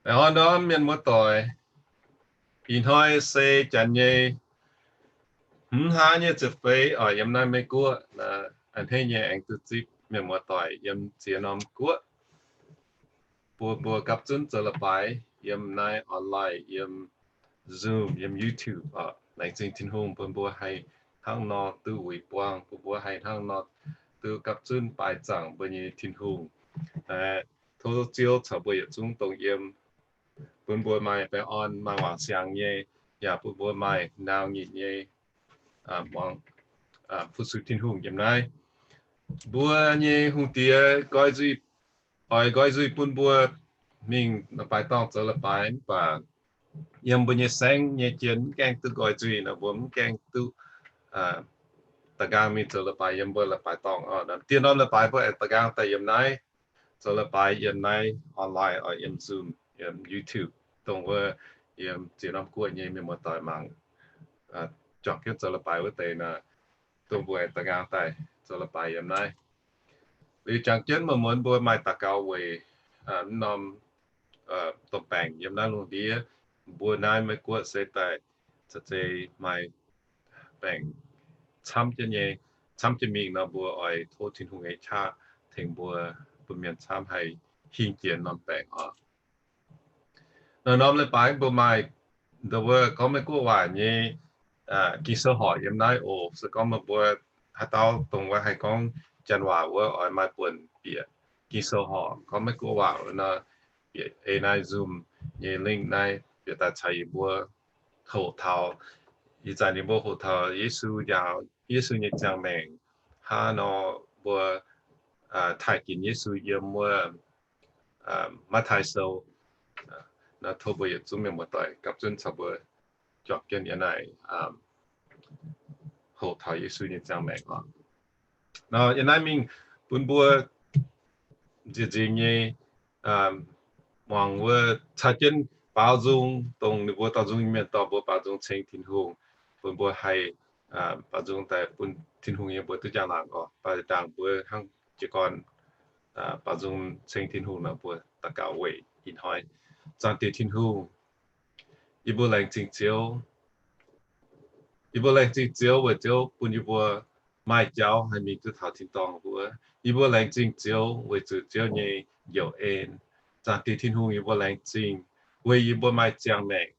Aengx orn ndorm mienh muoz-doic, ih hnoi se janx nyei hmz hlaax nyei ziepc feix oc, yiem naaiv Meiv Guoqv. A'hneiv nyei aengx duqv zipv mienh muoz-doic yiem ziex norm guoqv, bun mbuo gapv zunv zoux leiz-baaix yiem naaiv online, yiem Zoom, yiem YouTube oc. Laengz zingh Tin-Hungh bun mbuo haih hnangv nor duqv wuic buangh, bun mbuo haih hnangv nor duqv gapv zunv baaix zaangc mbuo nyei Tin-Hungh. Tov Ziouv caux mbuo yietc zungv dongh yiem, bun mbuo maaih baengh orn, maaih wangc siangx nyei, yaac bun mbuo maaih nau nyitc nyei muangx fu-sux Tin-Hungh yiem naaiv. Mbuo nyei hungh diex nqoi nzuih, oix nqoi nzuih bun mbuo mingh baaix dorngh zoux leiz-baaix, mv baac yiem mbuo nyei saengv nyei jien mv gaengh duqv nqoi nzuih nor, mbuo mv gaengh duqv da'nqaang mingh zoux leiz-baaix yiem mbuo leiz-baaix dorngh oc. Dieh norm leiz-baaix mbuo aengx da'nqaang daaih yiem naaiv zoux leiz-baaix yiem naaiv online oc, yiem Zoom, yiem YouTube, dongh wuov yiem ziex norm guoqv nyei mienh muoz-doic mangc juangc jienv zoux leiz-baaix wuov deix nor, dongh mbuo aengx da'nqaang daaih zoux leiz-baaix yiem naaiv. Liuz jangx jienv muonz-muonz mbuo maaih daux gaux weic norm domh baengc yiem naaiv lungh ndiev. Mbuo naaiv Meiv Guoqv se daaih caux zei maaih baengc camv jienv nyei, camv jienv mingh nor, mbuo oix tov Tin-Hungh nyei qaqv tengx mbuo, bun mienh camv haih hingh jiex norm baengc oc. Naaiv norm leiz-baaix mbuo maaih ndo wuov gorngv Meiv Guoqv waac nyei Ging-Sou horc yiem naaiv oc. Se gorngv meih mbuo haaix dauh dongh wuov haih gorngv Janx-waac wuov, oix maaih buonc bieqc Ging-Sou horc gorngv Meiv Guoqv waac wuov nor, bieqc ei naaiv Zoom nyei link naaiv bieqc daaih caux yie mbuo hoqc taux. Ih zanc yie mbuo hoqc taux Yesu njaaux Yesu nyei ziangh maengc hnangv nor, mbuo taaih ginx Yesu yiem wuov Matv^taai Sou. Nor tov mbuo yietc zungv mienh muoz-doic gapv zunv caux mbuo juangc jienv yiem naaiv hoqc taux Yesu nyei ziangh maengc oc. Nor yiem naaiv mingh bun mbuo nziex nzingx nyei muangx wuov caux jienv baaux nzung, dongh ninh mbuo dorh nzung nyei mienh dorh mbuo baaux nzung ceng Tin-Hungh, bun mbuo haih baaux nzung daaih bun Tin-Hungh nyei mbuox duqv njang-laangc oc. Baac ndaangc mbuo hnangv jiez gorn baaux nzung ceng Tin-Hungh nor, mbuo daux gaux weic ih hnoi. Zaangc Diex Tin-Hungh, yie mbuo laengz zingh Ziouv. Yie mbuo laengz zingh Ziouv weic Ziouv bun yie mbuo maaih jauv haih mingh duqv taux tin-dorngh wuov. Yie mbuo laengz zingh Ziouv weic zuqc Ziouv nyei njoux en. Zaangc Diex Tin-Hungh, yie mbuo laengz zingh weic yie mbuo maaih ziangh maengc,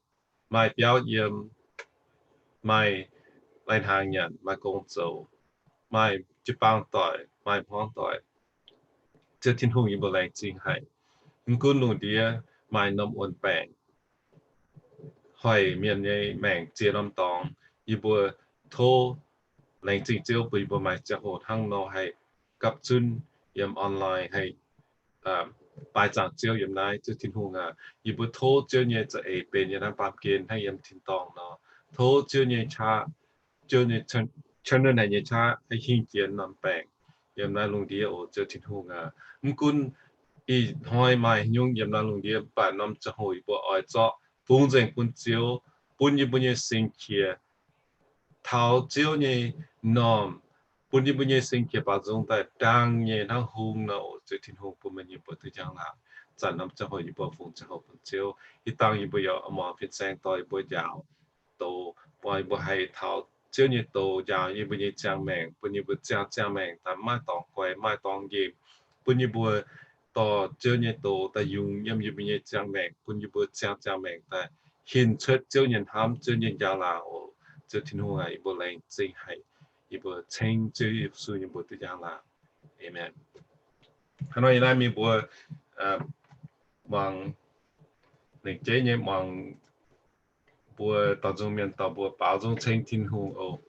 maaih biauv yiem, maaih lai-hnaangx nyanc, maaih gong zoux, maaih jiu-baang doic, maaih hmuangv doic. Ziouv Tin-Hungh, yie mbuo laengz zingh haic. Mv gunv lungh ndiev maaih norm wuon-baengc hoic mienh nyei maengc ziex norm dorngx, yie mbuo tov laengz zingh Ziouv bun yie mbuo maaih ziangh hoc hnangv nor haih gapv zunv yiem online haih baaix zaangc Ziouv yiem naaiv. Ziouv Tin-Hungh aac, yie mbuo tov Ziouv nyei za'eix benx yiem naaiv baamh gen hnangv yiem tin-dorngh nor. Tov Ziouv nyei qaqv, Ziouv nyei channel naaiv nyei qaqv haih hingh jiex norm baengc yiem naaiv lungh ndiev oc. Ziouv Tin-Hungh aac, mv gunv ih hnoi maaih haaix nyungc yiem naaiv lungh ndiev, mv baac norm ziangh hoc yie mbuo oix zorqv bungx nzengc bun Ziouv, bun yie mbuo nyei singx qiex taux Ziouv nyei normh, bun yie mbuo nyei singx qiex baaux nzung daaih dang nyei hnangv hung nor oc. Ziouv Tin-Hungh, bun meih nyei mbuox duqv njang-laangc. Zanc norm ziangh hoc yie mbuo fungx ziangh hoc bun Ziouv. Ih dangh yie mbuo yaac muangx fin-saeng dorh yie mbuo njaaux doz, bun yie mbuo haih taux Ziouv nyei doz njaaux yie mbuo nyei ziangh maengc, bun yie mbuo ziangh ziangh maengc daaih maaih dorngx guaix, maaih dorngx nqemh, bun yie mbuo dorh Ziouv nyei doz daaih yungz yiem yie mbuo nyei ziangh maengc, bun yie mbuo ziangh ziangh maengc daaih hinc cuotv Ziouv nyei hnamv, Ziouv nyei njang-laangc oc. Ziouv Tin-Hungh aac, yie mbuo laengz zingh haic. Yie mbuo ceng Ziouv Yesu nyei mbuox duqv njang-laangc. Aamen. Hnangv nor yie naaiv mingh mbuo muangx lengc jeiv nyei muangx mbuo dorh nzung mienh dorh mbuo baaux nzung ceng Tin-Hungh oc.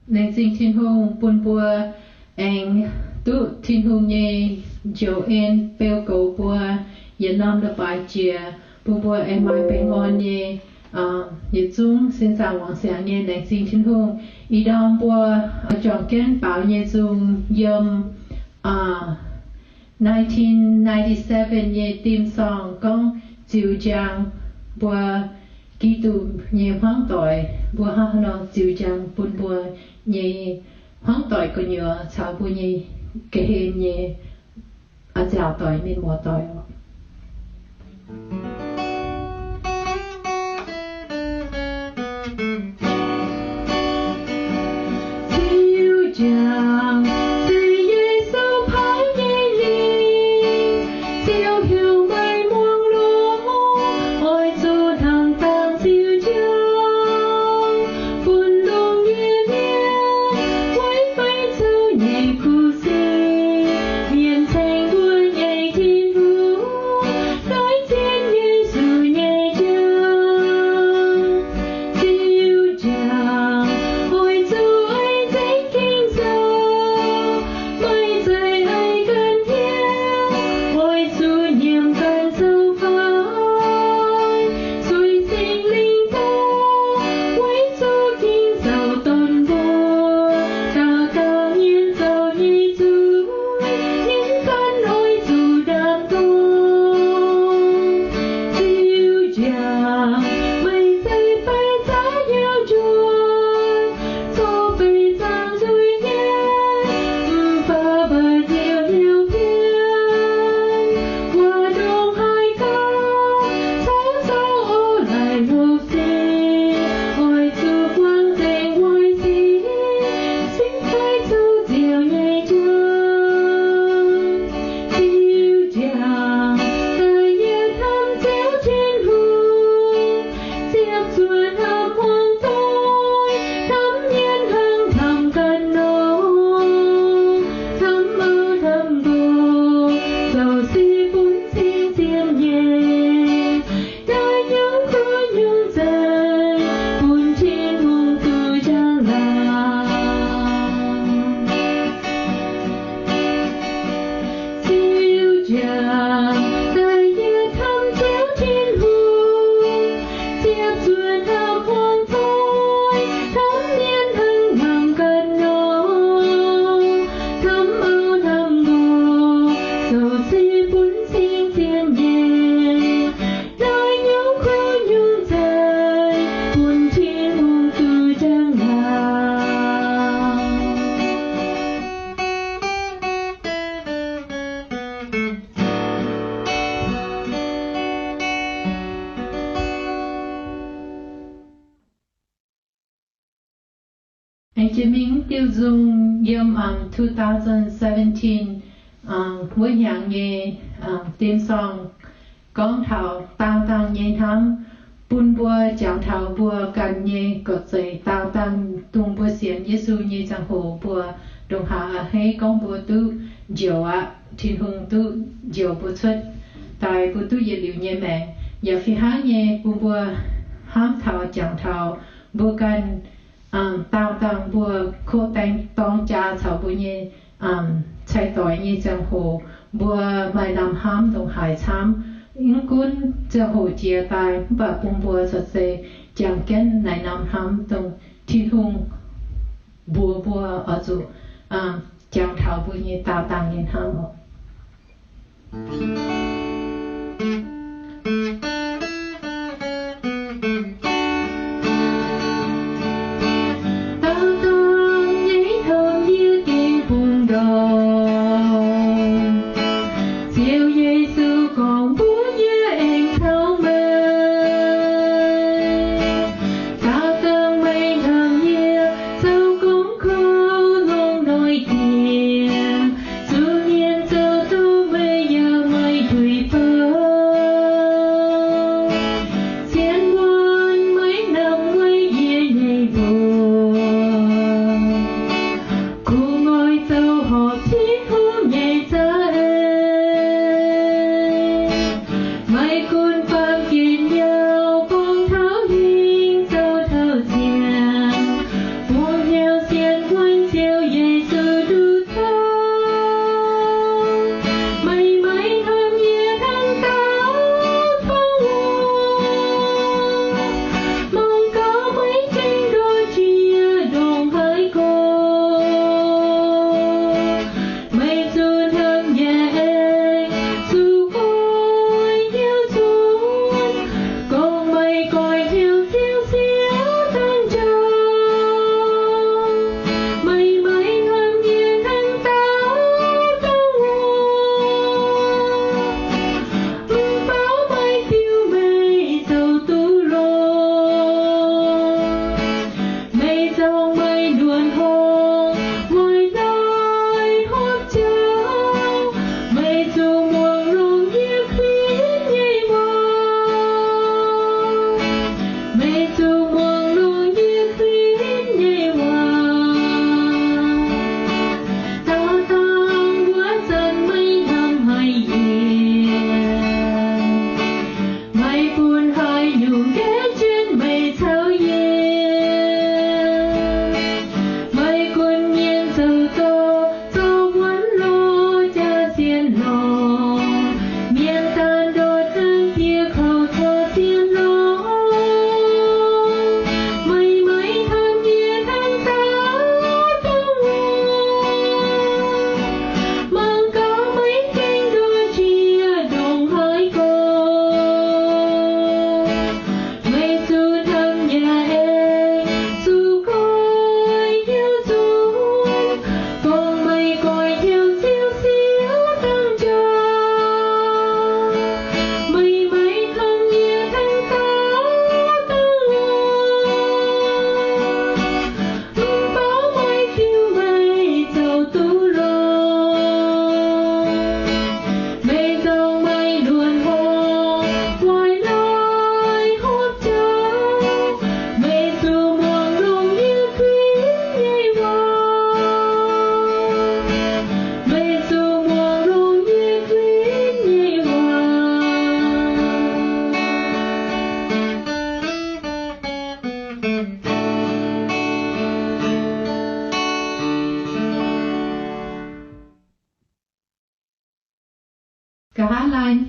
Laengz zingh Tin-Hungh bun mbuo aengx duqv Tin-Hungh nyei njoux en beu goux mbuo yietc norm leiz-baaix jiex, bun mbuo aengx maaih baengh orn nyei, yietc zungv sin zaangc wangc siangx nyei. Laengz zingh Tin-Hungh. Ih ndorm mbuo juangc jienv baaux nyei nzung yiem nineteen ninety-seven nyei theme song gorngv ziux njang mbuo Giduc nyei hmuangv doic, mbuo hnangv haaix nor ziux njang bun mbuo nyei hmuangv doic gu'nyuoz caux mbuo nyei ga'hlen nyei nziaauc doic, mienh muoz doic oc. Ziux njang, se Yesu paaiv nyei lingc, ziouc heuc meih muangx longx, oix zuqc hnangv dangh ziux njang, bun longx nyei mienh weic fai zoux nyei kuv seix, mienh ceng mbuo nyei Tin-Hungh, naaiv zien Yesu nyei njang. Ziux njang, oix zuqc ei nzengc Ging-Sou, maiv zeiz ei ganh hiuv, oix zuqc nyiemc ganh zoux fai, zueiz Singx Lingh dorh, weic zuqc Ging-Sou donx mbuo, dauh dauh mienh zoux nyei zuiz, ninh ganh oix zuqc ndaam dorngx. Ziux njang, meih zeiz fai zaav hnyouv njuov, corc beic zaangc nzuih nyei, mv baac mbaac hnyouv hnyouv hmien, wuov ndongc haaix gauh, caux zoux orv laih hopv sic, oix zuqc buangh nzengc weic sic, cingx fai zoux ziouc nyei njang. Ziux njang, da'yietv hnamv Ziouv Tin-Hungh, ziepc zuoqv hnamv hmuangv doic, hnamv mienh hnangv hnamv ganh nor, hnamv mauv hnamv nqox, zoux sic bun cing ziepc nyeic, daaih nyungc kuv nyungc nzengc, bun Tin-Hungh duqv njang-laangc. Ziux njang, da'yietv hnamv Ziouv Tin-Hungh, ziepc zuoqv hnamv hmuangv doic, hnamv mienh hnangv hnamv ganh nor, hnamv mauv hnamv nqox, zoux sic bun cing ziepc nyeic, daaih nyungc kuv nyungc nzengc, bun Tin-Hungh duqv njang-laangc. Aengx jiex mingh diuh nzung yiem two thousand seventeen wuov hnyangx nyei theme song gorngv taux daauh dangh nyei hnamv, bun mbuo jangx taux mbuo ganh nyei gorqv-zeic daauh dangh, dongh mbuo sienx Yesu nyei ziangh hoc mbuo ndongc haaix a'hneiv gorngv mbuo duqv njoux aqv, Tin-Hungh duqv njoux mbuo cuotv daaih, mbuo duqv yietc liuz nyei maengc. Yaac fih hnangv nyei bun mbuo hnamv taux jangx taux mbuo ganh daauh dangh mbuo koqv daeng dorng jaa caux mbuo nyei cai-doix nyei ziangh hoc, mbuo maaih lamh hnamv ndongc haaix camv. Mv gunv ziangh hoc jiex daaih, mv baac bun mbuo corc se jangx jienv naaiv lamh hnamv dongh Tin-Hungh mbuox mbuo oix zuqc jangx taux mbuo nyei daauh dangh nyei hnamv oc. Daauh dangh nyei hnamv yie gengh bun ndorm, Ziouv Yesu gorngv mbuox yie aengx taux meih. Daauh dangh meih hnamv yie, zoux gong kouv longc noic dieh, zuqc mienh zoux duqv meih yaac maiv puix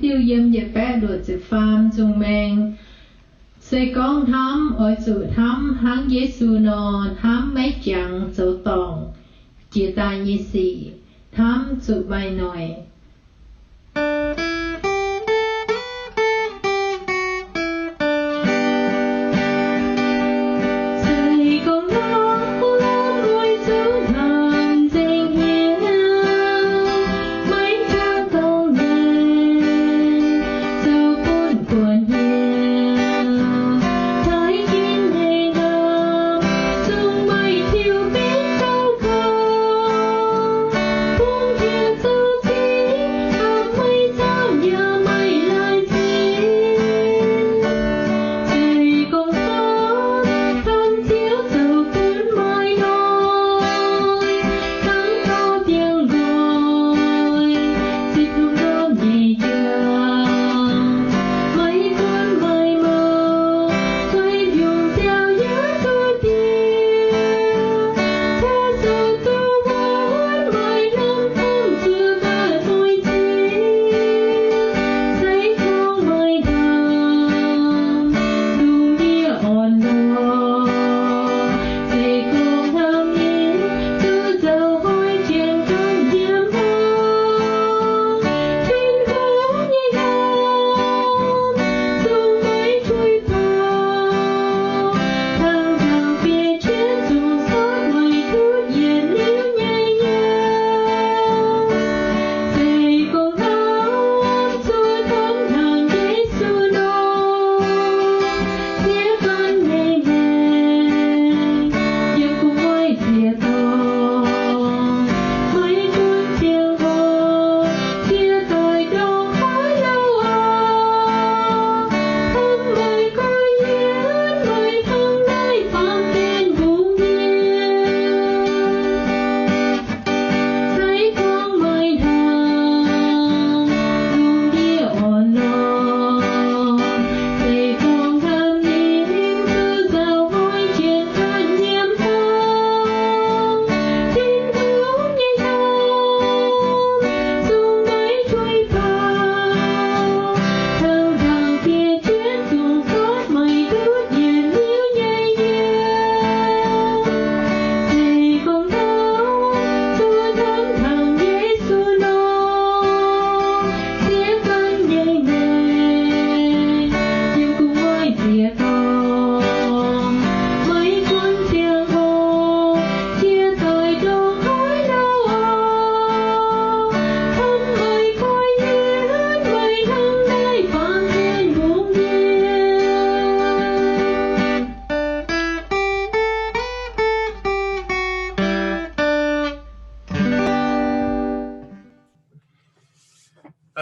Liuz yiem yietc baeqv luoqc ziepc faam zungh maengx, se gorngv hnamv oix zuqc hnamv hnangv Yesu nor, hnamv maiv jangx zoux dorngc, jiex daaih nyei sic, hnamv zuqc maaih noic.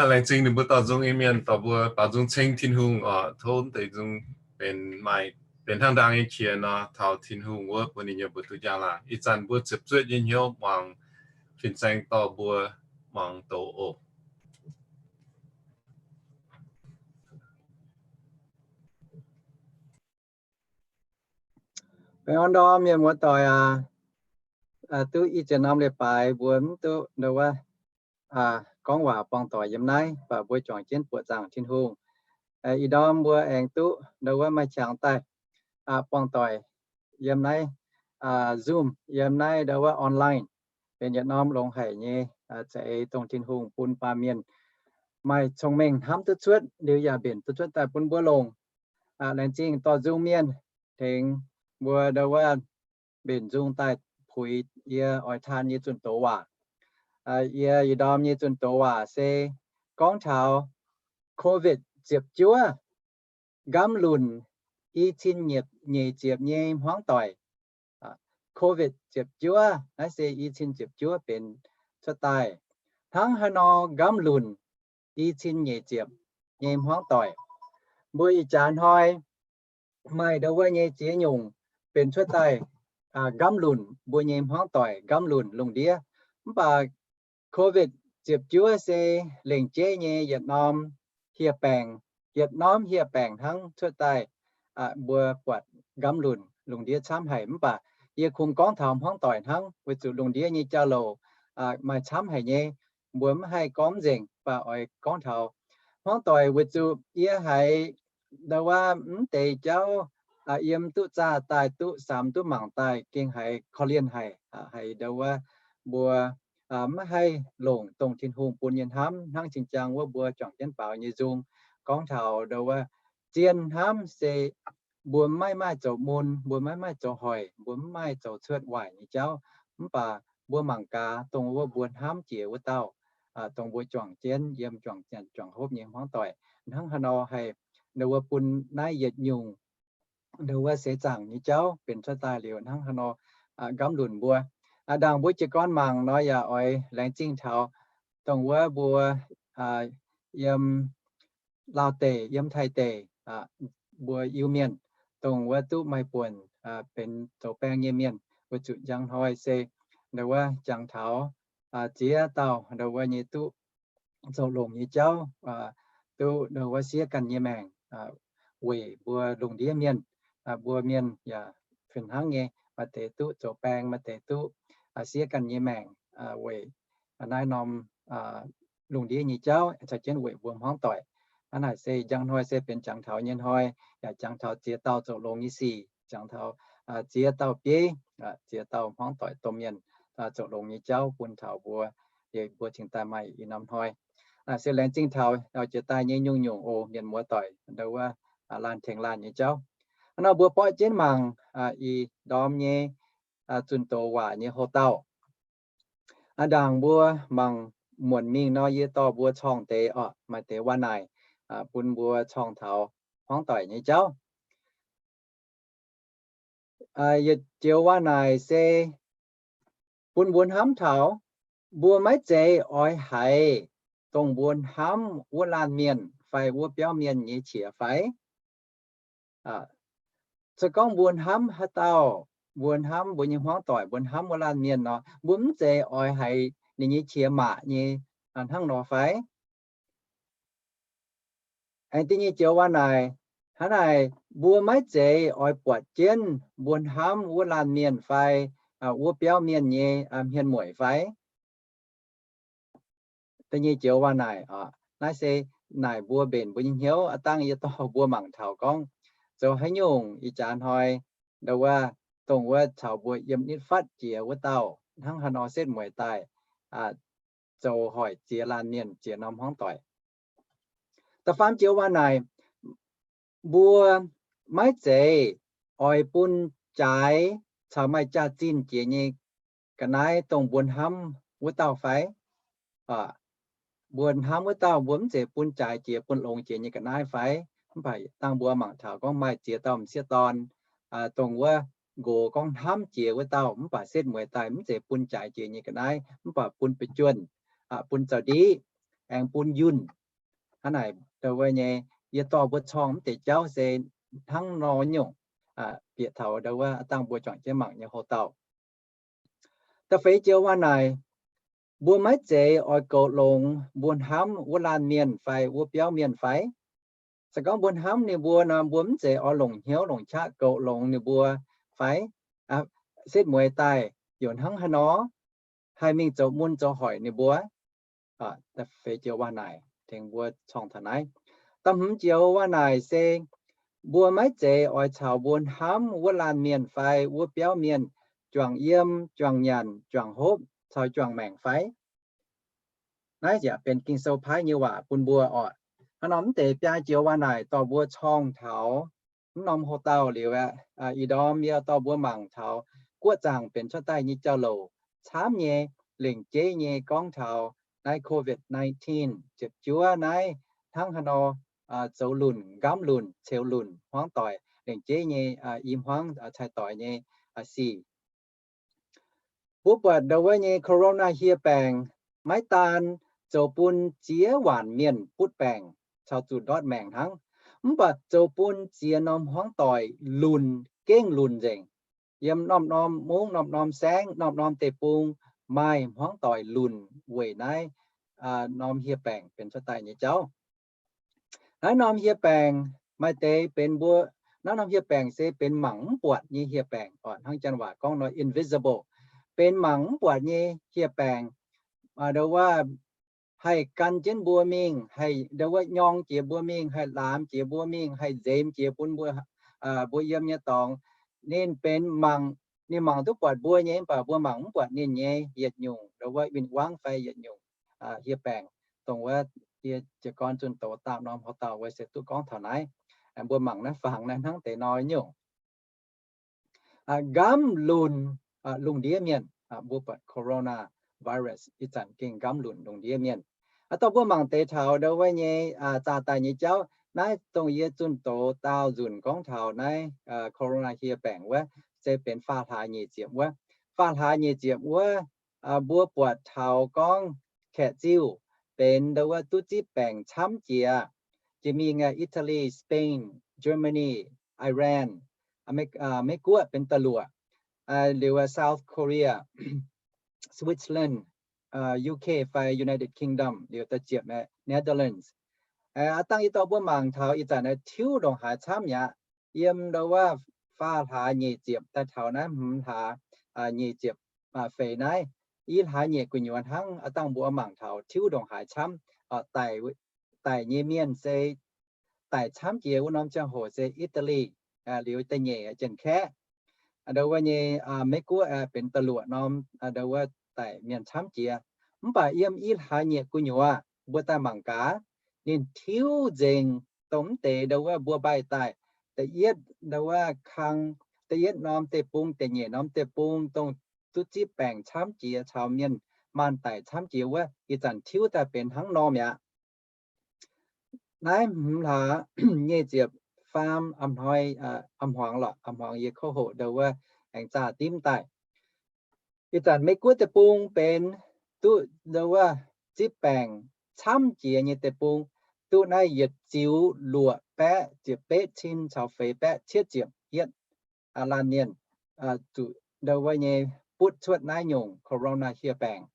Laengz zingh ninh mbuo dorh nzung nyei mienh dorh mbuo baaux nzung ceng Tin-Hungh oc. Tov deix nzung benx maaih, benx hnangv ndaang nyei qiex nor, taux Tin-Hungh wuov bun ninh nyei mbuox duqv njang-laangc. Ih zanc mbuo ziepc zuoqv nyei hnyouv muangx fin-saeng dorh mbuo muangx doz oc. Baengh orn ndorm mienh muoz-doic aac, duqv i ziex norm leiz-baaix mbuo mv duqv ndo wuov gorngv waac buangh doic yiem naaiv, mv baac mbuo juangc jienv buoqc zaangc Tin-Hungh. Ih ndorm mbuo aengx duqv ndo wuov maaih qangx daaih buangh doic yiem naaiv Zoom, yiem naaiv ndo wuov online, benx yietc norm longx haic nyei za'eix dongh Tin-Hungh bun baamh mienh maaih cong-mengh hnamv duqv cuotv liuz yaac mbenc duqv cuotv daaih bun mbuo longc. Laengz zingh dorh nzung mienh tengx mbuo ndo wuov mbenc nzung daaih puix yie oix taan nyei zunh doz waac. Yie ih ndorm nyei zunh doz waac se gorngv taux COVID ziepc juov, nqamv lunc i cin nyeic ziepc nyei hmuangv doic. COVID ziepc juov, naaiv se i cin ziepc juov benx cuotv daaih. Hnangv haaix nor nqamv lunc i cin nyeic ziepc nyei hmuangv doic? Mbuo ih jaax hnoi maaih ndo wuov nyei ziex nyungc benx cuotv daaih nqamv lunc mbuo nyei hmuangv doic, nqamv lunc lungh ndiev. Mv baac COVID ziepc juov se lengc jeiv nyei yietc norm hieh baengc, yietc norm hieh baengc hnangv cuotv daaih mbuo buatc nqamv lunc lungh ndiev camv haic. Mv baac yie kungx gorngv taux hmuangv doic hnangv, weic zuqc lungh ndiev nyei jauv-louc maaih camv haic nyei. Mbuo mv haih gorngv nzengc, mv baac oix gorngv taux hmuangv doic, weic zuqc yie haiz ndau wuov mv deix jauv yiem duqv zaah daaih, duqv samx duqv mangc daaih gengh haiz korv-lienh haic, haiz ndau wuov mbuo maiv haih longc dongh Tin-Hungh bun nyei hnamv hnangv cing-jang wuov mbuo juangc jienv baaux nyei nzung. Gorngv taux ndau wuov zien hnamv se mbuo maiv maaih zoux mun, mbuo maiv maaih zoux hoic, mbuo maiv maaih zoux cuotv waaic nyei jauv, mv baac mbuo mangc gaax dongh wuov mbuo hnamv jiex wuov dauh, dongh mbuo juangc jienv yiem juangc, juangc hopv nyei hmuangv doic hnangv haaix nor haih ndau wuov bun naaiv yietc nyungc ndau wuov seix zaangc nyei jauv benx cuotv daaih liuz hnangv haaix nor nqamv lunc mbuo. Ndaangc mbuo jiez gorn mangc nor yaac oix laengz zingh taux dongh wuov mbuo yiem Laauv deic, yiem Taiv deic, mbuo Iu-Mienh, dongh wuov duqv maaih buonc benx zoux baeng nyei mienh, weic zuqc njang hnoi se ndau wuov jangx taux ziex dauh ndau wuov nyei duqv zoux longx nyei jauv, duqv ndau wuov siev ganh nyei maengc weic mbuo lungh ndiev mienh. Mbuo mienh yaac fih hnangv nyei, maaih deix duqv zoux baeng, maaih deix duqv siev ganh nyei maengc weic naaiv norm lungh ndiev nyei jauv, caux jienv weic mbuo hmuangv doic. Hnangv naaic se njang hnoi se benx jangx taux nyei hnoi, yaac jangx taux ziex dauh zoux longx nyei sic, jangx taux ziex dauh bieiv, ziex dauh hmuangv doic domh mienh zoux longx nyei jauv bun taux mbuo, mbuo cingx daaih maaih ih norm hnoi. Naaic se laengz zingh taux jiex daaih nyei nyungc-nyungc oc, mienh muoz doic, ndau wuov laanh tengx laanh nyei jauv. Hnangv nor mbuo borqv jienv mangc ih ndorm nyei zunh doz waac nyei houx-dauh. Ndaangc mbuo mangc muonc mingh nor, yie dorh mbuo corngh deix oc, maaih deix waac naaic bun mbuo corngh taux hmuangv doic nyei jauv. Yietc joux waac naaic se bun mbuo hnamv taux mbuo maiv zeiz oix haiz dongh mbuo hnamv wuov laanh mienh fai wuov biauv mienh nyei qiex fai. Se gorngv mbuo hnamv haaix dauh, mbuo hnamv mbuo nyei hmuangv doic, mbuo hnamv wuov laanh mienh nor, mbuo mv zeiz oix haiz ninh nyei qiex maac nyei hnangv nor fai? Aengx da'nyeic joux waac naaic, hnangv naaic, mbuo maiv zeiz oix buatc jienv mbuo hnamv wuov laanh mienh fai wuov biauv mienh nyei hmien mueic fai? Da'nyeic joux waac naaic, naaiv se naaic mbuo mbenc mbuo nyei hnyouv. Aav dangh yie dorh mbuo mangc taux gorngv zoux haaix nyungc ih jaax hnoi ndau wuov, dongh wuov caux mbuo yiem nitv fatv jiex wuov dauh hnangv haaix nor setv mueiz daaih zoux hoic ziex laanh mienh, ziex norm hmuangv doic. Da'faam joux waac naaic, mbuo maiv zeiz oix bun jaaix caux maaih jaax-zinh jiex nyei ga'naaiv dongh mbuo hnamv wuov dauh fai? Mbuo hnamv wuov dauh mbuo mv zeiz bun jaaix jiex, bun longx jiex nyei ga'naaiv fai? Mv baac dangh mbuo mangc taux gorngv maaih ziex dauh m'sieqv dorn, dongh wuov nqox gorngv hnamv jiex wuov dauh, mv baac setv mueiz daaih mv zeiz bun jaaix jiex nyei ga'naaiv, mv baac bun ba'juonh, bun zaux-ndiqv, aengx bun yunh. Hnangv naaic, ndau wuov nyei, yie dorh mbuo corngh mv deix jauv se hnangv nor nyungc, bieqc taux ndau wuov dangh mbuo juangc jienv mangc nyei houx-dauh. Da'feix joux waac naaic, mbuo maiv zeiz oix goux longx mbuo hnamv wuov laanh mienh fai wuov biauv mienh fai? Se gorngv mbuo hnamv ninh mbuo nor, mbuo mv zeiz oix longc hnyouv longc qaqv goux longx ninh mbuo fai? Setv mueiz daaih youc hnangv haaix nor haih mingh zoux mun zoux hoic ninh mbuo? Da'feix joux waac naaic tengx mbuo corngh taux naaiv. Da'hmz joux waac naaic se mbuo maiv zeiz oix caux mbuo hnamv wuov laanh mienh fai wuov biauv mienh juangc yiem, juangc nyanc, juangc hopv caux juangc maengc fai? Naaiv yaac benx Ging-Sou paaiv nyei waac bun mbuo oc. Hnangv nor mv deix biaa joux waac naaic dorh mbuo corngh taux mv norm houx-dauh liuz aqv. Ih ndorm yie dorh mbuo mangc taux guoqv zaangc benx cuotv daaih nyei jauv-louc camv nyei, lengc jeiv nyei gorngv taux naaiv covid nineteen ziepc juov naaiv hnangv haaix nor zoux lunc, nqamv lunc, ceux lunc hmuangv doic, lengc jeiv nyei i hmuangv cai-doix nyei sic. Mbuo buatc ndau wuov nyei corona hieh baengc maiv daan zoux bun ziex waanc mienh butv baengc caux zuqc ndortv maengc hnangv, mv baac zoux bun ziex norm hmuangv doic lunc, gengh lunc nzengc. Yiem norm-norm mungv, norm-norm saengv, norm-norm deic-bung maaih hmuangv doic lunc weic naaiv norm hieh baengc benx cuotv daaih nyei jauv. Naaiv norm hieh baengc maaih deix benx mbuo, naaiv norm hieh baengc se benx mangc mv buatc nyei hieh baengc oc. Hnangv janx waac gorngv nor invisible, benx mangc mv buatc nyei hieh baengc. Ndau wuov haih gan jienv mbuo mingh, haih ndau wuov nyorng jiex mbuo mingh, haih laamx jiex mbuo mingh, haih nzemx jiex bun mbuo, mbuo yiem nyei dorngx. Ninh benx mangc, ninh mangc duqv buatc mbuo nyei, mv baac mbuo mangc mv buatc ninh nyei yietc nyungc ndau wuov win-wangv fai yietc nyungc hieh baengc. Dongh wuov yie jiez gorn zunh doz daapv norm hoc dauh wuov se duqv gorngv taux naaiv. Mbuo mangc naaiv fangx naaiv hnangv deix nor nyungc. Nqamv lunc lungh ndiev mienh, mbuo buatc coronavirus ih zanc gengh nqamv lunc lungh ndiev mienh. Aa, dongh mbuo mangc deix taux ndau wuov nyei zaah daaih nyei jauv, naaiv dongh yie zunh doz daauh nzunc gorngv taux naaiv corona hieh baengc wuov, se benx faam hlaax nyic ziepc wuov. Faam hlaax nyic ziepc wuov, mbuo buatc taux gorngv kaeqv ziuh benx ndau wuov duqv zipv baengc camv jiex. Jiex mingh Italy, Spain, Germany, Iran, Meiv-Guoqv benx da'luoqc, liuz South Korea, Switzerland, U K fai United Kingdom, liuz da'ziepc Netherlands. Aa, dangh yie dorh mbuo mangc taux ih zanc naaiv tiuv ndongc haaix camv mi'aqv. Yiem ndau wuov faam hlaax nyic ziepc daaih taux naaiv hmz hlaax nyic ziepc feix naaiv, i hlaax nyeic gu'nyuoz hnangv. Aa, dangh mbuo mangc taux tiuv ndongc haaix camv, daic nyei mienh se daic camv jiex wuov norm ziangh hoc se Italy, liuz da'nyeic Janx-Kaeqv, ndau wuov nyei Meiv-Guoqv benx da'luoqc norm ndau wuov daic mienh camv jiex. Mv baac yiem i hlaax nyeic gu'nyuoz mbuo daaih mangc gaax, ninh tiuv nzengc dongh mv deix ndau wuov mbuo mbaih daaih da'yietv ndau wuov kang, da'yietv norm deic-bung, da'nyeic norm deic-bung, dongh duqv zipv baengc camv jiex caux mienh maanh daic camv jiex wuov, ih zanc tiuv daaih benx hnangv norm mi'aqv. Naaiv hmz hlaax nyic ziepc faam a'hnoi, a'hmuangx lorqc, a'hmuangx yie kouv hoqc ndau wuov aengx zaah dimv daaih. Ih zanc Meiv-Guoqv deic-bung benx duqv ndau wuov zipv baengc camv jiex nyei deic-bung, duqv naaiv yietc ziux luoqc baeqv ziepc betv cin caux feix baeqv cietv ziepc yietv laanh mienh zuqc ndau wuov nyei butv cuotv naaiv nyungc corona hieh baengc.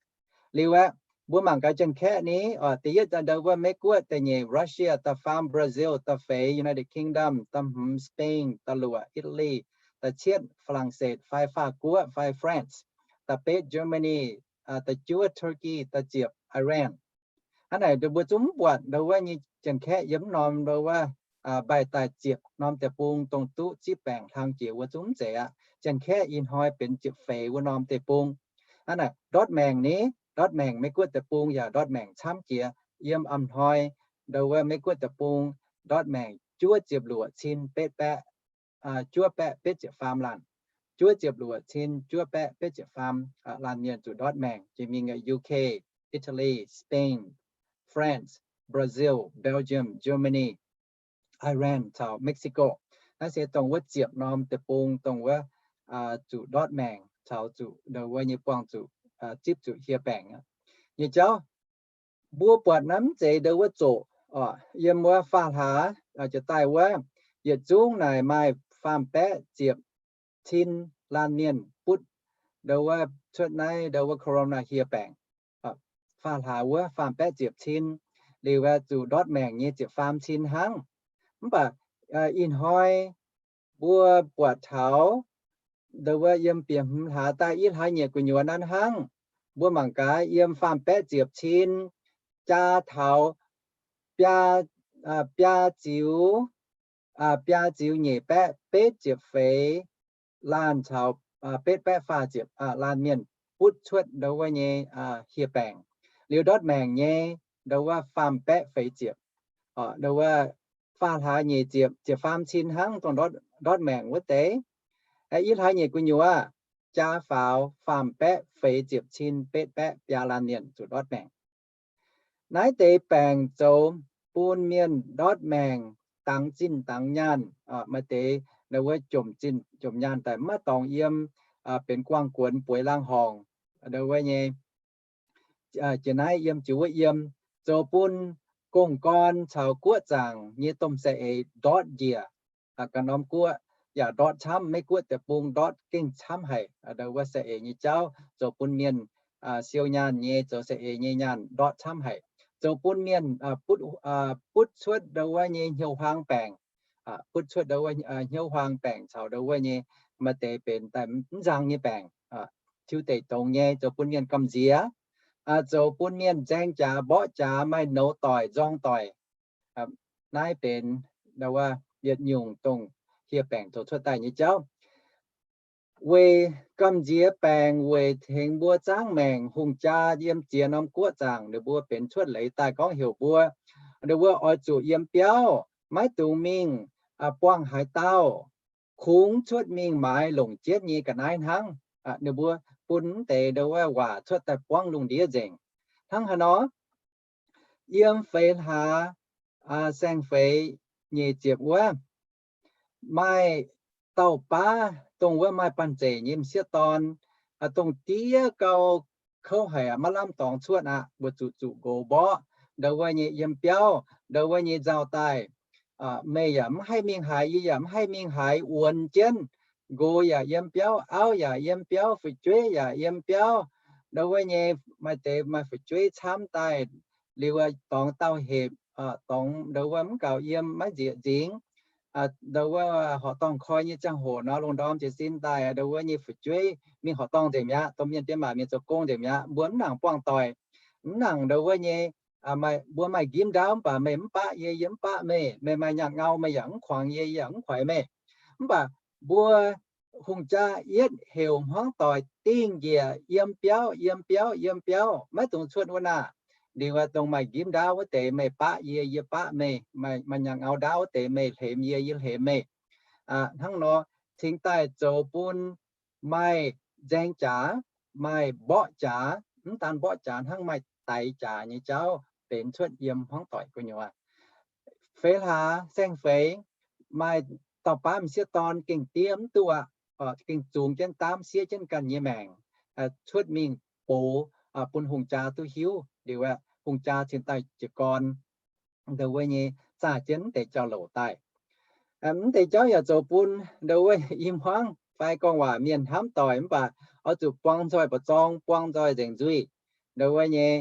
Liuz aeqv, mbuo mangc gaax Janx-Kaeqv ni, da'yietv ndau wuov Meiv-Guoqv, da'nyeic Russia, da'faam Brazil, da'feix United Kingdom, da'hmz Spain, da'luoqc Italy, da'cietv Falangseth fai Faah Guoqv fai France, da'betv Germany, da'juov Turkey, da'ziepc Iran. Hnangv naaic mbuo zungv mv buatc ndau wuov nyei Janx-Kaeqv yiem norm ndau wuov mbaih daaih ziepc norm deic-bung dongh duqv zipv baengc hlang jiex wuov zungv mv zeiz aqv. Janx-Kaeqv ih hnoi benx ziepc feix wuov norm deic-bung. Hnangv naaic ndortv maengc ni, ndortv maengc Meiv-Guoqv deic-bung yaac ndortv maengc camv jiex. Yiem a'hnoi ndau wuov Meiv-Guoqv deic-bung ndortv maengc juov ziepc luoqc cin betv baeqv, juov baeqv betv ziepc faam laanh. Juov ziepc luoqc cin juov baeqv betv ziepc faam laanh mienh zuqc ndortv maengc. Jiex mingh U K, Italy, Spain, France, Brazil, Belgium, Germany, Iran caux Mexico. Naaiv se dongh wuov ziepc norm deic-bung dongh wuov zuqc ndortv maengc caux zuqc ndau wuov nyei buangh zuqc zipv zuqc hieh baengc nyei jauv. Mbuo buatc naaiv mv zeiz ndau wuov zoqc, yiem wuov faam hlaax jiex daaih wuov, yietc zungv naaic maaih faam baeqv ziepc cin laanh mienh butv ndau wuov cuotv naaiv ndau wuov corona hieh baengc. Faam hlaax wuov faam baeqv ziepc cin, liuz zuqc ndortv maengc nyei ziepc faam cin hnangv. Mv baac ih hnoi mbuo buatc taux ndau wuov yiem bieqc hmz hlaax daaih i hlaax nyeic gu'nyuoz naaiv hnangv. Mbuo mangc gaax yiem faam baeqv ziepc cin jaa taux biaa, biaa ziux, biaa ziux nyeic baeqv betv ziepc feix laanh caux betv baeqv faah ziepc laanh mienh butv cuotv ndau wuov nyei hieh baengc. Liuz ndortv maengc nyei ndau wuov faam baeqv feix ziepc, ndau wuov faam hlaax nyeic ziepc, ziepc faam cin hnangv dongh ndortv maengc wuov deix. I hlaax nyeic gu'nyuoz jaa faaux faam baeqv feix ziepc cin betv baeqv biaa laanh mienh zuqc ndortv maengc. Naaiv deix baengc zoux bun mienh ndortv maengc dangx zinh dangx nyaanh, maaih deix ndau wuov jomc zinh jomc nyaanh daaih maiv dorngx yiem, benx guangh guonx bueix laangh horngc, ndau wuov nyei jiex naaiv yiem jiex wuov yiem, zoux bun gong-gorn caux guoqv zaangc nyei domh saeng-eix ndortv njiec. Ganh norm guoqv yaac ndortv camv, Meiv-Guoqv deic-bung ndortv gengh camv haic. Ndau wuov saeng-eix nyei jauv zoux bun mienh siou nyaanh nyei, zoux saeng-eix nyei nyaanh ndortv camv haic. Zoux bun mienh butv cuotv ndau wuov nyei hnyouv huaang baengc, butv cuotv ndau wuov hnyouv huaang baengc caux ndau wuov nyei maaih deix benx daaih mv nzang nyei baengc, tiuv deic dongz nyei, zoux bun mienh gamh nziex. zoux bun mienh nzaeng jaax, mborqv jaax, maaih nouz doic, nzorng doic. Naaiv benx yietc nyungc dongh hieh baengc zoux cuotv daaih nyei jauv. Weic gamh nziex baengc, weic tengx mbuo zaangv maengc, hungh jaa yiem ziex norm guoqv zaangc ninh mbuo benx cuotv leiz daaih gorngv heuc mbuo, ninh mbuo oix zuqc yiem biauv, maiv dungx mingh buangh haaix dauh, kungx cuotv mingh maaiz longc jienv nyei ga'naaiv hnangv. Ninh mbuo bun mv deix ndau wuov waac cuotv daaih buangv lungh ndiev nzengc. Hnangv haaix nor? Yiem feix hlaax, saeng-feix nyeic ziepc wuov, maaih dauh baav dongh wuov maaih banh zeic nyei m'sieqv dorn, dongh diev gau, kouv haic, maiv lamh dorngx cuotv aqv, weic zuqc zuqc nqox mborqv ndau wuov nyei yiem biauv ndau wuov nyei nzauh daaih. Meih yaac mv haih mingh haaix, yie yaac mv haih mingh haaix, wuonx jienv. Nqox yaac yiem biauv, auv yaac yiem biauv, fu'jueiv yaac yiem biauv ndau wuov nyei. Maaih deix maaih fu'jueiv camv daaih liuz, dorngx dauh hepc, dorngx ndau wuov mv gaux yiem, maiv nzieqc nzingx. Ndau wuov horqc dorngh koi nyei ziangh hoc nor, lungh ndorm jiez sin daaih, ndau wuov nyei fu'jueiv mingh horqc dorngh nzengc mi'aqv, domh mienh diex maac mienh zoux gong nzengc mi'aqv, mbuo mv nangc buangh doic, mv nangc ndau wuov nyei, mbuo maaih njimv ndaauv mv baac meih mv baqv yie, yie mv baqv meih. Meih maaih nyaanh ngau meih yaac mv kuangx yie, yie yaac mv kuaix meih. Mv baac mbuo hungh jaa yietv heuc hmuangv doic dingh njiec yiem biauv, yiem biauv, yiem biauv, maiv dungx cuotv wuov naaic. Liuz dongh maaih njimv ndaauv wuov deix meih baqv yie, yie baqv meih, maaih nyaanh ngau ndaauv wuov deix meih hlemx yie, yie hlemx meih. Hnangv nor cingx daaih zoux bun maaih nzaeng jaax, maaih mborqv jaax, mv daan mborqv jaax hnangv, maaih daix jaax nyei jauv benx cuotv yiem hmuangv doic gu'nyuoz. Feix hlaax saeng-feix, maaih dauh baav m'sieqv dorn gengh diev mv duqv aqv, gengh zungx jienv daamv siev jienv ganh nyei maengc cuotv mingh box bun hungh jaa duqv hiuv. Liuz aeqv, hungh jaa cingx daaih jiez gorn ndau wuov nyei zaah jienv mv deix jauv-louc daaih. Mv deix jauv yaac zoux bun ndau wuov i hmuangv fai gorngv waac mienh hnamv doic, mv baac oix zuqc buang nzoih mbu'zorng, buang nzoih nzengc nzuih. Ndau wuov nyei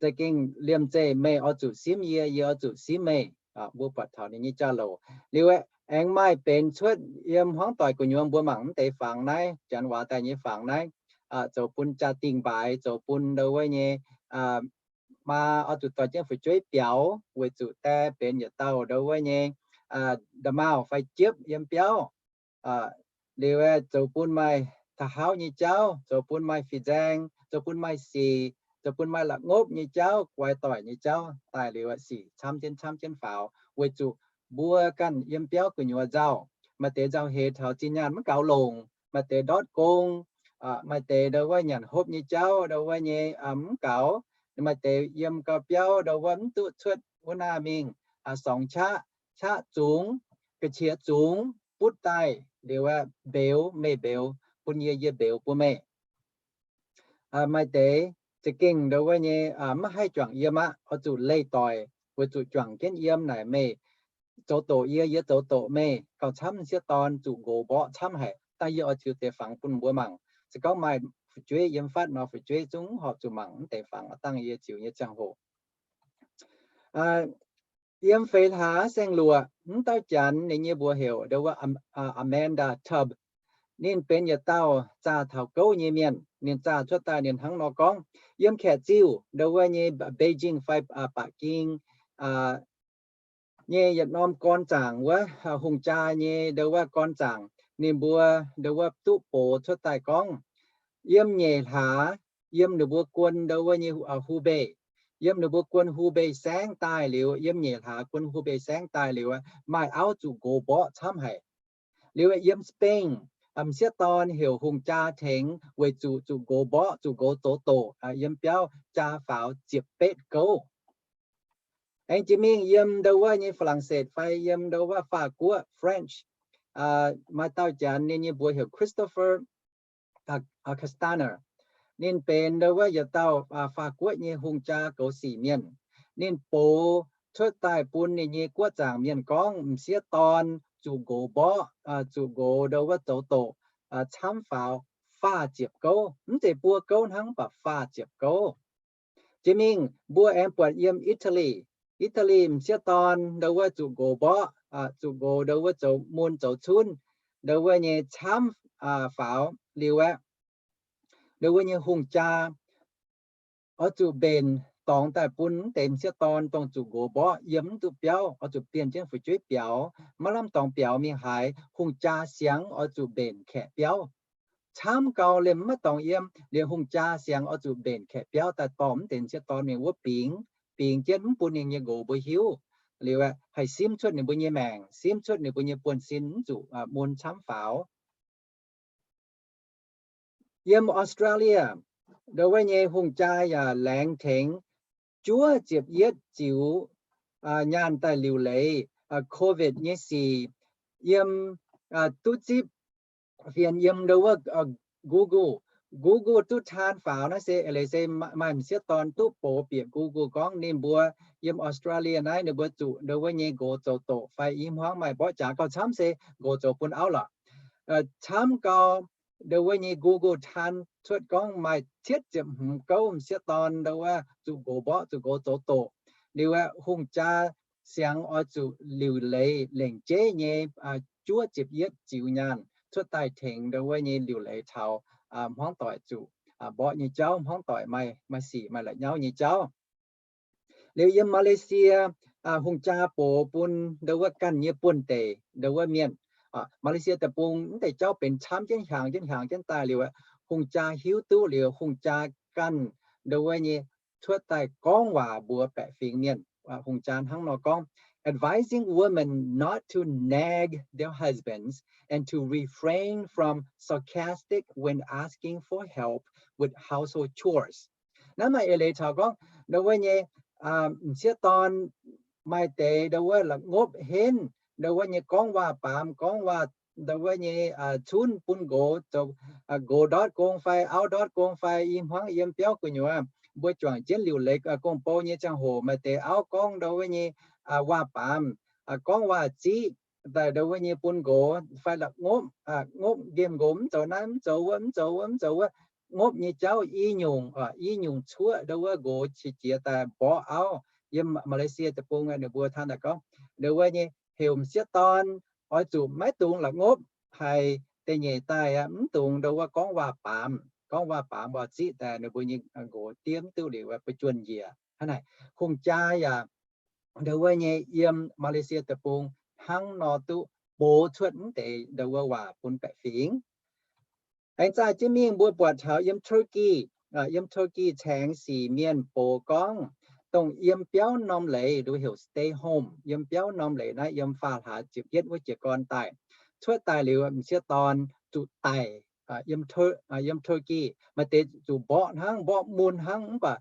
za'gengh liemh zeih meih oix zuqc simv yie, yie oix zuqc simv meih. Mbuo buatc taux ninh nyei jauv-louc. Liuz aeqv, aengx maaih benx cuotv yiem hmuangv doic gu'nyuoz, mbuo mangc mv deix fangx naaiv, janx waac daaih nyei fangx naaiv, zoux bun jaa-dingh mbaaix, zoux bun ndau wuov nyei maa oix zuqc dorh jienv fu'jueiv biaux weic zuqc die benx yietc dauh ndau wuov nyei nda'maauh fai jiepv yiem biauv. Liuz aeqv, zoux bun maaih taux hauv nyei jauv, zoux bun maaih fih nzaeng, zoux bun maaih sic, zoux bun maaih la'ngopv nyei jauv, guai doic nyei jauv daaih. Liuz aeqv, sic camv jienv camv jienv faaux weic zuqc mbuo ganh yiem biauv gu'nyuoz nzauh. Maaih deix nzauh heix taux zinh nyaanh mv gaux longc, maaih deix ndortv gong, maaih deix ndau wuov nyanc hopv nyei jauv ndau wuov nyei mv gaux. Maaih deix yiem gau biauv ndau wuov mv duqv cuotv wuov naaiv mingh, sorngx qaqv, qaqv zungx, ga'qiex zungx butv daaih liuz aeqv, mbeux, meih mbeux bun yie, yie mbeux bun meih. Maaih deix za'gengh ndau wuov nyei mv haih juangc yiem aqv, oix zuqc leih doic weic zuqc juangc jienv yiem naaic, meih zoux doqc yie, yie zoux doqc meih, gauh camv m'sieqv dorn zuqc nqox mborqv camv haic. Dangh yie oix ziux deix fangx bun mbuo mangc. Se gorngv maaih fu'jueiv yiem fatv nor, fu'jueiv zungv horpc zuqc mangc mv deix fangx dangh yie ziux nyei ziangh hoc. Yiem feix hlaax saeng-luoqc, mv dauh janx ninh nyei mbuox heuc ndau wuov Amanda Tubbs. Ninh benx yietc dauh zaah taux gouv nyei mienh. Ninh zaah cuotv daaih ninh hnangv nor gorngv, yiem Kaeqv-Ziuh ndau wuov nyei Beijing fai Baqc Ging nyei yietc norm gorn zaangc wuov, hungh jaa nyei ndau wuov gorn zaangc, ninh mbuo ndau wuov duqv box cuotv daaih gorngv, yiem nyeic hlaax, yiem ninh mbuo guon ndau wuov nyei Hubei, yiem ninh mbuo guon Hubei saengv daaih liuz, yiem nyeic hlaax guon Hubei saengv daaih liuz, maaih auv zuqc nqox mborqv camv haic. Liuz yiem Spain, m'sieqv dorn heuc hungh jaa tengx weic zuqc zuqc nqox mborqv, zuqc nqox zoux doqc, yiem biauv jaa faaux ziepc betv gouv. Aengx jiex mingh yiem ndau wuov nyei Faa^lang^setv fai yiem ndau wuov Faah Guoqv, French, maaih dauh janx ninh nyei mbuox heuc Christopher Castaner. Ninh benx ndau wuov yietc dauh Faah Guoqv nyei hungh jaa goux sic mienh. Ninh box cuotv daaih bun ninh nyei guoqv zaangc mienh gorngv m'sieqv dorn zuqc nqox mborqv, zuqc nqox ndau wuov zoux doqc, camv faaux faah ziepc gouv. Mv zeiz buo gouv hnangv, mv baac faah ziepc gouv. Jiex mingh mbuo aengx buatc yiem Italy, Italy m'sieqv dorn ndau wuov zuqc nqox mborqv, zuqc nqox ndau wuov zoux mun zoux cunv, ndau wuov nyei camv faaux liuz aeqv, ndau wuov nyei hungh jaa oix zuqc mbenc dorngx daaih bun mv deix m'sieqv dorn dongh zuqc nqox mborqv yiem mv duqv biauv, oix zuqc bienh jienv fu'jueiv biaux, maiv lamh dorngx biaux mingh haaix, hungh jaa siangx oix zuqc mbenc kaeqv biauv. Camv gau liemh maiv dorngx yiem, liuz hungh jaa siangx oix zuqc mbenc kaeqv biauv daaih dorh mv deix m'sieqv dorn mingh wuov bingx, bingx jienv mv bun ninh nyei nqox mbuo hiuv. Liuz haih simv cuotv ninh mbuo nyei maengc, simv cuotv ninh mbuo nyei buonv-sin mv zuqc mun camv faaux. Yiem Australia, ndo wuov nyei hungh jaa yaac laengz tengx juov ziepc yietv ziux nyaanh daaih liuc leiz COVID nyei sic. Yiem duqv zipv fienx yiem ndo wuov Google, Google duqv taan faaux naaiv se eix leiz se maaih m'sieqv dorn duqv box bieqc Google gorngv ninh mbuo yiem Australia naaiv ninh mbuo zuqc ndo wuov nyei nqox zoux doqc fai i hmuangv maaih mborqv jaax gauh camv se nqox zoux bun auv lorqc. Camv gau ndo wuov nyei Google taan cuotv gorngv maaih cietv ziepc hmz gouv m'sieqv dorn ndo wuov zuqc nqox mborqv, zuqc nqox zoux doqc. Liuz aeqv, hungh jaa siangx oix zuqc liuc leiz lengc jeiv nyei juov ziepc yietv ziux nyaanh cuotv daaih tengx ndo wuov nyei liuc leiz taux hmuangv doic zuqc mborqv nyei jauv, hmuangv doic maaih sic maaih la'nyauv nyei jauv. Liuz yiem Malaysia, hungh jaa box bun ndo wuov ganh nyei buonv-deic ndo wuov mienh. Malaysia deic-bung mv deix jauv benx camv jienv hiaangx jienv hiaangx jienv daaih liuz, hungh jaa hiuv duqv liuz, hungh jaa ganh ndo wuov nyei cuotv daaih gorngv waac mbuox baeqc fingx mienh. Hungh jaa hnangv nor gorngv, advising women not to nag their husbands and to refrain from sarcastic when asking for help with household chores. Naaiv maaih eix leiz caux gorngv ndo wuov nyei m'sieqv dorn maaih deix ndo wuov la'ngopv henv, ndo wuov nyei gorngv waac-baamz, gorngv waac ndo wuov nyei cunv bun nqox, zoux nqox ndortv gong fai auv ndortv gong fai i hmuangv yiem biauv gu'nyuoz. Mbuo juangc jienv liuc leiz gong-bou nyei ziangh hoc maaih deix auv gorngv ndo wuov nyei waac-baamz, gorngv waac-ziqv daaih ndo wuov nyei bun nqox fai la'ngopv, ngopv nqemh nqox mv zoux naaiv mv zoux wuov mv zoux wuov mv zoux wuov, ngopv nyei jauv i nyungc, i nyungc cuoqv ndo wuov nqox qiex jiez daaih mborqv auv. Yiem Malaysia deic-bung ninh mbuo taan daaih gorngv ndo wuov nyei heuc m'sieqv dorn oix zuqc maiv dungx la'ngopv, haiz da'nyeic daaih mv dungx ndo wuov gorngv waac-baamz, gorngv waac-baamz waac-ziqv daaih ninh mbuo nyei nqox diev mv duqv liuz mbuo juonh njiec. Hnangv naaic hungh jaa yaac ndo wuov nyei yiem Malaysia deic-bung hnangv nor duqv box cuotv mv deix ndo wuov waac bun baeqc fingx. Aengx zaah jienv mingh mbuo buatc taux yiem Turkey, yiem Turkey caengx sic mienh box gorngv, dongh yiem biauv norm leiz, ndo heuc stay home, yiem biauv norm leiz naaiv yiem faah hlaax ziepc yietv wuov jiez gorn daaih, cuotv daaih liuz m'sieqv dorn zuqc daic. Yiem Turkey maaih deix zuqc mborqv hnangv, mborqv mun hnangv, mv baac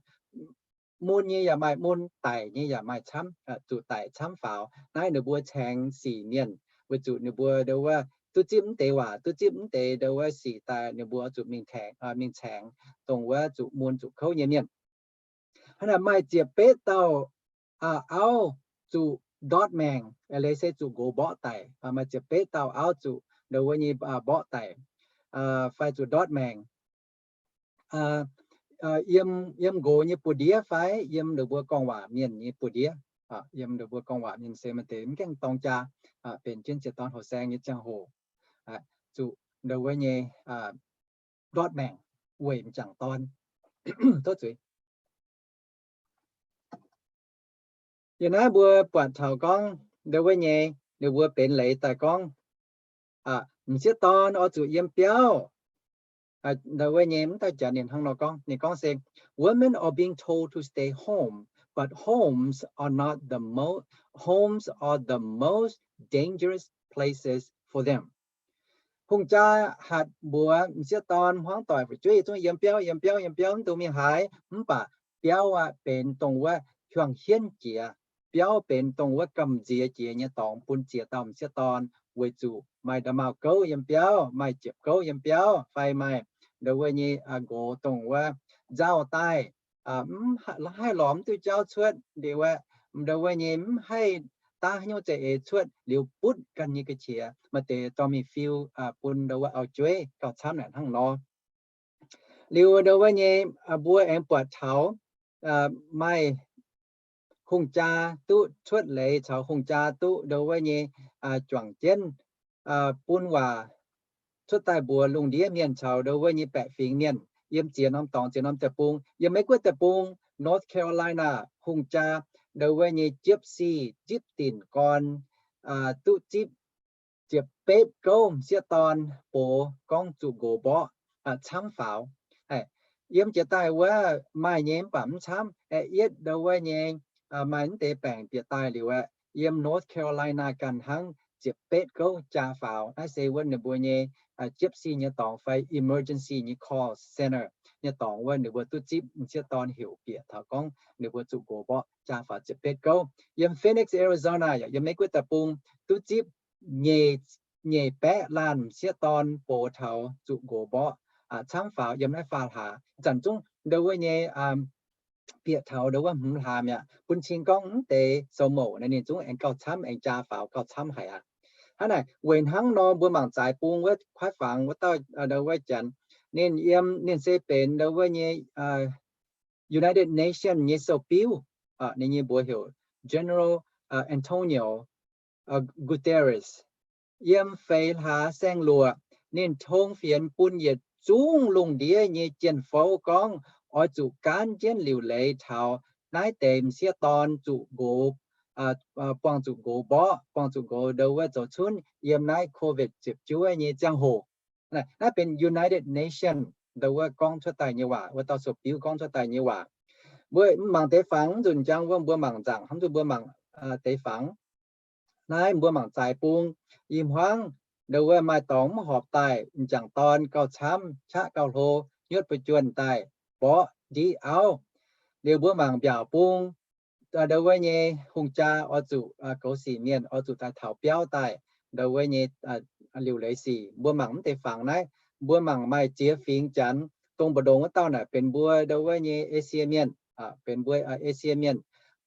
mun nyei yaac maaih, mun daic nyei yaac maaih camv, zuqc daic camv faaux. Naaiv ninh mbuo caengx sic mienh weic zuqc ninh mbuo ndo wuov duqv zipv mv deix waac, duqv zipv mv deix ndo wuov sic daaih ninh mbuo zuqc mingh caengx, dongh wuov zuqc mun zuqc kouv nyei mienh. Hnangv naaic maaih ziepc betv dauh auv zuqc ndortv maengc, eix leiz se zuqc nqox mborqv daic. Maaih ziepc betv dauh auv zuqc ndo wuov nyei mborqv daic fai zuqc ndortv maengc. Yiem nqox nyei buoz-ndiev fai yiem ninh mbuo gorngv waac mienh nyei buoz-ndiev. Yiem ninh mbuo gorngv waac mienh se maaih deix mv gaengh dorng jaa, benx jienv ziex dorn hoh saeng nyei ziangh hoc, zuqc ndo wuov nyei ndortv maengc weic m'jangc dorn. Tov zuiz. Yiem naaiv mbuo buatc taux gorngv ndo wuov nyei ninh mbuo benx leiz daaih gorngv m'sieqv dorn oix zuqc yiem biauv. Ndo wuov nyei mv dauh jaax ninh hnangv nor gorngv, ninh gorngv se, women are being told to stay home, but homes are not the most, homes are the most dangerous places for them. Hungh jaa hatc mbuox m'sieqv dorn hmuangv doic fu'jueiv zungv yiem biauv, yiem biauv, yiem biauv, mv dungx mingh haaix. Mv baac biauv aqv benx dongh wuov hiuang hienv jiex. Biauv benx dongh wuov gamh nziex jiex nyei dorngx bun ziex dauh m'sieqv dorn, weic zuqc maaih nda'maauh gouv yiem biauv, maaih ziepc gouv yiem biauv, fai maaih ndo wuov nyei nqox dongh wuov nzauh daaih, mv haih lorz mv duqv jauv cuotv, ndo wuov nyei mv haih daav haaix nyungc za'eix cuotv liuz butv ganh nyei ga'qiex, maaih deix dorh mingh fiu bun ndo wuov auv-jueiv gauh camv naaic hnangv nor. Liuz ndo wuov nyei mbuo aengx buatc taux maaih hungh jaa duqv cuotv leiz caux hungh jaa duqv ndo wuov nyei juangc jienv bun waac cuotv daaih mbuox lungh ndiev mienh caux ndo wuov nyei baeqc fingx mienh. yiem ziex norm dorngx, ziex norm deic-bung. Yiem Meiv Guoqv deic-bung, North Carolina hungh jaa, ndau wuov nyei Gypsy, zipv dinc gorn, duqv zipv ziepc betv gouv m'sieqv dorn box gorngv zuqc nqox mborqv, camv faaux. Yiem jiex daaih wuov maaih nyei mv baac mv camv. Aeqv, yietv ndau wuov nyei maaih mv deix baengc bieqc daaih liuz aeqv, yiem North Carolina ganh hnangv ziepc betv gouv jaa faaux. Naaiv se wuov ninh mbuo nyei Gypsy nyei dorngx fai emergency nyei call center nyei dorngx wuov ninh mbuo duqv zipv m'sieqv dorn heuc bieqc taux gorngv ninh mbuo zuqc nqox mborqv jaa faaux ziepc betv gouv. Yiem Phoenix, Arizona yaac yiem Meiv Guoqv deic-bung duqv zipv nyeic, nyeic baeqv laanh m'sieqv dorn box taux zuqc nqox mborqv camv faaux yiem naaiv faam hlaax. Zanc zungv ndau wuov nyei bieqc taux ndau wuov hmz hlaax mi'aqv. Bun cing gorngv mv deix sou mouc naaiv ninh zungv aengx gauh camv, aengx jaa faaux gauh camv haic aqv. Hnangv naaic, weic hnangv nor mbuo mangc zaaix bung wuov kuaaiv fangx wuov dauh ndau wuov janx, ninh yiem, ninh se benx ndau wuov nyei United Nations nyei sou-biuv. Ninh nyei mbuox heuc General Antonio Guterres. Yiem feix hlaax saeng-luoqc, ninh tong fienx bun yietc zungv lungh ndiev nyei jien-fouv gorngv oix zuqc gaanv jienv liuc leiz taux naaiv deix m'sieqv dorn zuqc nqox, buangh zuqc nqox mborqv, buangh zuqc nqox ndau wuov zoux cunv yiem naaiv COVID ziepc juov nyei ziangh hoc. Naaiv benx United Nations ndau wuov gorngv cuotv daaih nyei waac, wuov dauh sou-biuv gorngv cuotv daaih nyei waac. Mbuo mangc deix fangx, mv nzunc jangx wuov mbuo mangc nzaangc, mv nzunc mbuo mangc deix fangx. Naaiv mbuo mangc zaaix bung, i hmuangv ndau wuov maaih dorngx mv horpc daaih, m'jangc dorn gauh camv, qaqv gauh hlo, nyuotv buo juonh daaih, mborqv ndiqv auv. Liuz mbuo mangc mbiaauc bung, ndau wuov nyei hungh jaa oix zuqc, goux sic mienh oix zuqc daaih taux biauv daaih, ndau wuov nyei liuc leiz sic. Mbuo mangc mv deix fangx naaiv, mbuo mangc maaih ziex fingx janx, dongh mbu'ndongx wuov dauh naaic benx mbuo ndau wuov nyei Esie mienh, benx mbuo Esie mienh,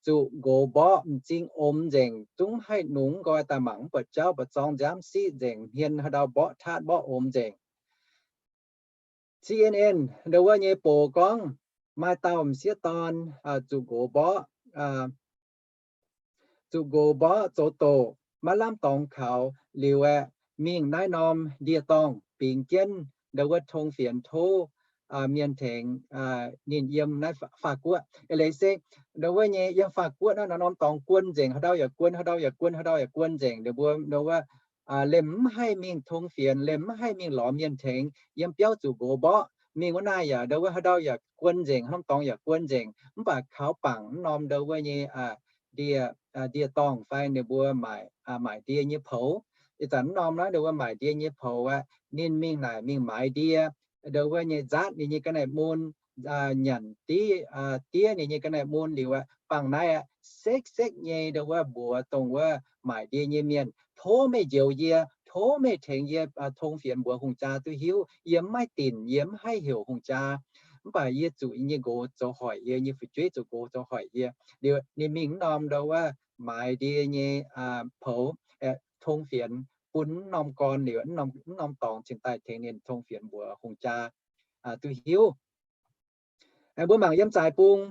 zuqc nqox mborqv m'zing omx nzengc, zungv haih nungx nqoi daaih mangc mv buatc jauv, buatc zorng nziaamv siqv nzengc, hmien haaix ndau mborqv tatv mborqv omx nzengc. C N N ndau wuov nyei box gorngv maaih dauh m'sieqv dorn zuqc nqox mborqv, zuqc nqox mborqv zoux doqc, maiv lamh dorngx kaux liuz aeqv, mingh naaiv norm ndie-dorngh bingx jienv ndau wuov tong fienx tov mienh tengx ninh yiem naaiv Faah Guoqv. Eix leiz se ndau wuov nyei yiem Faah Guoqv naaiv norm dorngx guon nzengc, haaix ndau yaac guon, haaix ndau yaac guon, haaix ndau yaac guon nzengc. Ninh mbuo ndau wuov liemh mv haih mingh tong fienx, liemh mv haih mingh lorz mienh tengx, yiem biauv zuqc nqox mborqv. Mingh wuov naaiv yaac ndau wuov haaix ndau yaac guon nzengc, norm dorngx yaac guon nzengc. Mv baac kaux bangc norm ndau wuov nyei ndie, ndie-dorngh fai ninh mbuo maaic, maaic ndie nyei poux. Ih zanc mv norm naaiv ndau wuov maaic ndie nyei poux aeqv, ninh mingh naaic mingh maaiz ndie, ndau wuov nyei nzaatv ninh nyei ga'naaiv mun, nyanc div, diev ninh nyei ga'naaiv mun liuz aeqv, bangc naaiv aeqv, sekv sekv nyei ndau wuov mbuox dongh wuov maaic ndie nyei mienh, tov meih njoux yie, tov meih tengx yie tong fienx mbuox hungh jaa duqv hiuv, yie mv maaih dinc, yie mv haih heuc hungh jaa. Mv baac yie zuqc yie nyei nqox zoux hoic yie, nyei fu'jueiv zuqc nqox zoux hoic yie. Liuz ninh mingh mv norm ndau wuov maaiz ndie nyei poux, tong fienx bun mv norm gorn liuz, mv norm dorngx cingx daaih tengx ninh tong fienx mbuox hungh jaa duqv hiuv. Mbuo mangc yiem zaaix bung,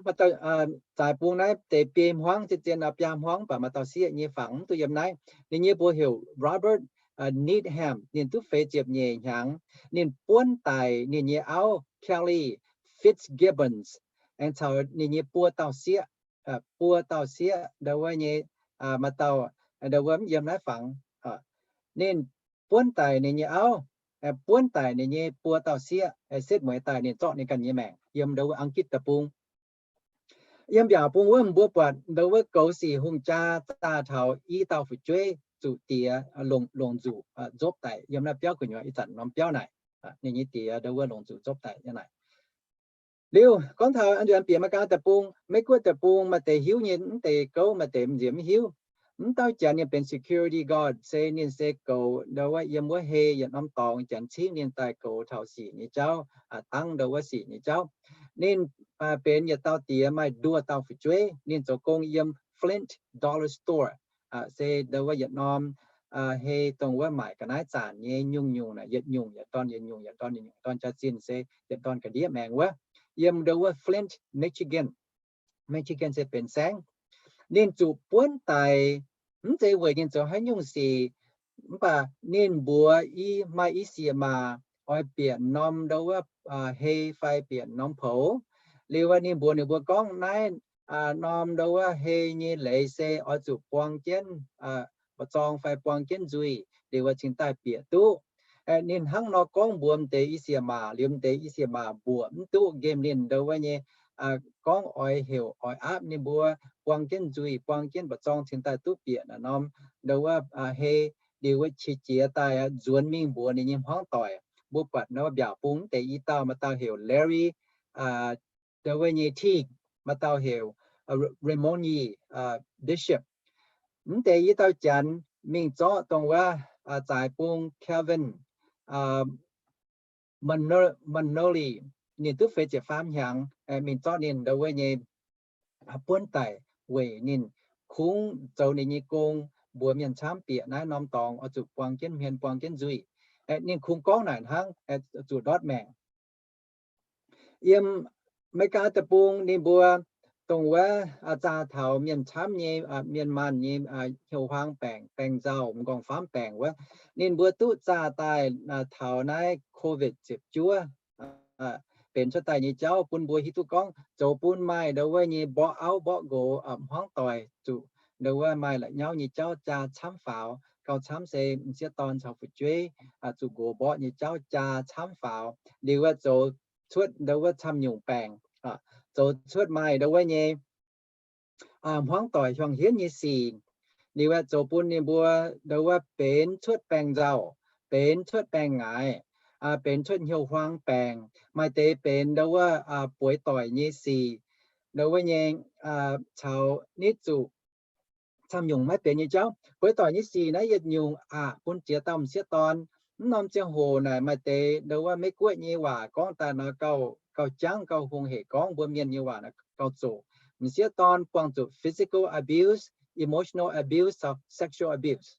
zaaix bung naaiv deix biei hmuangv, zien zien biaa hmuangv, mv baac maaih dauh sieqv nyei fangx mv duqv yiem naaiv. Ninh nyei mbuox heuc Robert Needham, ninh duqv feix ziepc nyeic hnyangx. Ninh buonv daic ninh nyei auv Kelly Fitzgibbons aengx caux ninh nyei buo dauh sieqv, buo dauh sieqv ndau wuov nyei, maaih dauh ndau wuov mv yiem naaiv fangx. Ninh buonv daic ninh nyei auv, buonv daic ninh nyei buo dauh sieqv, setv mueiz daaih ninh zorqv ninh ganh nyei maengc yiem ndau wuov Aangitv Deic-Bung. Yiem mbiaauc bung wuov mbuo buatc ndau wuov goux sic hungh jaa zaah taux i dauh fu'jueiv zuqc diex, longc nzuqc nzopv daic yiem naaiv biauv gu'nyuoz, ih zanc norm biauv naaic. Ninh nyei diex ndau wuov longc nzuqc nzopv daic yiem naaic. Liuz gorngv taux bieqc Meigaa Deic-Bung, Meiv Guoqv Deic-Bung maaih deix hiuv nyei, mv deix gouv, maaih deix nziex mv hiuv. Mv dauh janx ninh benx security guard, se ninh se goux ndau wuov yiem wuov hei yietc norm dorngx janx cingv ninh daaih goux taux sic nyei jauv, dangv ndau wuov sic nyei jauv. Ninh benx yietc dauh diex maaih nduoh dauh fu'jueiv. Ninh zoux gong yiem Flint Dollar Store, se ndau wuov yietc norm hei dongh wuov maaic ga'naaiv zanc nyei nyungc-nyungc naaic, yietc nyungc yietc dorn, yietc nyungc yietc dorn, yietc nyungc dorn jaax-zinh se yietc dorn ga'ndiev maengx wuov, yiem ndau wuov Flint, Michigan. Michigan se benx saengv. Ninh zuqc buonv daic, mv zeiz weic ninh zoux haaix nyungc sic, mv baac ninh mbuox i, maaih i sieqv maac, oix bieqc norm ndo wuov hei fai bieqc norm poux. Liuz wuov ninh mbuox ninh mbuo gorngv naaiv norm ndo wuov hei nyei leiz se oix zuqc buang jienv mba'zorng fai buang jienv nzuih liuz wuov cingx daaih bieqc duqv. Ninh hnangv nor gorngv mbuox m'deix i sieqv maac, liuz m'deix i sieqv maac mbuoqc mv duqv nqemh ninh ndo wuov nyei gorngv oix heuc oix aapv ninh mbuo buang jienv nzuih, buang jienv mba'zorng cingx daaih duqv bieqc naaiv norm ndo wuov hei. Liuz wuov qiex jiez daaih nzuonx mingh mbuox ninh nyei hmuangv doic. Mbuo buatc ndo wuov mbiaauc bung mv deix i dauh, maaih dauh heuc Larry, ndo wuov nyei Teague, maaih dauh heuc Ramon Yee, bishop. Mv deix i dauh janx mingh zorqv dongh wuov zaaix bung Calvin Manoli, ninh duqv feix ziepc faam hnyangx, mingh zorqv ninh ndo wuov nyei buonv daic weic ninh kungx zoux ninh nyei gong mbuox mienh camv bieqc naaiv norm dorngx oix zuqc buang jienv hmien, buang jienv nzuih. Ninh kungx gorngv naaic hnangv, zuqc ndortv maengc. Yiem America Deic-Bung ninh mbuo dongh wuov zaah taux mienh camv nyei, mienh maanh nyei hnyouv huaang baengc, baengc nzauh, m'nqorngv-famv baengc wuov, ninh mbuo duqv zaah daaih taux naaiv COVID ziepc juov benx cuotv daaih nyei jauv bun mbuo hiuv duqv gorngv zoux bun maaih ndo wuov nyei mborqv auv mborqv nqox, hmuangv doic zuqc ndo wuov maaih la'nyauv nyei jauv jaa camv faaux. Gauh camv se m'sieqv dorn caux fu'jueiv zuqc nqox mborqv nyei jauv jaa camv faaux. Liuz aeqv, zoux cuotv ndo wuov camv nyungc baengc, zoux cuotv maaih ndo wuov nyei hmuangv doic hiuang hienv nyei sic. Liuz aeqv, zoux bun ninh mbuo ndo wuov benx cuotv baengc nzauh, benx cuotv baengc ngaix, benx cuotv hnyouv huaang baengc, maaih deix benx ndo wuov bueix doic nyei sic, ndo wuov nyei caux nitv zuqc camv nyungc maiv benx nyei jauv. Bueix doic nyei sic naaiv yietc nyungc aqc bun ziex dauh m'sieqv dorn. Mv norm ziangh hoc naaic maaih deix ndo wuov Meiv Guoqv nyei waac gorngv daaih nor gauh jangv, gauh hungh hec gorngv mbuo Mienh nyei waac gauh zoqc. M'sieqv dorn buangh zuqc physical abuse, emotional abuse, sexual abuse.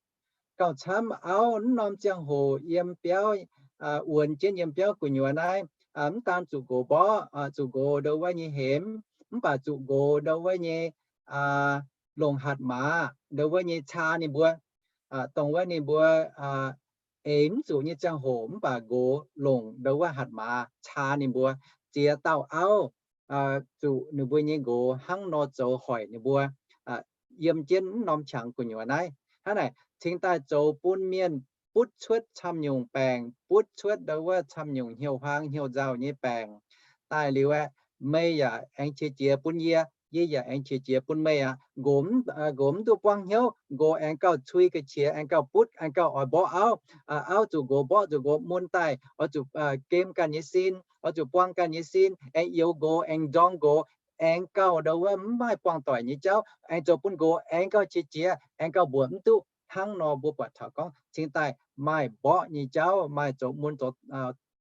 Gauh camv auv mv norm ziangh hoc yiem biauv, wuonx jienv yiem biauv gu'nyuoz naaiv, mv daan zuqc nqox mborqv, zuqc nqox ndo wuov nyei hemx, mv baac zuqc nqox ndo wuov nyei longc hatc maaz ndo wuov nyei caa ninh mbuo, dongh wuov ninh mbuo eix mv zuqc nyei ziangh hoc mv baac nqox longc ndo wuov hatc maaz caa ninh mbuo. Ziex dauh auv zuqc ninh mbuo nyei nqox hnangv nor zoux hoic ninh mbuo yiem jienv mv norm qangx gu'nyuoz naaiv. Hnangv naaic cingx daaih zoux bun mienh butv cuotv camv nyungc baengc, butv cuotv ndo wuov camv nyungc hnyouv huaang hnyouv nzauh nyei baengc. Daaih liuz aeqv, meih yaac aengx qiex jiez bun yie, yie yaac aengx qiex jiez bun meih aqv. Nqox mv duqv buangv hnyouv, nqox aengx gauh cui ga'qiex, aengx gauh butv, aengx gauh oix mborqv auv. Auv zuqc nqox mborqv, zuqc nqox mun daaih, oix zuqc gem ganh nyei sin, oix zuqc buang ganh nyei sin, aengx youx nqox, aengx nzorng nqox, aengx gauh ndo wuov mv maaih buangh doic nyei jauv, aengx zoux bun nqox aengx gauh qiex jiez, aengx gauh mbuoqc mv duqv. Hnangv nor mbuo buatc taux gorngv cingx daaih maaih mborqv nyei jauv, maaih zoux mun zoux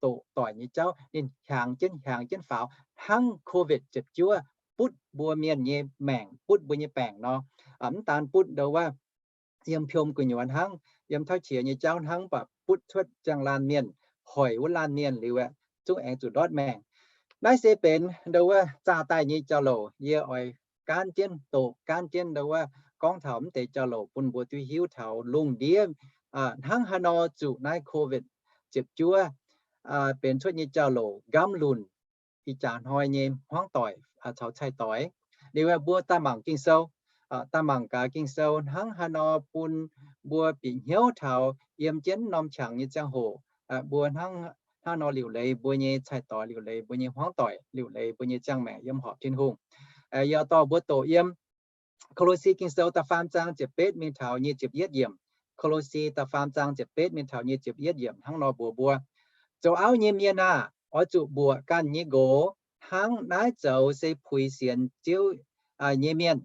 doqc doic nyei jauv ninh hiaangx jienv hiaangx jienv faaux hnangv COVID ziepc juov butv mbuo mienh nyei maengc, butv mbuo nyei baengc nor. Mv daan butv ndo wuov yiem piom gu'nyuoz hnangv, yiem tauv qiex nyei jauv hnangv, mv baac butv cuotv ziangh laanh mienh, hoic wuov laanh mienh liuz aeqv, zungv aengx zuqc ndortv maengc. Naaiv se benx ndo wuov zaah daaih nyei jauv-louc. Yie oix gaanv jienv doqc gaanv jienv ndo wuov gorngv taux mv deix jauv-louc bun mbuo duqv hiuv taux lungh ndiev hnangv haaix nor zuqc naaiv COVID ziepc juov benx cuotv nyei jauv-louc nqamv lunc ih jaax hnoi nyei hmuangv doic caux cai-doix. Liuz mbuo daaih mangc Ging-Sou, daaih mangc gaax Ging-Sou hnangv haaix nor bun mbuo bieqc hnyouv taux yiem jienv norm qangx nyei ziangh hoc, mbuo hnangv, hnangv nor liuc leiz mbuo nyei cai-doix, liuc leiz mbuo nyei hmuangv doic, liuc leiz mbuo nyei ziangh maengc yiem horpc Tin-Hungh. Yaac dorh mbuo doqc yiem Ko^lo^si Ging-Sou da'faam zaang ziepc betv mingh taux nyic ziepc yietv yiemc. Ko^lo^si da'faam zaang ziepc betv mingh taux nyic ziepc yietv yiemc hnangv nor mbuox mbuo, zoux auv nyei mienh aah! Oix zuqc mbuoqc ganh nyei nqox, hnangv naaiv zoux se puix sienx Ziouv nyei mienh.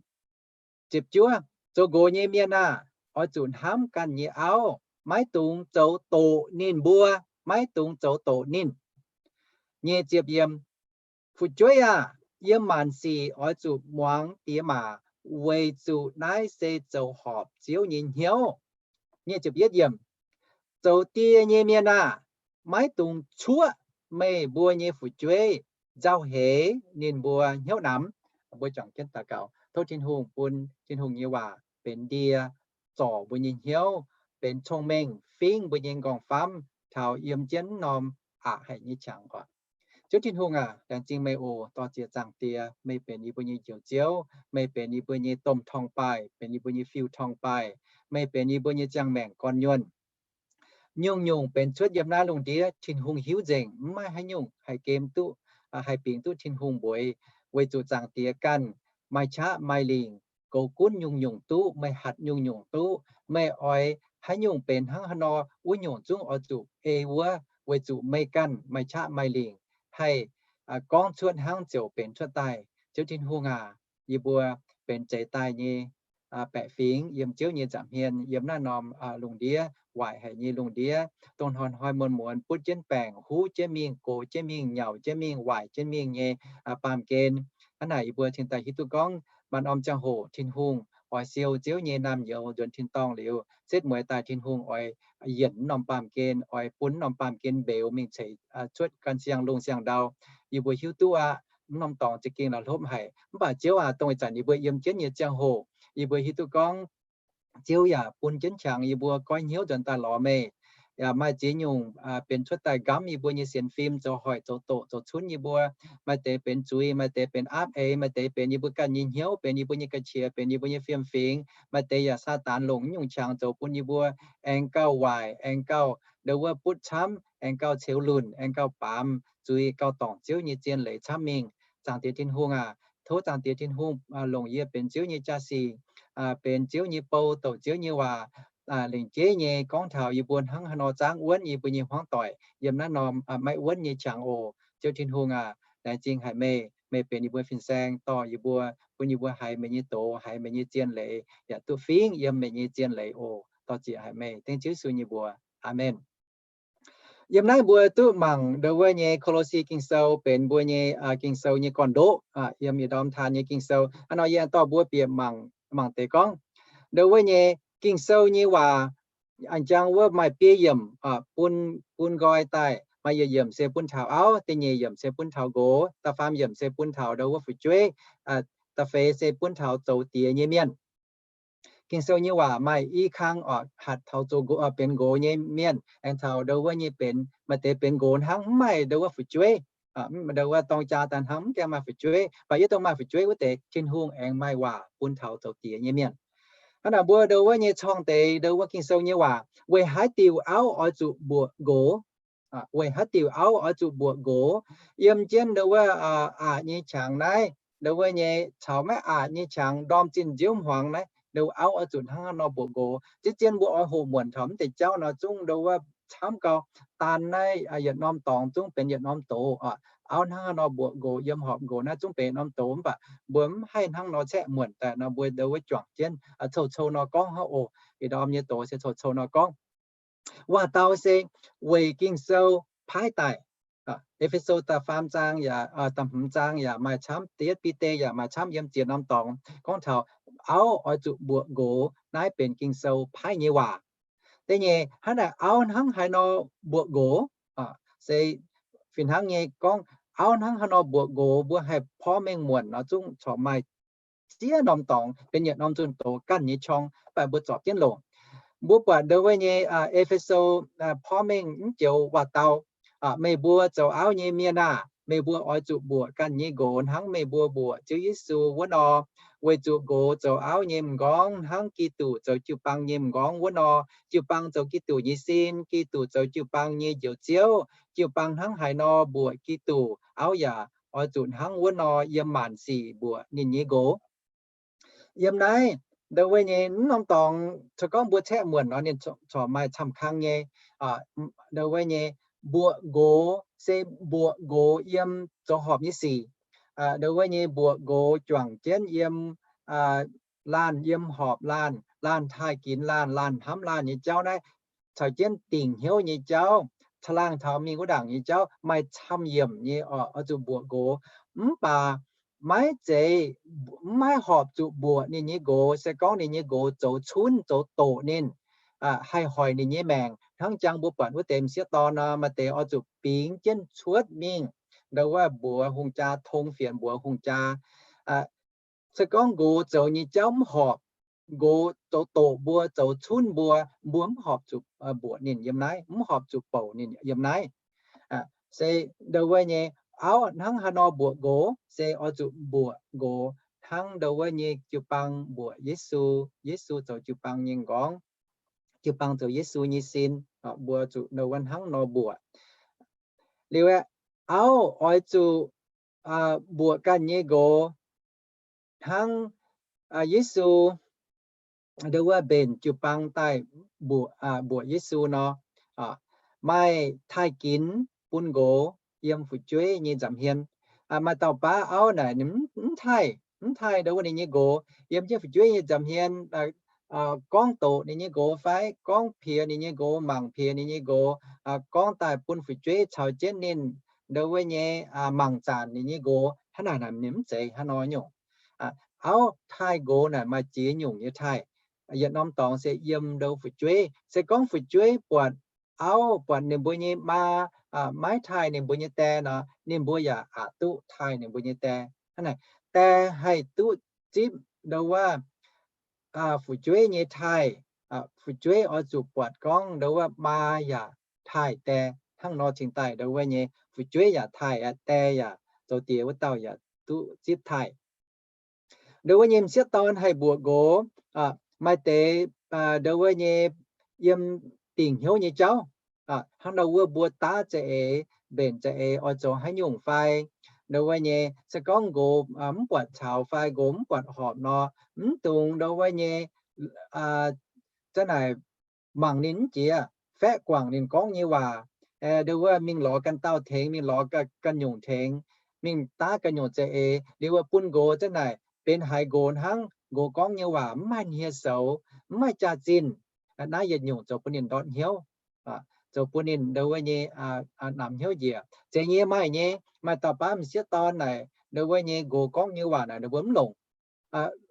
Ziepc juov, zoux nqox nyei mienh aah! Oix zuqc hnamv ganh nyei auv, maiv dungx zoux doqc ninh mbuo, maiv dungx zoux doqc ninh. Nyic ziepc yiemc, fu'jueiv aah! Yiem maanc sic oix zuqc muangx diex maac, weic zuqc naaiv se zoux horpc Ziouv nyei hnyouv. Nyic ziepc yietv yiemc, zoux die nyei mienh aah! Maiv dungx cuoqv meih mbuo nyei fu'jueiv, nzauh heix ninh mbuo hnyouv namx. Mbuo juangc jienv daux gaux, tov Tin-Hungh bun Tin-Hungh nyei waac benx ndie zorc mbuo nyei hnyouv, benx cong-mengh fingv mbuo nyei m'nqorngv-famv taux yiem jienv norm aqc haic nyei qangx oc. Ziouv Tin-Hungh aac, laengz zingh meih oc. Dor-ziec Zaangc Diex, meih benx yie mbuo nyei Njoux Ziouv, meih benx yie mbuo nyei domh torngv-baaih, benx yie mbuo nyei fiuv torngv-baaih, meih benx yie mbuo nyei ziangh maengc gorn-nyuonh. Nyungc-nyungc benx cuotv yiem naaiv lungh ndiev, Tin-Hungh hiuv nzengc, mv maaih haaix nyungc haih gem duqv, haih bingx duqv Tin-Hungh mbueiz, weic zuqc Zaangc Diex ganh maaih qaqv maaih lingc, goux gunv nyungc-nyungc duqv, meih hatc nyungc-nyungc duqv. Meih oix haaix nyungc benx hnangv haaix nor, wuov nyungc zungv oix zuqc ei wuov, weic zuqc meih ganh maaih qaqv maaih lingc, haih gorngv cuotv hnangv ziouc benx cuotv daaih. Ziouv Tin-Hungh aac, yie mbuo benx zeix daaih nyei baeqc fingx yiem Ziouv nyei nza'hmien, yiem naaiv norm lungh ndiev, waaic haic nyei lungh ndiev, dongh hnoi-hnoi muonz-muonz butv jienv baengc, huv jienv mingh, gox jienv mingh, nyauc jienv mingh, waaic jienv mingh nyei baamh gen. Hnangv naaic yie mbuo cingx daaih hiuv duqv gorngv maaih norm ziangh hoc Tin-Hungh oix siou Ziouv nyei naamh nyouz nzuonx tin-dorngh liuz, setv mueiz daaih Tin-Hungh oix yienc norm baamh gen, oix bun norm baamh gen mbeux mingh ceix cuotv ganh siang-lungh siang-ndau. Yie mbuo hiuv duqv aqv, mv norm dorngx za'gengh la'hlopv haic. Mv baac Ziouv aac, dongh ih zanc yie mbuo yiem jienv nyei ziangh hoc, yie mbuo hiuv duqv gorngv Ziouv yaac bun jienv qangx yie mbuo goiv hnyouv nzuonx daaih lorz meih. Yaac maaih ziex nyungc benx cuotv daaih nqamv yie mbuo nyei sienx fim, zoux hoic, zoux doqc, zoux cunv yie mbuo. Maaih deix benx zuiz, maaih deix benx aapv eix, maaih deix benx yie mbuo ganh nyei hnyouv, benx yie mbuo nyei ga'qiex, benx yie mbuo nyei fiem-fingx. Maaih deix yaac Saadaan longc nyungc qangx zoux bun yie mbuo aengx gauh waaic, aengx gauh ndo wuov butv camv, aengx gauh ceux lunc, aengx gauh baamz zuiz, gauh dorngc Ziouv nyei zien leiz camv mingh. Zaangc Diex Tin-Hungh aac, tov Zaangc Diex Tin-Hungh longc yie benx Ziouv nyei jaa-sic, benx Ziouv nyei bou, douc Ziouv nyei waac, lengc jeiv nyei gorngv taux yie mbuo hnangv haaix nor zaangv wuonv yie mbuo nyei hmuangv doic yiem naaiv norm maiv wuonv nyei qangx oc. Ziouv Tin-Hungh aac, laengz zingh haic meih. Meih benx yie mbuo fin-saeng, dorh yie mbuo, bun yie mbuo haiz meih nyei doz, haiz meih nyei zien leiz, yaac duqv fingv yiem meih nyei zien leiz oc. Dor-ziec haic meih, dengv Ziouv Yesu nyei mbuox. Aamen. Yiem naaiv mbuo duqv mangc ndo wuov nyei Ko^lo^si Ging-Sou benx mbuo nyei Ging-Sou nyei gorn-ndoqv, yiem yietc ndorm taan nyei Ging-Sou. Hnangv nor yie dorh mbuo bieqc mangc, mangc deix gorngv ndo wuov nyei Ging-Sou nyei waac. A'jang wuov maaih biei yiemc bun, bun nqoi daaih. Maaih yietc yiemc se bun taux auv, da'nyeic yiemc se bun taux nqox, da'faam yiemc se bun taux ndo wuov fu'jueiv, da'feix se bun taux zoux diex nyei mienh. Ging-Sou nyei waac maaih i kang oc, hatc taux zoux benx nqox nyei mienh, aengx taux ndo wuov nyei benx, maaih deix benx nqox hnangv, mv maaih ndo wuov fu'jueiv. Ndo wuov dorng jaa daaih hnangv, mv gaengh maaih fu'jueiv. Mv baac yie dongh maaih fu'jueiv wuov deix, Tin-Hungh aengx maaih waac bun taux zoux diex nyei mienh. Hnangv naaic mbuo ndo wuov nyei corng deix ndo wuov Ging-Sou nyei waac, weic haaix diuc auv oix zuqc mbuoqc nqox? Weic haaix diuc auv oix zuqc mbuoqc nqox? Yiem jienv ndo wuov aqc nyei qangx naaiv, ndo wuov nyei caux maiv aqc nyei qangx ndorm zinh nziouv hmuangx naaiv, ndo wuov auv oix zuqc hnangv haaix nor mbuoqc nqox? Zien-zien mbuo oix hoqc muonc taux mv deix jauv nor zungv ndo wuov camv gau. Daan naaiv yietc norm dorngx zungv benx yietc norm doz oc. Auv hnangv haaix nor mbuoqc nqox, yiem horpc nqox naaiv zungv benx yietc norm doz, mv baac mbuo mv haih hnangv nor caeqv muonc daaih nor, mbuo ndo wuov juangc jienv coux-coux nor gorngv hnangv oc. Ih ndorm nyei doz se coux-coux nor gorngv. Waac-dau se weic Ging-Sou paaiv daaih. E^fe^so da'faam zaang yaac, da'hmz zaang yaac maaih camv, da'yietv Bide yaac maaih camv yiem ziex norm dorngx gorngv taux auv oix zuqc mbuoqc nqox. Naaiv benx Ging-Sou paaiv nyei waac. Da'nyeic, hnangv naaic auv hnangv haaix nor mbuoqc nqox? Se fih hnangv nyei gorngv auv hnangv haaix nor mbuoqc nqox, mbuo haih porv mengh muonc nor zungv corc maaih ziex norm dorngx benx yietc norm nzunh doz ganh nyei qorng, mv baac mbuo zorpc jienv longc. Mbuo buatc ndo wuov nyei E^fe^so porv mengh mv joux waac-dau, meih mbuo zoux auv nyei mienh aah! Meih mbuo oix zuqc mbuoqc ganh nyei nqox hnangv meih mbuo mbuoqc Ziouv Yesu wuov nor. Weic zuqc nqox zoux auv nyei m'nqorngv hnangv Giduc zoux jiu-baang nyei m'nqorngv wuov nor. Jiu-baang zoux Giduc nyei sin, Giduc zoux jiu-baang nyei Njoux Ziouv. Jiu-baang hnangv haaix nor mbuoqc Giduc, auv yaac oix zuqc hnangv wuov nor yiem maanc sic mbuoqc ninh nyei nqox. Yiem naaiv ndo wuov nyei mv norm dorngx, corc gorngv mbuo caeqv muonc nor ninh corc maaih camv-kang nyei. Ndo wuov nyei mbuoqc nqox se mbuoqc nqox yiem zoux horpc nyei sic. Ndo wuov nyei mbuoqc nqox juangc jienv yiem laanh, yiem horpc laanh, laanh taaih ginx laanh, laanh hnamv laanh nyei jauv naaiv, caux jienv dingc hnyouv nyei jauv, caangh laangh taux mingh wuov ndaangc nyei jauv maaih camv-yiemc nyei oc, oix zuqc mbuoqc nqox. Mv baac maiv zeiz, mv maaih horpc zuqc mbuoqc ninh nyei nqox se gorngv ninh nyei nqox zoux cunv zoux doqc ninh, haih hoic ninh nyei maengc. Hnangv jangx mbuo buatc wuov deix m'sieqv dorn nor, maaih deix oix zuqc bingx jienv cuotv mingh, ndo wuov mbuox hungh jaa, tong fienx mbuox hungh jaa. Se gorngv nqox zoux nyei jauv mv horpc, nqox zoux doqc mbuo, zoux cunv mbuo, mbuo mv horpc zuqc mbuoqc ninh yiem naaiv, mv horpc zuqc bouc ninh yiem naaiv. Se ndau wuov nyei auv hnangv haaix nor mbuoqc nqox, se oix zuqc mbuoqc nqox hnangv ndau wuov nyei jiu-baang mbuoqc Yesu, Yesu zoux jiu-baang nyei m'nqorngv, jiu-baang zoux Yesu nyei sin, mbuo zuqc ndau wuov hnangv nor mbuoqc. Liuz aeqv, auv oix zuqc mbuoqc ganh nyei nqox hnangv Yesu ndau wuov mbenc jiu-baang daaih mbuoqc Yesu nor, maaih taaih ginx bun nqox yiem fu'jueiv nyei nza'hmien. Maaih dauh baav auv naaic ninh mv taaih, mv taaih ndau wuov ninh nyei nqox yiem jienv fu'jueiv nyei nza'hmien, gorngv doqc ninh nyei nqox fai gorngv piex ninh nyei nqox, mangc piex ninh nyei nqox, gorngv daaih bun fu'jueiv caux jienv ninh ndau wuov nyei mangc zanc ninh nyei nqox. Hnangv naaic, naaic ninh mv zeiz hnangv nor nyungc. Auv taaih nqox naaic maaih ziex nyungc nyei taaih. Yietc norm dorngx se yiem ndau fu'jueiv. Se gorngv fu'jueiv buatc auv, buatc ninh mbuo nyei maa maiv taaih ninh mbuo nyei die nor, ninh mbuo yaac aqc duqv taaih ninh mbuo nyei die. Hnangv naaic, die haih duqv zipv ndau wuov fu'jueiv nyei taaih. Fu'jueiv oix zuqc buatc gorngv ndau wuov maa yaac taaih die. Hnangv nor cingx daaih ndau wuov nyei fu'jueiv yaac taaih, die yaac zoux diex wuov dauh yaac duqv zipv taaih. Ndau wuov nyei m'sieqv dorn haih mbuoqc nqox, maaih deix ndau wuov nyei yiem dingc hnyouv nyei jauv. Hnangv ndau wuov mbuo daav za'eix, mbenc za'eix oix zoux haaix nyungc fai, ndau wuov nyei se gorngv nqox mv buatc caux fai nqox mv buatc horpc nor, mv dungx ndau wuov nyei za'naaic mangc ninh mv jiex, faeqv guangc ninh gorngv nyei waac, ndau wuov mingh lorz ganh dauh tengx, mingh lorz ganh nyungc tengx, mingh daav ganh nyungc za'eix, liuz wuov bun nqox za'naaic benx haiz nqox hnangv, nqox gorngv nyei waac mv maaih hniev-soux, mv maaih jaax-zinh. Naaiv yietc nyungc zoux bun ninh ndortv hnyouv, zoux bun ninh ndau wuov nyei namx hnyouv njiec. Zeiz nyei, maaih nyei, maaih dauh baav m'sieqv dorn naaic ndau wuov nyei nqox gorngv nyei waac naaic ninh mbuo mv longc.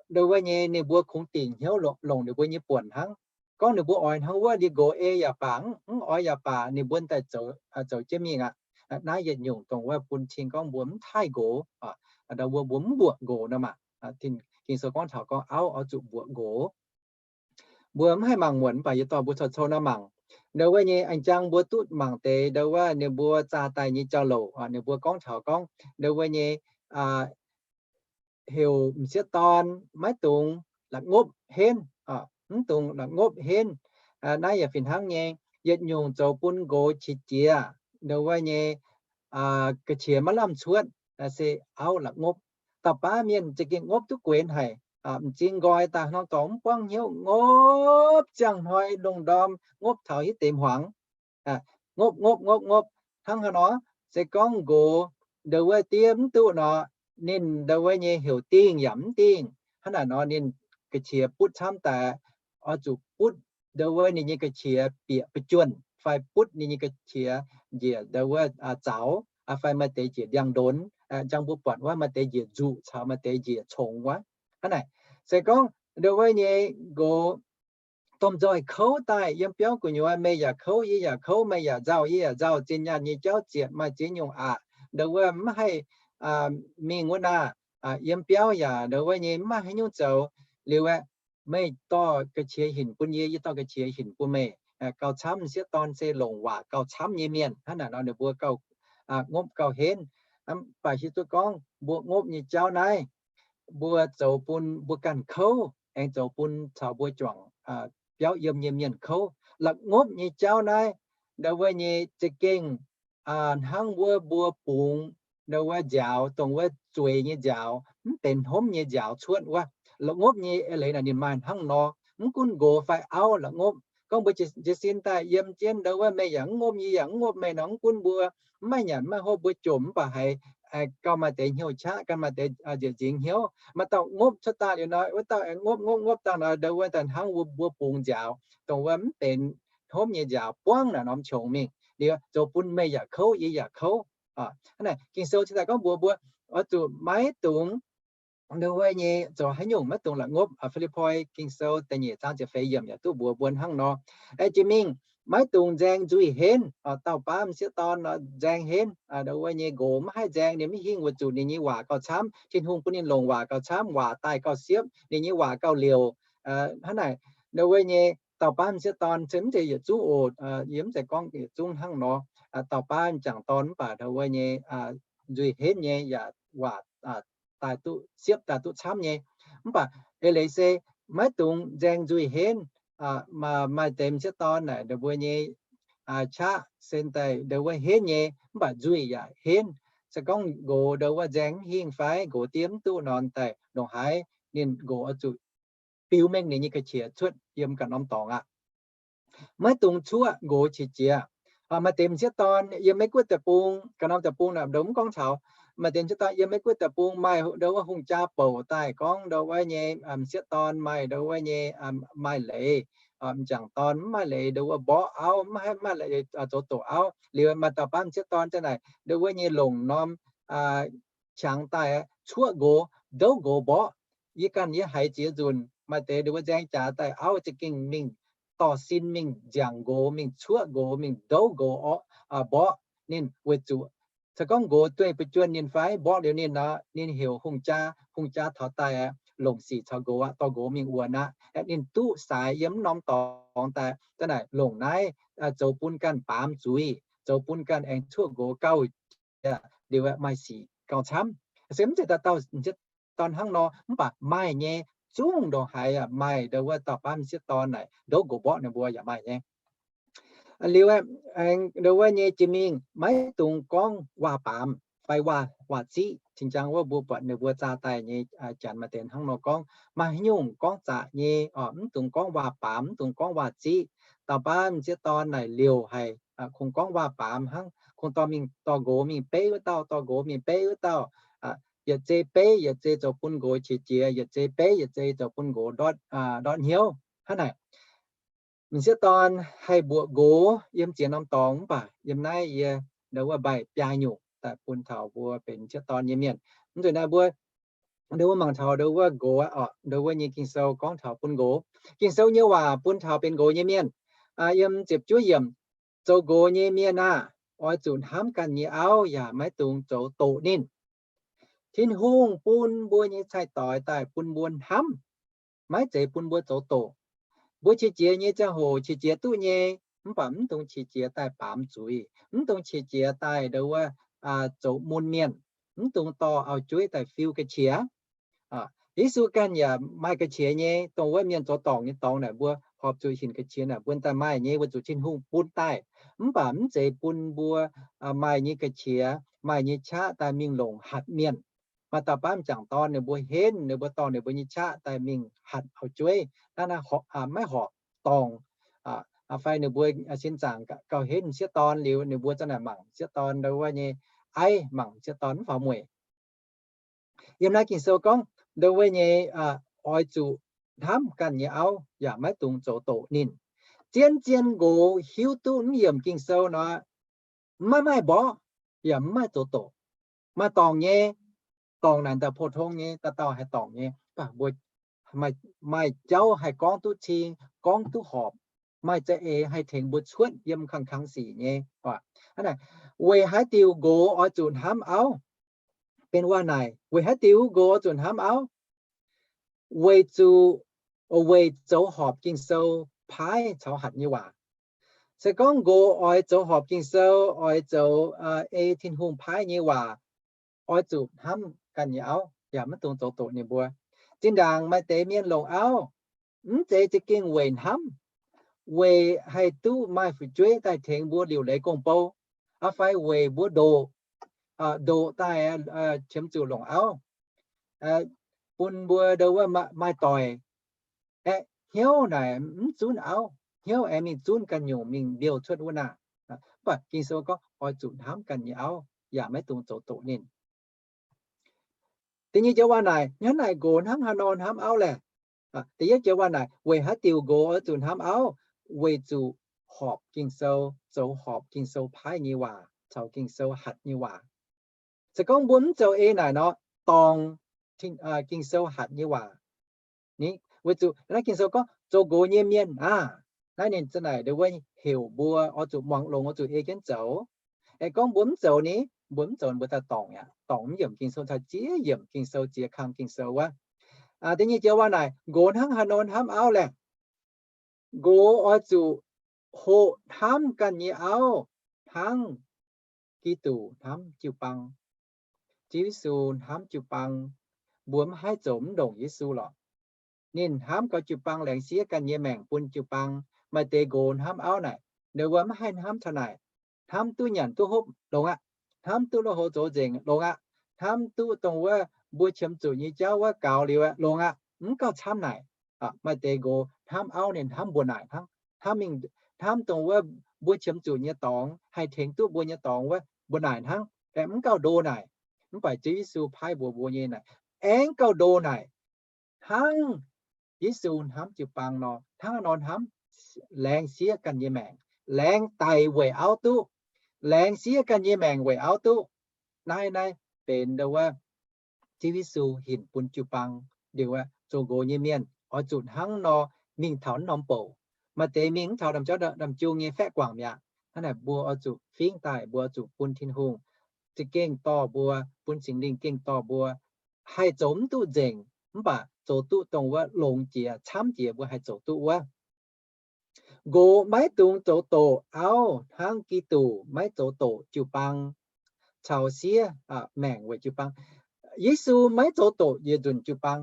Ndau wuov nyei ninh mbuo kungx dingc hnyouv longc ninh mbuo nyei buonc hnangv. Gorngv ninh mbuo oix hnangv wuov, liuz nqox ei yaac baac, mv oix yaac baac, ninh mbuo daaih zoux jienv mingh aqv. Naaiv yietc nyungc dongh wuov bun cing gorngv mbuo mv taaih nqox, ndau wuov mbuo mv mbuoqc nqox nor maah. Ging-Sou gorngv taux gorngv auv oix zuqc mbuoqc nqox. Mbuo mv haih mangc muonc mv baac yie dorh mbuo cou-cou nor mangc. Ndau wuov nyei aengx jang mbuo duqv mangc deix ndau wuov ninh mbuo zaah daaih nyei jauv-louc, ninh mbuo gorngv taux gorngv ndau wuov nyei heuc m'sieqv dorn maiv dungx la'ngopv henv, mv dungx la'ngopv henv. Naaiv yaac fih hnangv nyei, yietc nyungc zoux bun nqox qiex jiez, ndau wuov nyei ga'qiex maiv lamh cuotv se auv la'ngopv. Dauh baav mienh za'gengh ngopv duqv guenx haic, m'zing nqoi daaih hnangv dorngx mv buangv hnyouv, ngopv ziangh hnoi lungh ndorm, ngopv taux hitv deix hmuangx, ngopv ngopv ngopv ngopv hnangv haaix nor. Se gorngv nqox ndau wuov diev mv duqv nor, ninh ndau wuov nyei heuc dingh yaac mv dingh. Hnangv naaic nor ninh ga'qiex butv camv daaih, oix zuqc butv ndau wuov ninh nyei ga'qiex bieqc ba'juonh fai butv ninh nyei ga'qiex njiec ndau wuov zaux, fai maaih deix njiec ndiangx-ndonx, njang mbuo buatc wuov maaih deix njiec nzuqc caux maaih deix njiec congx wuov. Hnangv naaic, se gorngv ndau wuov nyei nqox domh nzoih kouv daaih yiem biauv gu'nyuoz, meih yaac kouv yie yaac kouv, meih yaac nzauh yie yaac nzauh, zinh nyaanh nyei jauv zietc maaih ziex nyungc aqc, ndau wuov mv haih mingh wuov naah, yiem biauv yaac ndau wuov nyei mv maaih haaix nyungc zoux. Liuz aeqv, meih dorh ga'qiex hinc bun yie, yie dorh ga'qiex hinc bun meih. Gauh camv m'sieqv dorn se longc waac gauh camv nyei mienh. Hnangv naaic nor ninh mbuo gauh ngopv gauh henv. Mv baac hiuv duqv gorngv mbuo ngopv nyei jauv naaiv, mbuo zoux bun mbuo ganh kouv, aengx zoux bun caux mbuo juangc biauv yiem nyei mienh kouv. La'ngopv nyei jauv naaiv, ndau wuov nyei za'gengh hnangv wuov mbuo bungx ndau wuov nziaaux, dongh wuov zueiz nyei nziaaux, mv benx hnomv nyei nziaaux cuotv wuov. La'ngopv nyei eix leiz naaic ninh maaih hnangv nor. Mv gunv nqox fai auv la'ngopv. Gorngv mbuo jiez sin daaih yiem jienv ndau wuov meih yaac mv ngopv yie yaac mv ngopv meih nor, mv gunv mbuo mv maaih nyanc mv maaih hopv, mbuo jomc mv baac haiz gauh maaih deix hnyouv qaqv, ganh maaih deix njiec nzingx hnyouv. Maaih dauh ngopv cuotv daaih liuz nor, wuov dauh aengx ngopv ngopv ngopv dangh nor, ndau wuov daaih hnangv mbuo bungx nziaaux, dongh wuov mv benx hnomv nyei nziaaux buangv naaic norm qongx mingh. Liuz zoux bun meih yaac kouv yie yaac kouv. Hnangv naaic Ging-Sou cingx daaih gorngv mbuox mbuo oix zuqc maiv dungx ndau wuov nyei zoux haaix nyungc maiv dungx la'ngopv. Fi^lipv^poi Ging-Sou da'nyeic zaang ziepc feix yiemc yaac duqv mbuox mbuo hnangv nor. Jiex mingh maiv dungx nzaeng nzuih henv. Dauh baav m'sieqv dorn nor nzaeng henv, ndau wuov nyei nqox mv haih nzaeng, ninh mv hingh weic zuqc ninh nyei waac gauh camv. Tin-Hungh bun ninh longc waac gauh camv, waac daaih gauh siepv, ninh nyei waac gauh liouc. Hnangv naaic, ndau wuov nyei dauh baav m'sieqv dorn se mv zeiz yietc zungv oc. Yie mv zeiz gorngv yietc zungv hnangv nor. dauh baav m'jangc dorn mv baac ndau wuov nyei nzuih henv nyei yaac waac daaih duqv siepv daaih duqv camv nyei. Mv baac eix leiz se maiv dungx nzaeng nzuih henv. Maaih deix m'sieqv dorn naaic ndau mbuo nyei qaqv sen daaih ndau wuov henv nyei mv baac nzuih yaac henv. Se gorngv nqox ndau wuov nzaeng mv hingh fai nqox diev mv duqv nor daaih ndongc haaix ninh nqox oix zuqc biux mengh ninh nyei ga'qiex cuotv yiem ganh norm dorngx aqv. Maiv dungx cuoqv nqox qiex jiez. Maaih deix m'sieqv dorn yiem Meiv Guoqv deic-bung, ganh norm deic-bung naaic ndau mv gorngv caux. Maaih deix m'sieqv dorn yiem Meiv Guoqv deic-bung maaih ndau wuov hungh jaa bouc daaih gorngv ndau wuov nyei m'sieqv dorn maaih ndau wuov nyei maaih leiz, m'jangc dorn mv maaih leiz ndau wuov mborqv auv, mv maaih leiz zoux doqc auv. Liuz maaih dauh baav m'sieqv dorn za'naaic ndau wuov nyei longc norm qangx daaih cuoqv nqox, ndouv nqox mborqv. Yie ganh yie haiz ziex nzunc maaih deix ndau wuov nzaeng jaax daaih auv za'gengh mingh dorh sin mingh nziangc nqox, mingh cuoqv nqox, mingh ndouv nqox, mborqv ninh weic zuqc se gorngv nqox dueiv buv juonh ninh fai mborqv liuz ninh nor, ninh heuc hungh jaa, hungh jaa taux daaih longc sic caux nqox aqv, dorh nqox mingh wuonx aqv. Ninh duqv saaix yiem norm dorngx daaih za'naaic longc naaiv zoux bun ganh baamz zuiz, zoux bun ganh aengx cuoqv nqox gauh jiex liuz maaih sic gauh camv. Se mv zeiz dauh dauh m'sieqv dorn hnangv nor, mv baac maaih nyei, zungv ndongc haaix maaih ndau wuov dauh baav m'sieqv dorn naaic ndouv nqox mborqv ninh mbuo yaac maaih nyei. Liuz ndau wuov nyei jiex mingh maiv dungx gorngv waac-baamz fai waac-ziqv. Cing-jang wuov mbuo buatc ninh mbuo zaah daaih nyei janx maaih deix hnangv nor gorngv, maaih haaix nyungc gorngv zaqc nyei, mv dungx gorngv waac-baamz, mv dungx gorngv waac-ziqv. Dauh baav m'sieqv dorn naaic liouc haic, kungx gorngv waac-baamz hnangv, kungx dorh mingh dorh nqox mingh beiv wuov dauh, dorh nqox mingh beiv wuov dauh, yietc zei beiv yietc zei zoux bun nqox qiex jiez, yietc zei beiv yietc zei zoux bun nqox ndortv hnyouv hnangv naaic. M'sieqv dorn haih mbuoqc nqox yiem ziex norm dorngx mv baac yiem naaiv yie ndau wuov mbaih biaa nyungc daaih bun taux mbuo benx m'sieqv dorn nyei mienh. Mv zuqc naaiv mbuo ndau wuov mangc taux ndau wuov nqox oc, ndau wuov nyei Ging-Sou gorngv taux bun nqox. Ging-Sou nyei waac bun taux benx nqox nyei mienh. Yiem ziepc juov yiemc, zoux nqox nyei mienh aah! Oix zuqc hnamv ganh nyei auv yaac maiv dungx zoux doqc ninh. Tin-Hungh bun mbuo nyei cai-doix daaih bun mbuo hnamv, maiv zeiz bun mbuo zoux doqc. Mbuo qiex jiez nyei ziangh hoc qiex jiez duqv nyei, mv baac mv dungx qiex jiez daaih baamz zuiz, mv dungx qiex jiez daaih ndau wuov zoux mun mienh, mv dungx dorh auv-jueiv daaih fiu ga'qiex. Yesu ganh yaac maaih ga'qiex nyei, dongh wuov mienh zoux dorngc nyei dorngx naaic mbuo horpc zuqc hinc ga'qiex naaic mbuo daaih maaih nyei weic zuqc Tin-Hungh bun daaih. Mv baac mv zeiz bun mbuo maaih nyei ga'qiex, maaih nyei qaqv daaih mingh longc hatc mienh. Maaih dauh baav m'jangc dorn ninh mbuo henv, ninh mbuo dorh ninh mbuo nyei qaqv daaih mingh hatc auv-jueiv, naaiv maiv horpc dorngc. Fai ninh mbuo sin zaangc gauh henv m'sieqv dorn liuz, ninh mbuo za'naaic mangc m'sieqv dorn ndau wuov nyei aiv, mangc m'sieqv dorn mv faaux mueic. Yiem naaiv Ging-Sou gorngv ndau wuov nyei oix zuqc hnamv ganh nyei auv yaac maiv dungx zoux doqc ninh. Zien-zien nqox hiuv duqv mv yiemc Ging-Sou nor, maiv maaih mborqv yaac mv maaih zoux doqc. Maaih dorngc nyei, dorngc naaic daaih pou-tong nyei, dauh dauh haih dorngc nyei, mv baac mbuo maaih jauv haih gorngv duqv cing, gorngv duqv horpc, maaih za'eix haih tengx mbuo cuotv yiem kangx-kangx sic nyei. Weic haaix diuc nqox oix zuqc hnamv auv? Benx waac naaic, weic haaix diuc nqox oix zuqc hnamv auv? Weic zuqc, weic zoux horpc Ging-Sou paaiv caux hatc nyei waac. Se gorngv nqox oix zoux horpc Ging-Sou, oix zoux ei Tin-Hungh paaiv nyei waac, oix zuqc hnamv ganh nyei auv yaac maiv dungx zoux doqc ninh mbuo. Zinh ndaangc maaih deix mienh longc auv, mv zeiz za'gengh weic hnamv, weic haih duqv maaih fu'jueiv daaih tengx mbuo liuc leiz gong-bou, fai weic mbuo ndoqc, ndoqc daaih qiemx zuqc longc auv, bun mbuo ndau wuov maaih doic. Aeqv, hnyouv naaic mv zunv auv, hnyouv aengx mingh zunv ganh nyungc mingh mbiouh cuotv wuov naah. Mv baac Ging-Sou gorngv oix zuqc hnamv ganh nyei auv yaac maiv dungx zoux doqc ninh. Da'nyeic joux waac naaic, hnangv naaic nqox hnangv haaix nor hnamv auv laeh? Da'yietv joux waac naaic, weic haaix diuc nqox oix zuqc hnamv auv? Weic zuqc horpc Ging-Sou, zoux horpc Ging-Sou paaiv nyei waac caux Ging-Sou hatc nyei waac. Se gorngv mbuo mv zoux ei naaic nor, dorngc Ging-Sou hatc nyei waac. Weic zuqc naaiv Ging-Sou gorngv zoux nqox nyei mienh aah, naaiv ninh za'naaic ndau wuov heuc mbuo oix zuqc muangx longx, oix zuqc ei jienv zoux. Aeqv, gorngv mbuo mv zoux ni, mbuo mv zoux mbuo daaih dorngc aqv, dorngc mv yiemc Ging-Sou, caux ziex yiemc Ging-Sou, ziex kang Ging-Sou wuov. Da'nyeic joux waac naaic, nqox hnangv haaix nor hnamv auv laeh? Nqox oix zuqc hoqc hnamv ganh nyei auv hnangv Giduc hnamv jiu-baang. Ziouv Yesu hnamv jiu-baang. Mbuo maiv haih zoux mv ndongc Yesu lorqc. Ninh hnamv gau jiu-baang, laengz siev ganh nyei maengc bun jiu-baang. Maaih deix nqox hnamv auv naaic, ninh mbuo maiv haih hnamv taux naaic. Hnamv duqv nyanc duqv hopv, longx aqv. Hnamv duqv lui-houx zoux nzengc, longx aqv. Hnamv duqv dongh wuov mbuo qiemx zuqc nyei jauv wuov gaux liuz, longx aqv. Mv gauh camv naaic. Maaih deix nqox hnamv auv ninh hnamv mbuo naaic hnangv. Hnamv mingh, hnamv dongh wuov mbuo qiemx zuqc nyei dorngx, haih tengx duqv mbuo nyei dorngx wuov mbuo naaic hnangv. Aengx mv gauh ndo naaic. Mv baac Ziouv Yesu paaiv mbuox mbuo nyei naaic, aengx gauh ndo naaic. Hnangv Yesu hnamv jiu-baang nor, hnangv nor hnamv, laengz siev ganh nyei maengc, laengz daic weic auv duqv, laengz siev ganh nyei maengc weic auv duqv. Naaiv, naaiv benx ndo wuov Ziouv Yesu hinc bun jiu-baang. Liuz aqv, zoux nqox nyei mienh oix zuqc hnangv nor mingh taux norm bouc. Maaih deix mingh mv taux norm jauv, norm jung nyei faeqv guangc mi'aqv. Hnangv naaic mbuo oix zuqc fingx daaih, mbuo oix zuqc bun Tin-Hungh za'gengh dorh mbuo, bun Singx Lingh gengh dorh mbuo, haih zoux mv duqv nzengc, mv baac zoux duqv dongh wuov longx jiex, camv jiex mbuo haih zoux duqv wuov. Nqox maiv dungx zoux doqc auv hnangv Giduc maiv zoux doqc jiu-baang caux siev maengc weic jiu-baang. Yesu maiv zoux doqc yietc nzunc jiu-baang.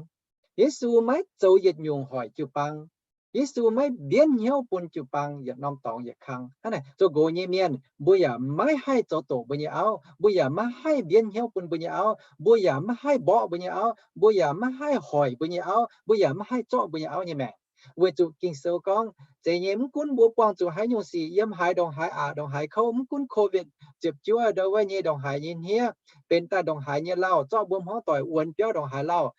Yesu maiv zoux yietc nyungc hoic jiu-baang. Yesu maiv mbienv hnyouv bun jiu-baang yietc norm dorngx yietc kang. Hnangv naaic, zoux nqox nyei mienh, mbuo yaac maiv haih zoux doqc mbuo nyei auv, mbuo yaac maiv haih mbienv hnyouv bun mbuo nyei auv, mbuo yaac maiv haih mborqv mbuo nyei auv, mbuo yaac maiv haih hoic mbuo nyei auv, mbuo yaac maiv haih zorqv mbuo nyei auv nyei maengc. Weic zuqc Ging-Sou gorngv, zeiz nyei, mv gunv mbuo buangh zuqc haaix nyungc sic, yiem haaix ndongc haaix aqc, ndongc haaix kouv, mv gunv COVID ziepc juov ndo wuov nyei ndongc haaix nyei hniev, benx daaih ndongc haaix nyei lauh, zorqv mbuo hmuangv doic wuonx biauv ndongc haaix lauh,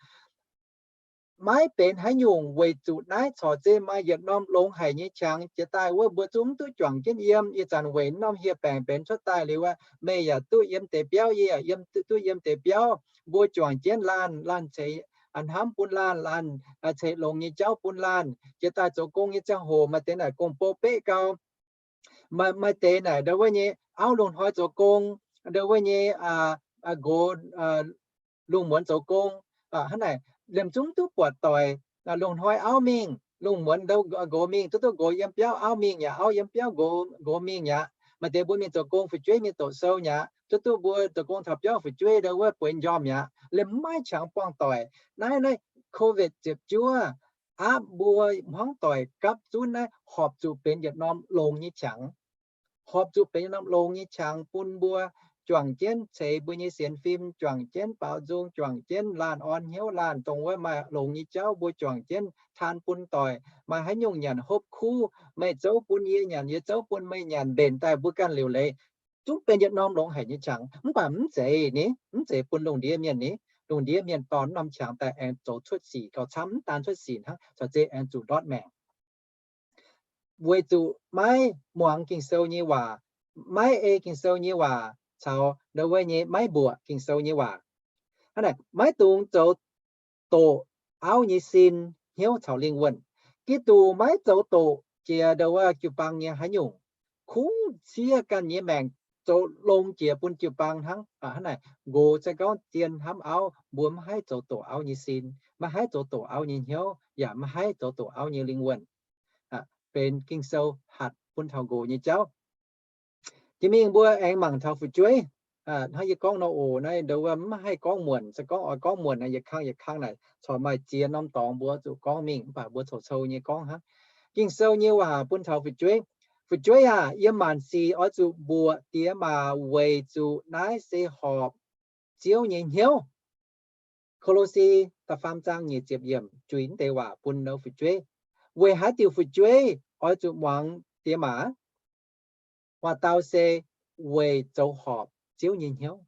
maiv benx haaix nyungc. Weic zuqc naaiv corc zeiz maaih yietc norm longx haic nyei qangx jiex daaih wuov, mbuo zungv mv duqv juangc jienv yiem. Ih zanc weic norm hieh baengc benx cuotv daaih liuz aqv, meih yaac duqv yiem deix biauv, yie yaac yiem, duqv yiem deix biauv. Mbuo juangc jienv laanh, laanh ceix hnamv bun laanh, laanh ceix longx nyei jauv bun laanh. Jiex daaih zoux gong nyei ziangh hoc maaih deix naaic gong-bou beqv gau. Maaih, maaih deix naaic ndo wuov nyei auv lungh hnoi zoux gong, ndo wuov nyei nqox lungh muonz zoux gong. Hnangv naaic liemh zungv duqv buatc doic, lungh hnoi auv mingh, lungh muonz ndo nqox mingh, duqv duqv nqox yiem biauv auv mingh yaac auv yiem biauv nqox, nqox mingh yaac. Maaih deix mbuo mingh zoux gong fu'jueiv mingh doqc sou yaac duqv duqv mbuo zoux gong taux biauv fu'jueiv ndo wuov bueix njormh yaac liemh maiv qangx buangh doic. Naaiv, naaiv COVID ziepc juov aapv mbuo hmuangv doic gapv zunv naaiv horpc zuqc benx yietc norm longx nyei qangx. Horpc zuqc benx yietc norm longx nyei qangx bun mbuo juangc jienv ceix mbuo nyei sienx fim, juangc jienv baaux nzung, juangc jienv laanh orn hnyouv, laanh dongh wuov maaih longx nyei jauv mbuo juangc jienv taan bun doic. Maaih haaix nyungc nyanc hopv kuv, meih zouv bun yie nyanc, yie zouv bun meih nyanc, mbenc daaih mbuo ganh liuc leiz. Zungv benx yietc norm longx haic nyei qangx, mv baac mv zeiz ni, mv zeiz bun lungh ndiev mienh ni. Lungh ndiev mienh dorh norm qangx daaih aengx zoux cuotv sic gauh camv, mv daan cuotv sic hnangv, caux zeiz aengx zuqc ndortv maengc. Weic zuqc maiv muangx Ging-Sou nyei waac, maiv ei Ging-Sou nyei waac, caux ndo wuov nyei maiv mbuoqc Ging-Sou nyei waac. Hnangv naaic, maiv dungx zoux doqc auv nyei sin, hnyouv caux lingh wuonh. Giduc maiv zoux doqc jiex ndo wuov jiu-baang nyei haaix nyungc, kungx siev ganh nyei maengc zoux longx jiex bun jiu-baang hnangv. Hnangv naaic, nqox se gorngv zien hnamv auv, mbuo maiv haih zoux doqc auv nyei sin, maiv haih zoux doqc auv nyei hnyouv, yaac maiv haih zoux doqc auv nyei lingh wuonh. Benx Ging-Sou hatc bun taux nqox nyei jauv. Jiex mingh mbuo aengx mangc taux fu'jueiv. Hnangv yie gorngv nor oc, naaiv ndo wuov maiv haih gorngv muonc, se gorngv oix gorngv muonc naaic, yietc kang yietc kang naaic corc maaih ziex norm dorngx mbuo zuqc gorngv mingh, mv baac mbuo coux sou nyei gorngv hnangv. Ging-Sou nyei waac bun taux fu'jueiv. Fu'jueiv aah! Yiem maanc sic oix zuqc mbuoqc diex maac weic zuqc naaiv se horpc Ziouv nyei hnyouv. Ko^lo^si da'faam zaang nyic ziepc yiemc juix deix waac bun fu'jueiv. Weic haaix diuc fu'jueiv oix zuqc muangx diex maac? Waac-dau se weic zoux horpc Ziouv nyei hnyouv.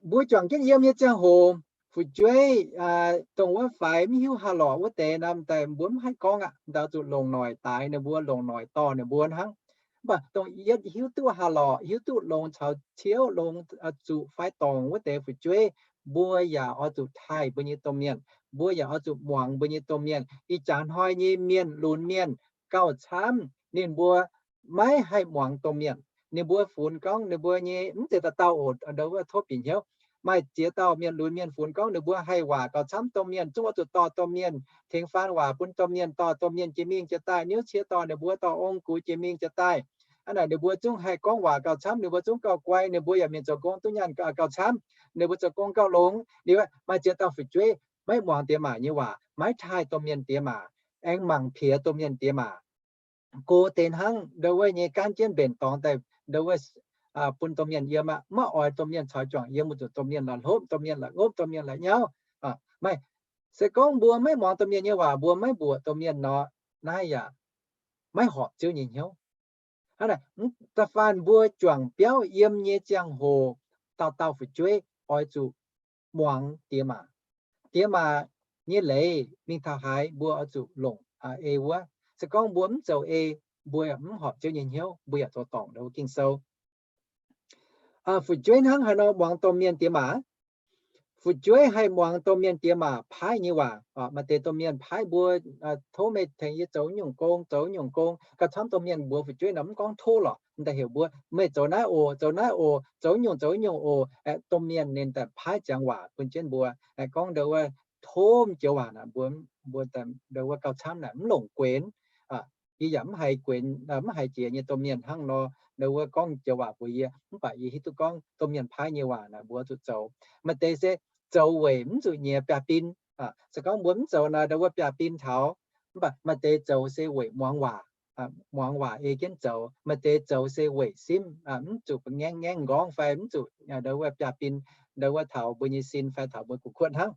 Mbuo juangc jienv yiem nyei ziangh hoc, fu'jueiv dongh wuov faix mv hiuv haah lorqc wuov deix nor, mbuo mv haih gorngv aqv. Ndau zuqc longc noic daix ninh mbuo, longc noic dorh ninh mbuo hnangv. Mv baac dongh yietv hiuv duqv haah lorqc, hiuv duqv longx caux ciouv, longx zuqc fai dorngc wuov deix fu'jueiv, mbuo yaac oix zuqc taaih mbuo nyei domh mienh. Mbuo yaac oix zuqc muangx mbuo nyei domh mienh. Ih jaax hnoi nyei mienh lunx mienh gauh camv, ninh mbuo maiv haih muangx domh mienh. Ninh mbuo funx gorngv ninh mbuo nyei mv zeiz dauh dauh oc, ndo wuov tov bieqc hnyouv. Maaih ziex dauh mienh lunx mienh funx gorngv ninh mbuo haih waac gauh camv domh mienh, zungv oix zuqc dorh domh mienh, tengx faan waac bun domh mienh, dorh domh mienh jiex mingh jiex daaih, niouv cie dorh ninh mbuo, dorh ong gux jiex mingh jiex daaih. Hnangv naaic ninh mbuo zungv haih gorngv waac gauh camv, ninh mbuo zungv gauh guai, ninh mbuo yaac mingh zoux gong duqv nyaanh gauh camv, ninh mbuo zoux gong gauh longx. Liuz maaih ziex dauh fu'jueiv maiv muangx diex maac nyei waac, maiv taaih domh mienh diex maac, aengx mangc piex domh mienh diex maac. Go deix hnangv ndau wuov nyei gaanv jienv mbenc dorngx daaih ndau wuov bun domh mienh yiem aqv, maiv oix domh mienh caux juangc yiem, weic zuqc domh mienh la'hlopv, domh mienh la'ngopv, domh mienh la'nyauv. Maaih, se gorngv mbuo maiv muangx domh mienh nyei waac, mbuo maiv mbuoqc domh mienh nor, naaiv yaac maiv horpc Ziouv nyei hnyouv. Hnangv naaic, da'faanh mbuo juangc biauv yiem nyei ziangh hoc, dauh dauh fu'jueiv oix zuqc muangx diex maac. Diex maac nyei leiz mingh taux haaix mbuo oix zuqc longc ei wuov. Se gorngv mbuo mv zoux ei, mbuo yaac mv horpc Ziouv nyei hnyouv, mbuo yaac zoux dorngc ndau wuov Ging-Sou. Fu'jueiv hnangv haaix nor muangx domh mienh diex maac? Fu'jueiv haih muangx domh mienh diex maac paaiv nyei waac. Maaih deix domh mienh paaiv mbuo, tov meih tengx yie zoux nyungc gong, zoux nyungc gong. Gauh camv domh mienh mbuox fu'jueiv nor mv gorngv tov lorqc, daaih heuc mbuo, meih zoux naaiv oc, zoux naaiv oc, zoux nyungc zoux nyungc oc. Domh mienh ninh daaih paaiv ziangx waac bun jienv mbuo, gorngv ndau wuov tov joux waac naaic, mbuo, mbuo ndau wuov gauh camv naaic mv longc guenx. Yie yaac mv haiz guenx, mv haiz jiex nyei domh mienh hnangv nor, ndau wuov gorngv joux waac mbuox yie, mv baac yie hiuv duqv gorngv domh mienh paaiv nyei waac naaic mbuo zuqc zoux. Maaih deix se zoux weic mv zuqc nyiex biaav-bin. Se gorngv mbuo mv zoux naaic, ndau wuov biaav-bin taux. Mv baac maaih deix zoux se weic muangx waac, muangx waac ei jienv zoux. Maaih deix zoux se weic simv, mv zuqc ngaengv ngaengv nqorngv fai mv zuqc ndau wuov biaav-bin, ndau wuov taux mbuo nyei sin fai taux mbuo gu'kuotv hnangv.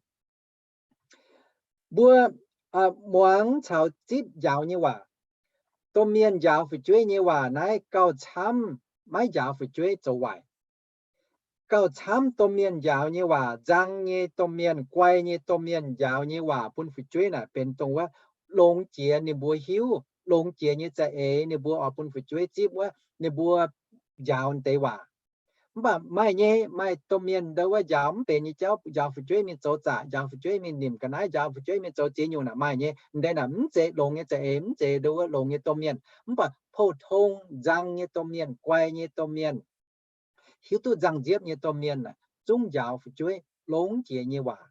Mbuo muangx caux zipv njaaux nyei waac. Domh mienh njaaux fu'jueiv nyei waac naaiv gauh camv maiv njaaux fu'jueiv zoux waaic. Gauh camv domh mienh njaaux nyei waac, nzang nyei domh mienh, guai nyei domh mienh njaaux nyei waac bun fu'jueiv naaic benx dongh wuov longx jiex ninh mbuo hiuv, longx jiex nyei za'eix ninh mbuo oix bun fu'jueiv zipv wuov, ninh mbuo njaaux deix waac. Mv baac maaih nyei, maaih domh mienh ndau wuov njaaux mv benx nyei jauv, njaaux fu'jueiv mingh zoux zaqc, njaaux fu'jueiv mingh nimc ga'naaiv, njaaux fu'jueiv mingh zoux ziex nyungc naaic maaih nyei. M'deix naaic mv zeiz longx nyei za'eix, mv zeiz ndau wuov longx nyei domh mienh. Mv baac pou-tong nzang nyei domh mienh, guai nyei domh mienh, hiuv duqv nzangc-nziepv nyei domh mienh naaic zungv njaaux fu'jueiv longx jiex nyei waac.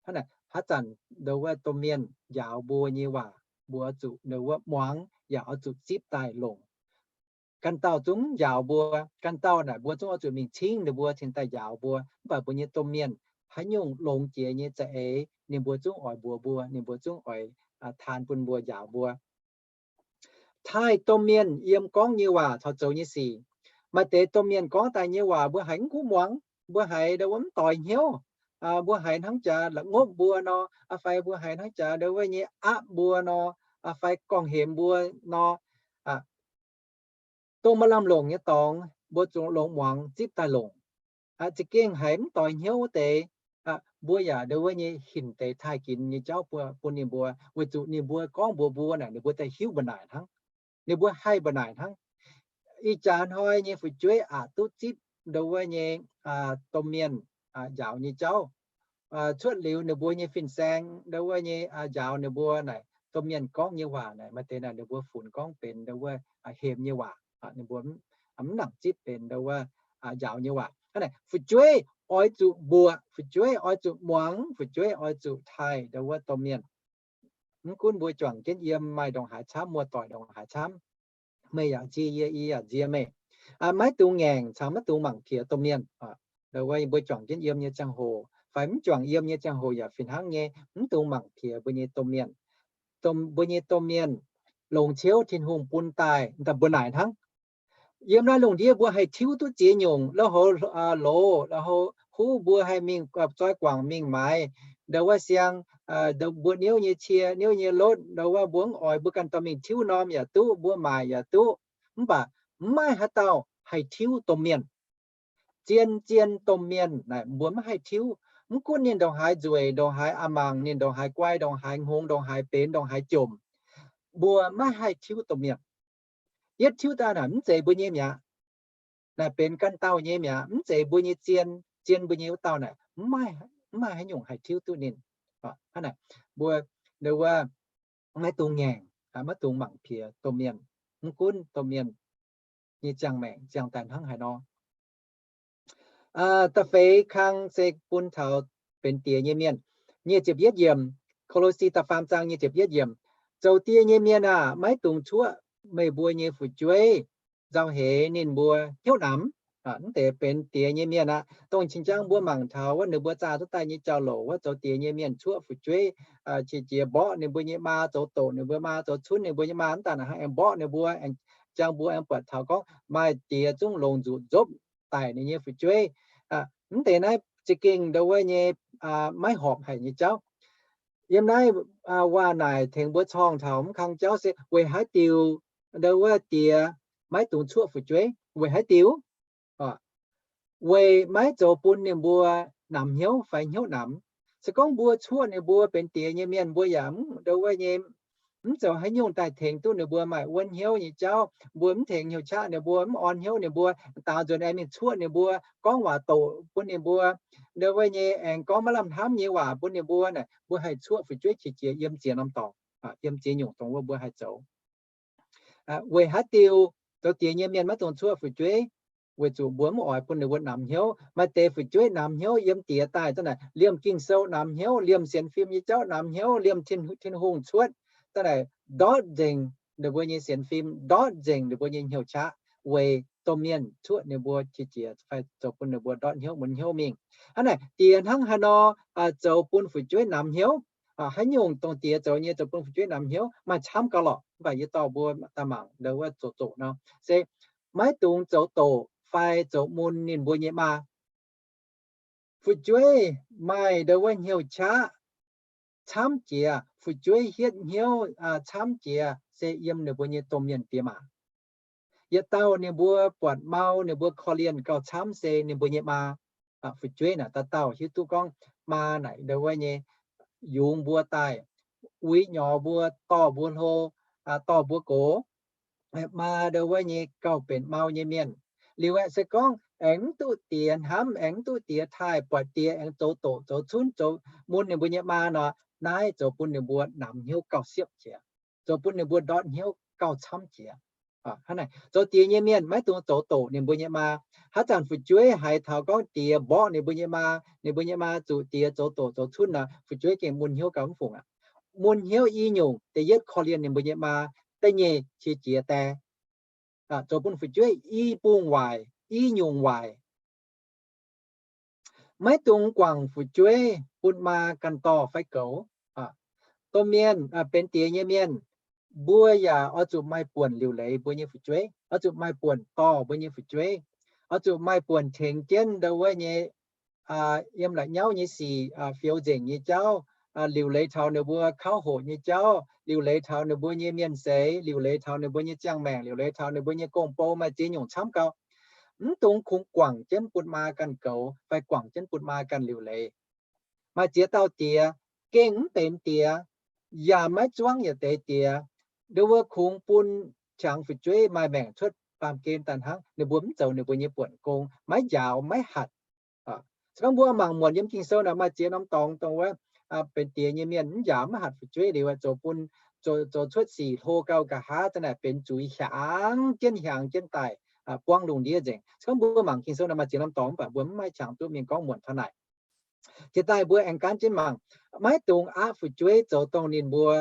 Hnangv naaic, haaix zanc ndau wuov domh mienh njaaux mbuo nyei waac, mbuo oix zuqc ndau wuov muangx yaac oix zuqc zipv daaih longc. Ganh dauh zungv njaaux mbuo, ganh dauh naaic mbuo zungv oix zuqc mingh cingv ninh mbuo cingx daaih njaaux mbuo. Mv baac mbuo nyei domh mienh haaix nyungc longx jiex nyei za'eix ninh mbuo zungv oix mbuox mbuo, ninh mbuo zungv oix taan bun mbuo njaaux mbuo. Taaih domh mienh yiem gorngv nyei waac caux zoux nyei sic. Maaih deix domh mienh gorngv daaih nyei waac mbuo haiz mv gunv muangx, mbuo haiz ndau wuov mv doix hnyouv, mbuo haiz hnangv jaax la'ngopv mbuo nor, fai mbuo haiz hnangv jaax ndau wuov nyei aapv mbuo nor, fai gorngv-hemx mbuo nor. Dongh maaih lamh longc nyei dorngx mbuo zuqc longx muangx zipv daaih longc. Za'gengh haiz mv doix hnyouv wuov deix, mbuo yaac ndau wuov nyei hinc deix taaih ginx nyei jauv bun ninh mbuo, weic zuqc ninh mbuo gorngv mbuox mbuo naaic ninh mbuo daaih hiuv mbu'naaic hnangv. Ninh mbuo haih mbu'naaic hnangv. Ih jaax hnoi nyei fu'jueiv aqc duqv zipv ndau wuov nyei domh mienh njaaux nyei jauv. Cuotv liuz ninh mbuo nyei fin-saeng ndau wuov nyei njaaux ninh mbuo naaic domh mienh gorngv nyei waac naaic, maaih deix naaic ninh mbuo funx gorngv benx ndau wuov hemx nyei waac. Ninh mbuo mv nangc zipv benx ndau wuov njaaux nyei waac. Hnangv naaic, fu'jueiv oix zuqc mbuoqc, fu'jueiv oix zuqc muangx, fu'jueiv oix zuqc taaih ndau wuov domh mienh. Mv gunv mbuo juangc jienv yiem maaih ndongc haaix camv, muoz-doic ndongc haaix camv, meih yaac nzie yie, yie yaac nzie meih. Maiv dungx ngaengc caux maiv dungx mangc piex domh mienh. Ndau wuov mbuo juangc jienv yiem nyei ziangh hoc fai mv juangc yiem nyei ziangh hoc yaac fih hnangv nyei, mv dungx mangc piex mbuo nyei domh mienh. Mbuo nyei domh mienh longc ciouv Tin-Hungh bun daaih, daaih mbu'naaic hnangv. Yiem naaiv lungh ndiev mbuo haih tiuv duqv ziex nyungc, lauh houv loz, lauh houv huv mbuo haih mingh zoi guangc mingh maaiz ndau wuov siang, mbuo niouv nyei cie, niouv nyei lotv, ndau wuov mbuo mv oix mbuo ganh dorh mingh tiuv norm yaac duqv, mbuo maaic yaac duqv. Mv baac mv maaih haaix dauh haih tiuv domh mienh. Zien zien domh mienh naaic mbuo maiv haih tiuv. Mv gunv ninh ndongc haaix nzueic, ndongc haaix a'mangc, ninh ndongc haaix guai, ndongc haaix hngongx, ndongc haaix benx, ndongc haaix jomc, mbuo maiv haih tiuv domh mienh. Yietv tiuv daaih naaic mv zeiz mbuo nyei mi'aqv. Naaic benx ganh dauh nyei mi'aqv, mv zeiz mbuo nyei zien, zien mbuo nyei wuov dauh naaic, mv maaih haaix nyungc haih tiuv duqv ninh. Hnangv naaic, mbuo, ndau wuov, maiv dungx ngaengc, maiv dungx mangc piex domh mienh, mv gunv domh mienh nyei ziangh maengc ziangh daaih hnangv haaix nor. Da'feix kang se bun taux benx diex nyei mienh. Nyic ziepc yietv yiemc, Ko^lo^si da'faam zaang nyic ziepc yietv yiemc. Zoux die nyei mienh aah! Maiv dungx cuoqv meih mbuo nyei fu'jueiv. nzauh heix ninh mbuo hnyouv namx. Mv deix benx diex nyei mienh aqv. Dongh qing njang mbuo mangc taux wuov ninh mbuo zaah duqv daaih nyei jauv-louc wuov, zoux diex nyei mienh cuoqv fu'jueiv, qiex jiez mborqv ninh mbuo nyei maa, zoux doqc ninh mbuo maa, zoux cunv ninh mbuo nyei maa. Mv daaih naaic hnangv aengx mborqv ninh mbuo, aengx, njang mbuo aengx buatc taux gorngv maaih diex zungv longc nzuqc nzopv daic ninh nyei fu'jueiv. Mv deix naaiv za'gengh ndau wuov nyei maiv horpc haic nyei jauv. Yiem naaiv waac naaic tengx mbuo corng taux mv kang jauv se weic haaix diuc ndau wuov diex maiv dungx cuoqv fu'jueiv? Weic haaix diuc? Weic maiv zoux bun ninh mbuo namx hnyouv fai hnyouv namx. Se gorngv mbuo cuoqv ninh mbuo benx diex nyei mienh, mbuo yaac mv ndau wuov nyei mv zoux haaix nyungc daaih tengx duqv ninh mbuo maaih wuonv hnyouv nyei jauv. Mbuo mv tengx hnyouv qaqv ninh mbuo, mv orn hnyouv ninh mbuo, daaux nzuonx aengx mingh cuoqv ninh mbuo, gorngv waac doqc bun ninh mbuo, ndau wuov nyei aengx gorngv maiv lamh hnamv nyei waac bun ninh mbuo naaic, mbuo haih cuoqv fu'jueiv qiex jiez yiem ziex norm dorngx, yiem ziex nyungc dongh wuov mbuo haih zoux. Weic haaix diuc zoux diex nyei mienh maiv dungx cuoqv fu'jueiv? Weic zuqc mbuo mv oix bun ninh mbuo namx hnyouv. Maaih deix fu'jueiv namx hnyouv yiem diex daaih za'naaic liemh Ging-Sou namx hnyouv, liemh sienx fim nyei jauv namx hnyouv, liemh Tin, Tin-Hungh cuotv za'naaic ndortv nzengc ninh mbuo nyei sienx fim, ndortv nzengc ninh mbuo nyei hnyouv qaqv, weic domh mienh cuoqv ninh mbuo qiex jiez fai zoux bun ninh mbuo ndortv hnyouv mun hnyouv mingh. Hnangv naaic diex hnangv haaix nor zoux bun fu'jueiv namx hnyouv? Haaix nyungc dongh diex zoux nyei zoux bun fu'jueiv namx hnyouv maaih camv gauh lorqc, mv baac yie dorh mbuo daaih mangc ndau wuov zoqc zoqc nor se maiv dungx zoux doqc fai zoux mun ninh mbuo nyei maa. Fu'jueiv maaih ndau wuov hnyouv qaqv camv jiex, fu'jueiv hietv hnyouv camv jiex se yiem ninh mbuo nyei domh mienh diex maac. Yietc dauh ninh mbuo buatc mau, ninh mbuo korv-lienh gauh camv se ninh mbuo nyei maa. Fu'jueiv naaic dauh dauh hiuv duqv gorngv maa naaic ndau wuov nyei yungz mbuo daaih, uix nyorx mbuo, dorh mbuo hlo, dorh mbuo gox. Maa ndau wuov nyei gauh benx mau nyei mienh. Liuz aeqv, se gorngv aengx mv duqv diex hnamv, aengx mv duqv diex taaih, buatc diex aengx zoux doqc zoux cunv, zoux mun ninh mbuo nyei maa nor, naaiv zoux bun ninh mbuo namx hnyouv gauh siepv jiex, zoux bun ninh mbuo ndortv hnyouv gauh camv jiex. Hnangv naaic zoux diex nyei mienh maiv dungx zoux doqc ninh mbuo nyei maa. Haaix zanc fu'jueiv haiz taux gorngv diex mborqv ninh mbuo nyei maa, ninh mbuo nyei maa zuqc diex zoux doqc zoux cunv nor, fu'jueiv gengh mun hnyouv gauh mv fungc aqv. Mun hnyouv i nyungc, da'yietv korv-lienh ninh mbuo nyei maa, da'nyeic qiex jiez die, zoux bun fu'jueiv i bungh waaic, i nyungc waaic. Maiv dungx guangc fu'jueiv bun maa ganh dorh fai goux. Domh mienh, benx diex nyei mienh, mbuo yaac oix zuqc maaih buonc liuc leiz mbuo nyei fu'jueiv, oix zuqc maaih buonc dorh mbuo nyei fu'jueiv, oix zuqc maaih buonc tengx jienv ndau wuov nyei yiem la'nyauv nyei sic, fioux nzengc nyei jauv, liuc leiz taux ninh mbuo kauv hoqc nyei jauv, liuc leiz taux ninh mbuo nyei mienh seix, liuc leiz taux ninh mbuo nyei ziangh maengc, liuc leiz taux ninh mbuo nyei gong-bou, maaih ziex nyungc camv gauh. Mv dungx kungx guangc jienv bun maa ganh goux fai guangc jienv bun maa ganh liuc leiz. Maaih ziex dauh diex gengh mv benx diex, yaac maiv zuangv yietc deix diex. Ndau wuov kungx bun qangx fu'jueiv maaih maengc cuotv baamh gen daaih hnangv. Ninh mbuo mv zoux ninh mbuo nyei buonc gong, maiv njaaux maiv hatc. Se gorngv mbuo mangc muonc yiem Ging-Sou naaic maaih ziex norm dorngx dongh wuov benx diex nyei mienh mv njaaux maiv hatc fu'jueiv liuz, zoux bun, zoux cuotv sic hlo gauh nqa'haav, za'naaic benx zuiz hiaangx jienv hiaangx jienv daaih, buangv lungh ndiev nzengc. Se gorngv mbuo mangc Ging-Sou naaic maaih ziex norm dorngx, mv baac mbuo mv maaih qangx duqv mingh gorngv muonc taux naaic. Jiex daaih mbuo aengx gaanv jienv mangc, maiv dungx aapv fu'jueiv zoux dongh ninh mbuo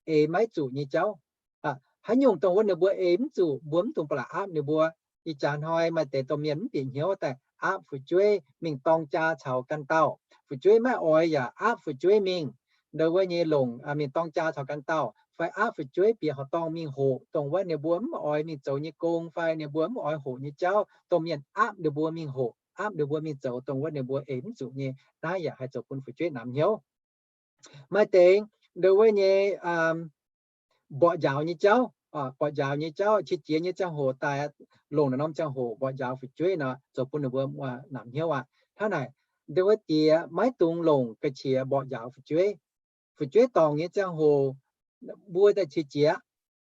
eix maiv zuqc nyei jauv. Haaix nyungc dongh wuov ninh mbuo eix mv zuqc, mbuo mv dungx ba'laqc aapv ninh mbuo. Ih jaax hnoi maaih deix domh mienh mv bieqc hnyouv daaih aapv fu'jueiv mingh dorng jaa caux ganh dauh. Fu'jueiv maiv oix yaac aapv fu'jueiv mingh ndau wuov nyei longc mingh dorng jaa caux ganh dauh, fai aapv fu'jueiv bieqc horqc dorngh mingh hoqc dongh wuov ninh mbuo mv oix mingh zoux nyei gong fai ninh mbuo mv oix hoqc nyei jauv. Domh mienh aapv ninh mbuo mingh hoqc, aapv ninh mbuo mingh zoux dongh wuov ninh mbuo eix mv zuqc nyei. Naaiv yaac haih zoux bun fu'jueiv namx hnyouv. Maaih deix ndau wuov nyei mborqv njaaux nyei jauv, mborqv njaaux nyei jauv, qiex jiez nyei ziangh hoc daaih, longc naaiv norm ziangh hoc mborqv njaaux fu'jueiv nor, zoux bun ninh mbuo namx hnyouv aqv. Hnangv naaic, ndau wuov diex maiv dungx longc ga'qiex mborqv njaaux fu'jueiv. Fu'jueiv dorngc nyei ziangh hoc mbuo daaih qiex jiez,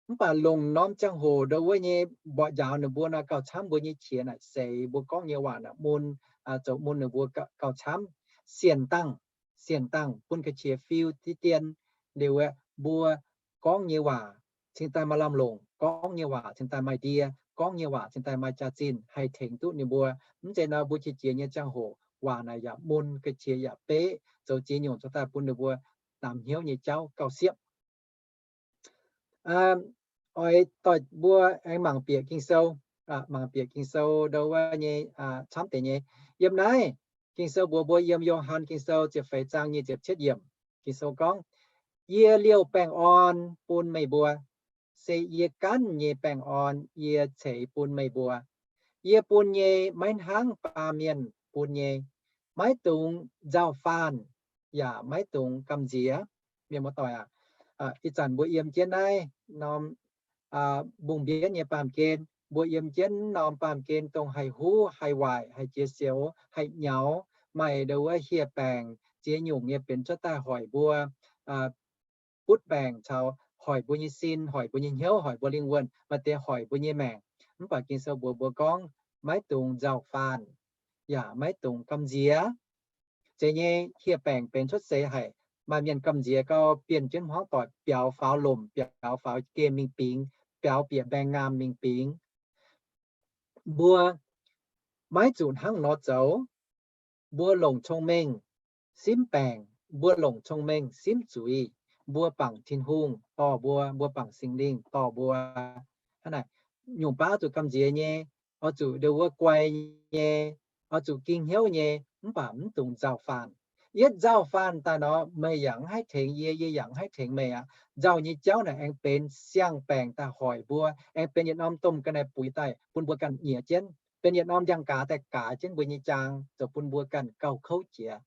mv baac longc norm ziangh hoc ndau wuov nyei mborqv njaaux ninh mbuo nor, gauh camv mbuo nyei qiex naaic seix, mbuo gorngv nyei waac naaic mun, zoux mun ninh mbuo gauh camv. Sienx dangh, sienx dangh bun ga'qiex fiu deix dien, liuz aeqv, mbuo gorngv nyei waac cingx daaih maaih lamh longc, gorngv nyei waac cingx daaih maaih ndie, gorngv nyei waac cingx daaih maaih jaax-zinh haih tengx duqv ninh mbuo. Mv zeiz nor mbuo qiex jiez nyei ziangh hoc waac naaic yaac mun, ga'qiex yaac beqv, zoux ziex nyungc zoux daaih bun ninh mbuo namx hnyouv nyei jauv gauh siepv. oix doix mbuo aengx mangc bieqc Ging-Sou, mangc bieqc Ging-Sou ndo wuov nyei camv deix nyei. Yiem naaiv Ging-Sou mbuox mbuo yiem Yo^han Ging-Sou ziepc feix zaang nyic ziepc cietv yiemc, Ging-Sou gorngv, Yie liouh baengh orn bun meih mbuo. Se yie ganh nyei baengh orn yie ceix bun meih mbuo. Yie bun nyei maiv hnangv baamh mienh bun nyei. Maiv dungx nzauh faanh, yaac maiv dungx gamh nziex. Mienh muoz-doic aac, ih zanc mbuo yiem jienv naaiv norm mbungh mbienv nyei baamh gen, mbuo yiem jienv norm baamh gen dongh haih huv, haih waaic, haih jiex sioux, haih nyaux, maaih ndo wuov hieh baengc ziex nyungc nyei benx cuotv daaih hoic mbuo butv baengc caux hoic mbuo nyei sin, hoic mbuo nyei hnyouv, hoic mbuo lingh wuonh, maaih deix hoic mbuo nyei maengc. Mv baac Ging-Sou mbuox mbuo gorngv, maiv dungx nzauh faanh, yaac maiv dungx gamh nziex. Zeiz nyei, hieh baengc benx cuotv seix haic, maaih mienh gamh nziex gau, bienh jienv hmuangv doic, biaux faaux lomc, biaux faaux gemh mingh bingx, biaux bieqc mbaengx-ngaamh mingh bingx. Mbuo maiv zuqc hnangv nor zoux. Mbuo longc cong-mengh simv baengc, mbuo longc cong-mengh simv zuiz, mbuo bangc Tin-Hungh dorh mbuo, mbuo bangc Singx Lingh dorh mbuo. Hnangv naaic, nyungc baav zuqc gamh nziex nyei, oix zuqc ndo wuov guai nyei, oix zuqc ging hnyouv nyei, mv baac mv dungx nzauh faanh. Yietv nzauh faanh daaih nor, meih yaac mv haih tengx yie, yie yaac mv haih tengx meih aqv. Nzauh nyei jauv naaic aengx benx siang-baengc daaih hoic mbuo, aengx benx yietc norm domh ga'naaiv buix daaih bun mbuo ganh nyiex jienv, benx yietc norm ndiangx-gaaz daaih gaaz jienv mbuo nyei jaang, zoux bun mbuo ganh gauh kouv jiex,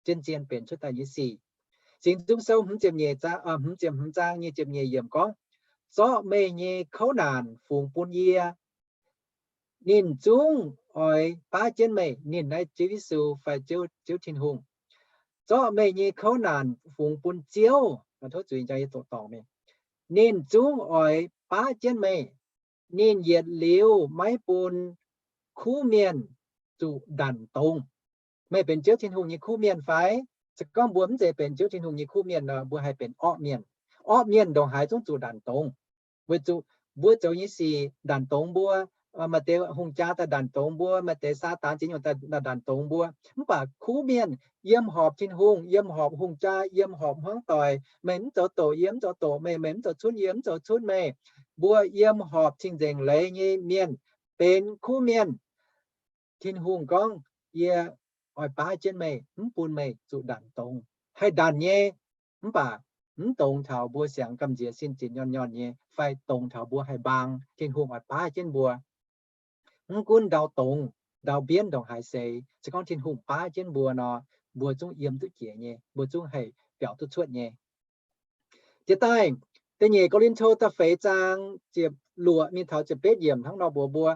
zien-zien benx cuotv daaih nyei sic. Singx Nzung Sou hmz ziepc nyeic zaang, hmz ziepc hmz zaang nyic ziepc nyeic yiemc gorngv, Zorqv meih nyei kouv naanc fungx bun yie. Ninh zungv oix baav jienv meih. Ninh naaiv Ziouv Yesu fai Ziouv, Ziouv Tin-Hungh. Zorqv meih nyei kouv naanc fungx bun Ziouv. Tov zuiz, ninh zungv oix baav jienv meih. Ninh yietc liuz maiv bun kuv mienh zuqc ndanc dongz. Meih benx Ziouv Tin-Hungh nyei kuv mienh fai? Se gorngv mbuo mv zeiz benx Ziouv Tin-Hungh nyei kuv mienh nor, mbuo haih benx orqv mienh. Orqv mienh ndongc haaix zungv zuqc ndanc dongz. Weic zuqc mbuo zoux nyei sic ndanc dongz mbuo, maaih deix hungh jaa daaih ndanc dongz mbuo, maaih deix Saadaan ziex nyungc daaih ndanc dongz mbuo. Mv baac kuv mienh yiem horpc Tin-Hungh, yiem horpc hungh jaa, yiem horpc hmuangv doic, meih mv zoux doqc yie mv zoux doqc meih, meih mv zoux cunv yie mv zoux cunv meih. Mbuo yiem horpc cing-nzengc leiz nyei mienh benx kuv mienh. Tin-Hungh gorngv, Yie oix baav jienv meih, mv bun meih zuqc ndanc dongz. Haih ndanc nyei, mv baac mv dongz taux mbuo siangx gamh nziex sin zinx nyorn nyorn nyei, fai dongz taux mbuo haih mbaang. Tin-Hungh oix baav jienv mbuo. Mv gunv ndau dongz, ndau mbienv ndongc haaix seix, se gorngv Tin-Hungh baav jienv mbuo nor, mbuo zungv yiem duqv jiex nyei, mbuo zungv haih biaux duqv cuotv nyei. Jiex daaih, da'nyeic Ko^lin^to da'feix zaang ziepc luoqc mingh taux ziepc betv yiemc hnangv nor mbuox mbuo,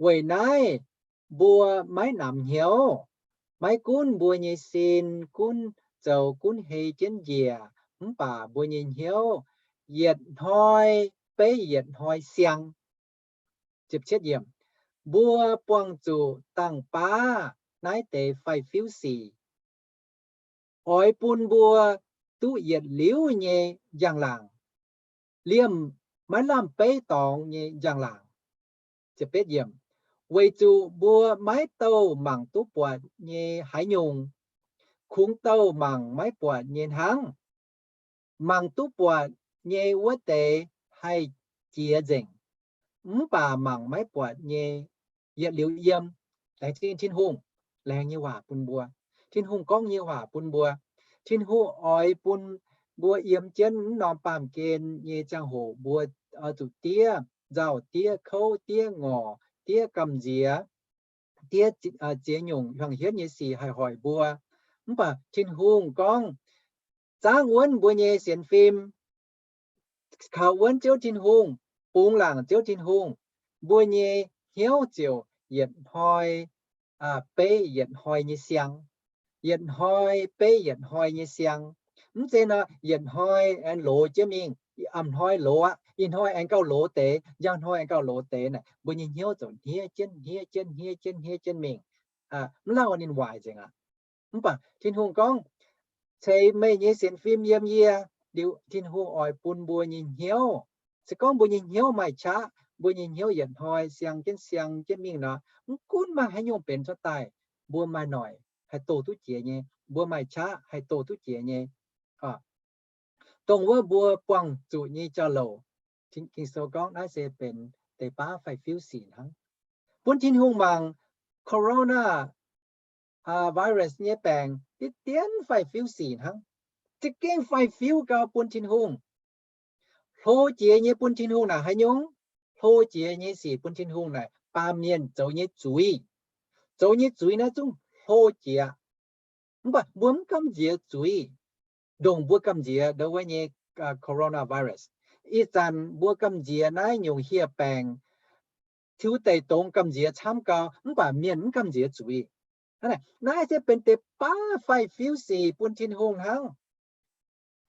weic naaiv mbuo maiv namx hnyouv. Maiv gunv mbuo nyei sin gunv zoux gunv hei jienv njiec, mv baac mbuo nyei hnyouv yietc hnoi beiv yietc hnoi siang. Mbuo buangh zuqc dangh baav naaiv deix faix-fiuv sic, oix bun mbuo duqv yietc liuz nyei njang-laangc, liemh maiv lamh beiv dorngx nyei njang-laangc. Weic zuqc mbuo maiv douh mangc duqv buatc nyei haaix nyungc, kungx douh mangc maiv buatc nyei hnangv. Mangc duqv buatc nyei wuov deix haih jiex nzengc, mv baac mangc maiv buatc nyei yietc liuz yiem. Laengz zingh Tin-Hungh laengz nyei waac bun mbuo. Tin-Hungh gorngv nyei waac bun mbuo. Tin-Hungh oix bun mbuo yiem jienv mv norm baamh gen nyei ziangh hoc mbuo oix zuqc diev nzauh, diev kouv, diev ngorc, diev gamh nziex, diev ziex nyungc hnyangx-hietv nyei sic haih hoic mbuo. Mv baac Tin-Hungh gorngv, zaangv wuonv mbuo nyei sienx fim, kaux wuonv Ziouv Tin-Hungh, bungx laangc Ziouv Tin-Hungh, mbuo nyei hnyouv ziouc yietc hnoi beiv yietc hnoi nyei siang. Yietc hnoi beiv yietc hnoi nyei siang. Mv zeiz nor yietc hnoi aengx loz jienv mingh, ih hnoi loz aqv, ih hnoi aengx gauh loz deix, njang hnoi aengx gauh loz deix naaic, mbuo nyei hnyouv ziouc hniev jienv, hniev jienv, hniev jienv, hniev jienv mingh. Mv lauh ninh waaic nzengc aqv. Mv baac Tin-Hungh gorngv, ceix meih nyei sienx fim yiem yie liuz, Tin-Hungh oix bun mbuo nyei hnyouv. Se gorngv mbuo nyei hnyouv maaih qaqv, mbuo nyei hnyouv yietc hnoi siang jienv siang jienv mingh nor, mv gunv maaih haaix nyungc benx cuotv daaih, mbuo maaih noic haih doh duqv jiex nyei, mbuo maaih qaqv haih doh duqv jiex nyei. Dongh wuov mbuo buangh zuqc nyei jauv-louc, Ging-Sou gorngv naaiv se benx deix baav fai fiuv sic hnangv. Bun Tin-Hungh mangc corona virus nyei baengc diqv dienv fai fiuv sic hnangv. Za'gengh fai fiuv gau bun Tin-Hungh. Hlo jiex nyei bun Tin-Hungh naaic haaix nyungc? Hlo jiex nyei sic bun Tin-Hungh naaic baamh mienh zoux nyei zuiz. Zoux nyei zuiz naaiv zungv hlo jiex. Mv baac mbuo mv gamh nziex zuiz, ndongc mbuo gamh nziex ndongc wuov nyei coronavirus. Ih zanc mbuo gamh nziex naaiv nyungc hieh baengc, tiuv deic dongz gamh nziex camv gau, mv baac mienh mv gamh nziex zuiz. Naaiv se benx deix baav fai fiuv sic bun Tin-Hungh hnangv.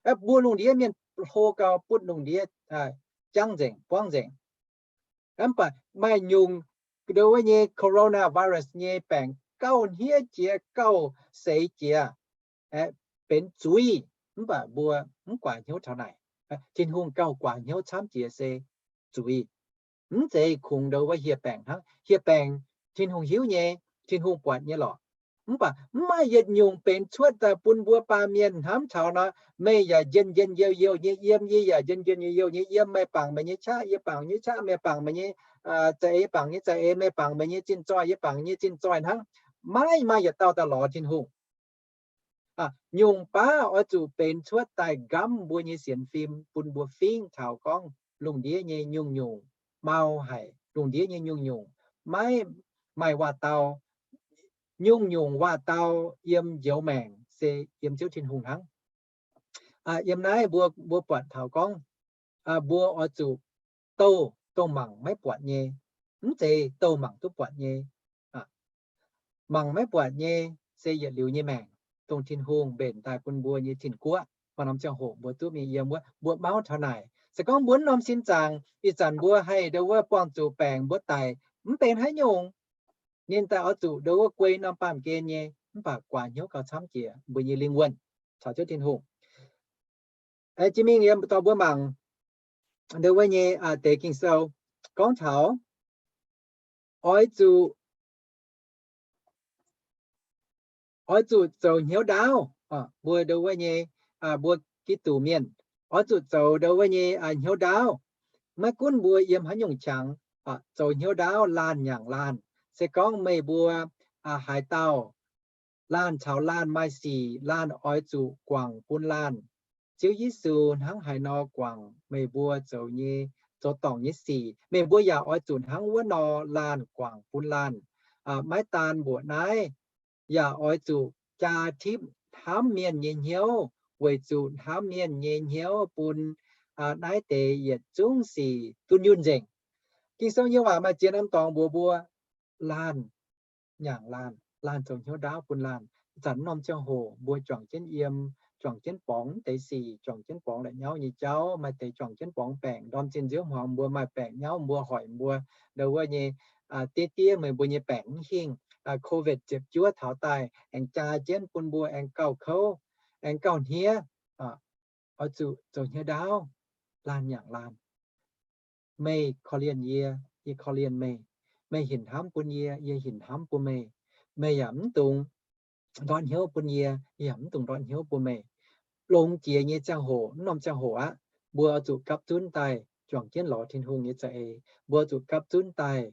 Mbuo lungh ndiev mienh hlo gau butv lungh ndiev jangv nzengc, buangv nzengc. Mv baac maaih nyungc ndongc wuov nyei coronavirus nyei baengc gauh hniev jiex, gauh seix jiex, benx zuiz, mv baac mbuo mv guaax hnyouv taux naaic. Tin-Hungh gauh guaax hnyouv camv jiex se zuiz. Mv zeiz kungx ndongc wuov hieh baengc hnangv. Hieh baengc Tin-Hungh hiuv nyei, Tin-Hungh buatc nyei lorqc. Mv baac mv maaih yietc nyungc benx cuotv daaih bun mbuo baamh mienh hnamv taux nor, meih yaac njien-njien youh youh nyei yiem, yie yaac njien-njien youh youh nyei yiem. Meih bangc meih nyei qaqv, yie bangc nyei qaqv. Meih bangc meih nyei za'eix, yie bangc nyei za'eix. Meih bangc meih nyei zinh zoih, yie bangc nyei zinh zoih hnangv. Maiv maaih yietc dauh daaih lorz Tin-Hungh. Nyungc baav oix zuqc benx cuotv daaih nqamv mbuo nyei sienx fim, bun mbuo fingx taux gorngv lungh ndiev nyei nyungc-nyungc mau haic, lungh ndiev nyei nyungc-nyungc maiv maaih waac-dau. Nyungc-nyungc waac-dau yiem njoux maengc se yiem Ziouv Tin-Hungh hnangv. Yiem naaiv mbuo, mbuo buatc taux gorngv mbuo oix zuqc douh dongh mangc maiv buatc nyei, mv zeiz douh mangc duqv buatc nyei. Mangc maiv buatc nyei se yietc liuz nyei maengc, dongh Tin-Hungh mbenc daaih bun mbuo nyei tin-guoqv. Maaih norm ziangh hoc mbuo duqv mingh yiem wuov, mbuo mauv taux naaic. Se gorngv mbuo norm sin zaangc, ih zanc mbuo haih ndongc wuov buangh zuqc baengc mbuo daic, mv benx haaix nyungc. Ninh daaih oix zuqc ndongc wuov guei norm baamh gen nyei, mv baac guaax hnyouv gauh camv jiex mbuo nyei lingh wuonh caux Ziouv Tin-Hungh. Jiex mingh yie dorh mbuo mangc ndongc wuov nyei deix Ging-Sou gorngv taux oix zuqc, oix zuqc zoux hnyouv ndaauv. Mbuo ndongc wuov nyei, mbuo Giduc mienh oix zuqc zoux ndongc wuov nyei hnyouv ndaauv. Maiv gunv mbuo yiem haaix nyungc qangx, zoux hnyouv ndaauv laanh nyaangc laanh. Se gorngv meih mbuo haaix dauh laanh caux laanh maaih sic, laanh oix zuqc guangc bun laanh. Ziouv Yesu hnangv haaix nor guangc meih mbuo zoux nyei, zoux dorngc nyei sic, meih mbuo yaac oix zuqc hnangv wuov nor laanh guangc bun laanh. Maiv daan mbuoqc naaiv, yaac oix zuqc jaa tipv hnamv mienh nyei hnyouv, weic zuqc hnamv mienh nyei hnyouv bun naaiv deix yietc zungv sic dunh yunh nzengc. Ging-Sou nyei waac maaih ziex norm dorngx mbuox mbuo, laanh nyaangc laanh, laanh zoux hnyouv ndaauv bun laanh. Zanc norm ziangh hoc mbuo juangc jienv yiem, juangc jienv borngz deix sic, juangc jienv borngz la'nyauv nyei jauv. Maaih deix juangc jienv borngz baengc, ndorm zinh nziouv hmuangx mbuo maaih baengc nyauv, mbuo hoic mbuo ndongc wuov nyei, diev diev meih mbuo nyei baengc mv hingh, covid ziepc juov taux daaih aengx jaa jienv bun mbuo aengx gauh kouv, aengx gauh hniev. Oix zuqc zoux hnyouv ndaauv, laanh nyaangc laanh. Meih korv-lienh yie, yie korv-lienh meih. Meih hinc hnamv bun yie, yie hinc hnamv bun meih. Meih yaac mv dungx ndortv hnyouv bun yie, yie yaac mv dungx ndortv hnyouv bun meih. Longx jiex nyei ziangh hoc, mv norm ziangh hoc aqv, mbuo oix zuqc gapv zunv daaih juangc jienv lorz Tin-Hungh nyei za'eix. Mbuo oix zuqc gapv zunv daaih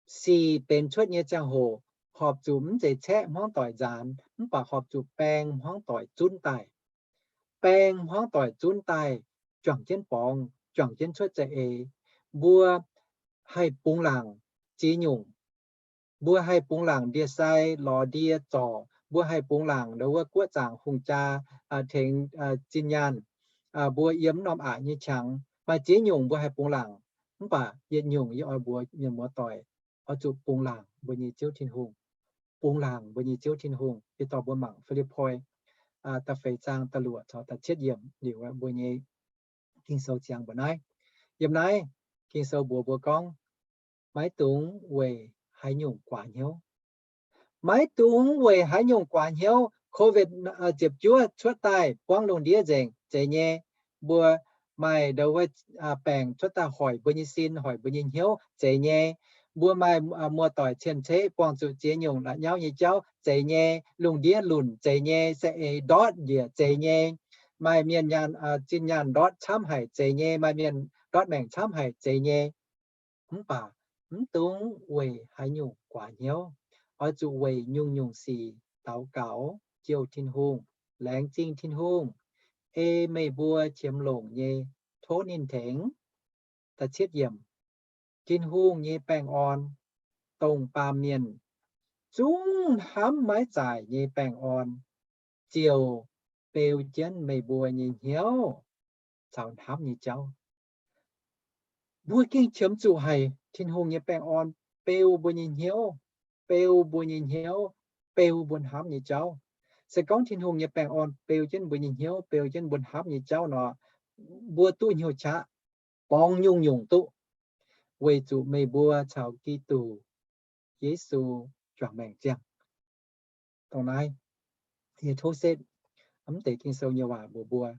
sic benx cuotv nyei ziangh hoc, horpc zuqc mv zeiz caeqv hmuangv doic nzaanx, mv baac horpc zuqc baeng hmuangv doic zunv daaih. Baeng hmuangv doic zunv daaih, juangc jienv borngz, juangc jienv cuotv za'eix. Mbuo haih bungx laangc ziex nyungc. Mbuo haih bungx laangc ndie-sai lorz ndie zorc. Mbuo haih bungx laangc ndongc wuov guoqv zaangc hungh jaa tengx zinh nyaanh. Mbuo yiem norm aqc nyei qangx maaih ziex nyungc mbuo haih bungx laangc. Mv baac yietc nyungc yie oix mbuox mienh muoz-doic, oix zuqc bungx laangc mbuo nyei Ziouv Tin-Hungh. Bungx laangc mbuo nyei Ziouv Tin-Hungh. Yie dorh mbuo mangc Fi^lipv^poi da'feix zaang da'luoqc caux da'cietv yiemc liuz, mbuo nyei Ging-Sou ziangx mbuo naaiv. Yiem naaiv Ging-Sou mbuox mbuo gorngv, maiv dungx weic haaix nyungc guaax hnyouv. Maiv dungx weic haaix nyungc guaax hnyouv. Covid ziepc juov cuotv daaih buangv lungh ndiev nzengc, zeiz nyei. Mbuo maaih ndongc wuov baengc cuotv daaih hoic mbuo nyei sin, hoic mbuo nyei hnyouv, zeiz nyei. Mbuo maaih muoz-doic cien-ceqv buangh zuqc ziex nyungc la'nyauv nyei jauv, zeiz nyei. Lungh ndiev lunc, zeiz nyei. Za'eix ndortv njiec, zeiz nyei. Maaih mienh nyaanh, zinh nyaanh ndortv camv haic, zeiz nyei. Maaih mienh Buatc maengc camv haic zeiz nyei, mv baac mv dungx weic haaix nyungc guaax hnyouv. Oix zuqc weic nyungc-nyungc sic daux gaux jouh Tin-Hungh, laengz zingh Tin-Hungh ei meih mbuo qiemx longc nyei, tov ninh tengx. Tin-Hungh nyei baengh orn, dongh baamh mienh zungv hnamv maiv zaaic nyei baengh orn, ziouc beu jienv meih mbuo nyei hnyouv caux hnamv nyei jauv. Mbuo gengh qiemx zuqc haic Tin-Hungh nyei baengh orn beu mbuo nyei hnyouv, beu mbuo nyei hnyouv, beu mbuo hnamv nyei jauv. Se gorngv Tin-Hungh nyei baengh orn beu jienv mbuo nyei hnyouv, beu jienv mbuo hnamv nyei jauv nor, mbuo duqv hnyouv qaqv borngz nyungc-nyungc duqv, weic zuqc meih mbuo caux Giduc Yesu juangc maengc ziangh. Dongh naaiv, yie tov setv mv deix Ging-Sou nyei waac mbuox mbuo,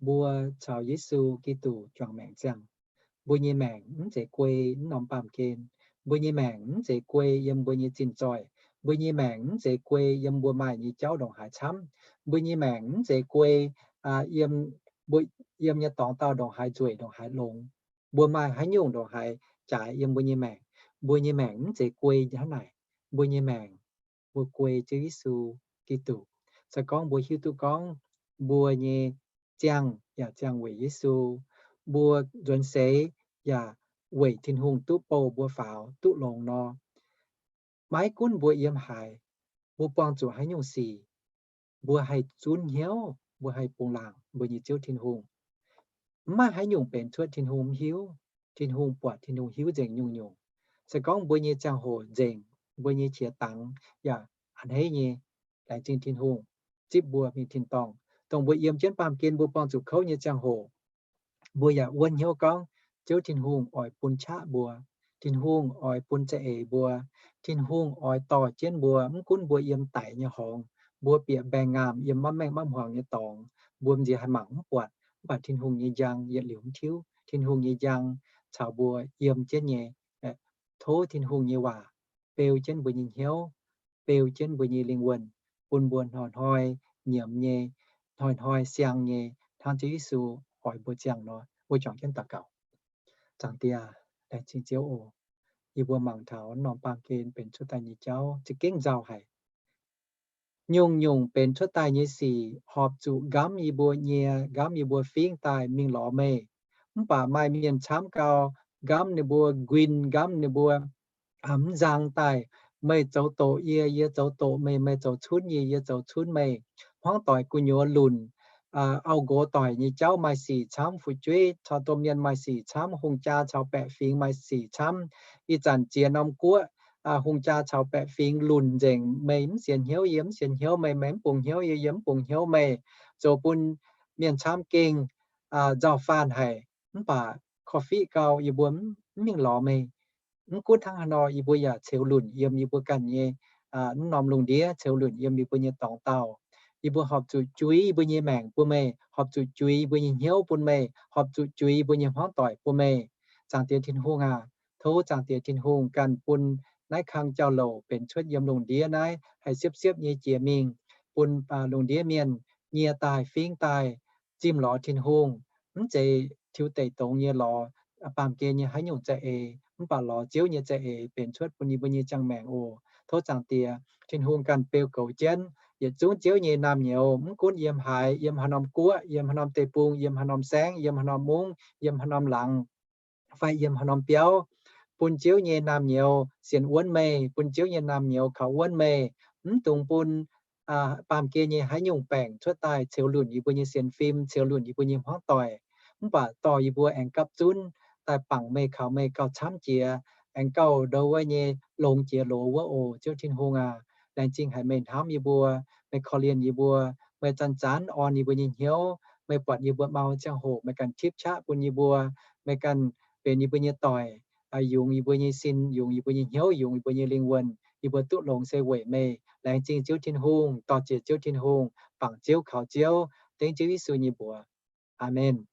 mbuo caux Yesu Giduc juangc maengc ziangh. Mbuo nyei maengc mv zeiz guei mv norm baamh gen. Mbuo nyei maengc mv zeiz guei yiem mbuo nyei zinh zoih. Mbuo nyei maengc mv zeiz guei yiem mbuo maaih nyei jauv ndongc haaix camv. Mbuo nyei maengc mv zeiz guei yiem, mbuo yiem nyei dorngx dauh ndongc haaix nzueic ndongc haaix longx. Mbuo maaih haaix nyungc ndongc haaix jaaix yiem mbuo nyei maengc. Mbuo nyei maengc mv zeiz guei hnangv naaic. Mbuo nyei maengc, mbuo guei Ziouv Yesu Giduc. Se gorngv mbuo hiuv duqv gorngv mbuo nyei ziangh yaac ziangh weic Yesu, mbuo nzuonx seix yaac weic Tin-Hungh duqv bouh mbuo faaux duqv longx nor, maiv gunv mbuo yiem haaix, mbuo buangh zuqc haaix nyungc sic, mbuo haih zunv hnyouv, mbuo haih bungx laangc mbuo nyei Ziouv Tin-Hungh. Mv maaih haaix nyungc benx cuotv Tin-Hungh mv hiuv. Tin-Hungh buatc, Tin-Hungh hiuv nzengc nyungc-nyungc. Se gorngv mbuo nyei ziangh hoc nzengc, mbuo nyei qiex dangx yaac a'hneiv nyei, laengz zingh Tin-Hungh zipv mbuo mingh tin-dorngh. Dongh mbuo yiem jienv baamh gen mbuo buangh zuqc kouv nyei ziangh hoc, mbuo yaac wuonv hnyouv gorngv Ziouv Tin-Hungh oix bun qaqv mbuo. Tin-Hungh oix bun za'eix mbuo. Tin-Hungh oix dorh jienv mbuo, mv gunv mbuo yiem daic nyei horngz, mbuo bieqc mbaengx-ngaamh, yiem maiv mengh maiv hmuangx nyei dorngx, mbuo m'nziex haih mangc mv buatc, mv baac Tin-Hungh nyei njang yietc liuz mv tiuv. Tin-Hungh nyei njang caux mbuo yiem jienv nyei. Tov Tin-Hungh nyei waac beu jienv mbuo nyei hnyouv, beu jienv mbuo nyei lingh wuonh, bun mbuo hnoi-hnoi nyiemz nyei, hnoi-hnoi siang nyei, hnangv Ziouv Yesu oix mbuo ziangh nor. Mbuo juangc jienv daux gaux. Zaangc Diex, laengz zingh Ziouv oc. Yie mbuo mangc taux norm baamh gen benx cuotv daaih nyei jauv za'gengh nzauh haic. Nyungc-nyungc benx cuotv daaih nyei sic horpc zuqc nqamv yie mbuo nyie, nqamv yie mbuo fingv daaih mingh lorz meih. Mv baac maaih mienh camv gau, nqamv ninh mbuo nquin, nqamv ninh mbuo mv nzang daaih. Meih zoux doqc yie, yie zoux doqc meih, meih zoux cunv yie, yie zoux cunv meih. Hmuangv doic gu'nyuoz lunc, auv-nqox doic nyei jauv maaih sic camv, fu'jueiv caux domh mienh maaih sic camv, hungh jaa caux baeqc fingx maaih sic camv. Ih zanc ziex norm guoqv, hungh jaa caux baeqc fingx lunc nzengc, meih mv sienx hnyouv, yie mv sienx hnyouv meih, meih mv bungx hnyouv yie, yie mv bungx hnyouv meih, zoux bun mienh camv gengh nzauh faanh haic. Mv baac korv-fiqv gau, yie mbuo mv mingh lorz meih. Mv gunv hnangv haaix nor, yie mbuo yaac ceux lunc yiem yie mbuo ganh nyei mv norm lungh ndiev, ceux lunc yiem yie mbuo nyei dorngx dauh. Yie mbuo horpc zuqc juix yie mbuo nyei maengc bun meih, horpc zuqc juix yie mbuo nyei hnyouv bun meih, horpc zuqc juix yie mbuo nyei hmuangv doic bun meih. Zaangc Diex Tin-Hungh aac, tov Zaangc Diex Tin-Hungh ganh bun naaiv kang jauv-louc benx cuotv yiem lungh ndiev naaiv haih siepv-siepv nyei jiex mingh, bun lungh ndiev mienh nyie daaih fingv daaih zimh lorz Tin-Hungh, mv zeiz tiux deic dongz nyei lorz baamh gen nyei haaix nyungc za'eix, mv baac lorz Ziouv nyei za'eix benx cuotv bun yie mbuo nyei ziangh maengc oc. Tov Zaangc Diex Tin-Hungh ganh beu goux jienv yietc zungv Ziouv nyei naamh nyouz, mv gunv yiem haaix, yiem haaix norm guoqv, yiem haaix norm deic-bung, yiem haaix norm saengv, yiem haaix norm mungv, yiem haaix norm laangz, fai yiem haaix norm biauv, bun Ziouv nyei naamh nyouz sienx wuonv meih, bun Ziouv nyei naamh nyouz kaux wuonv meih. Mv dungx bun baamh gen nyei haaix nyungc baengc cuotv daaih ceux lunc yie mbuo nyei sienx fim, ceux lunc yie mbuo nyei hmuangv doic, mv baac dorh yie mbuo aengx gapv zunv daaih bangc meih, kaux meih gauh camv jiex, aengx gauh ndo wuov nyei longx jiex loz wuov oc. Ziouv Tin-Hungh aac, laengz zingh haic meih hnamv yie mbuo, meih korv-lienh yie mbuo, meih zanc-zanc orn yie mbuo nyei hnyouv, meih buatc yie mbuo mau ziangh hoc meih ganh tipv qaqv bun yie mbuo, meih ganh benx yie mbuo nyei doic, yungz yie mbuo nyei sin, yungz yie mbuo nyei hnyouv, yungz yie mbuo nyei lingh wuonh. Yie mbuo duqv longx se weic meih. Laengz zingh Ziouv Tin-Hungh, dorh jiex Ziouv Tin-Hungh, bangc Ziouv kaux Ziouv, dengv Ziouv Yesu nyei mbuox. Aamen.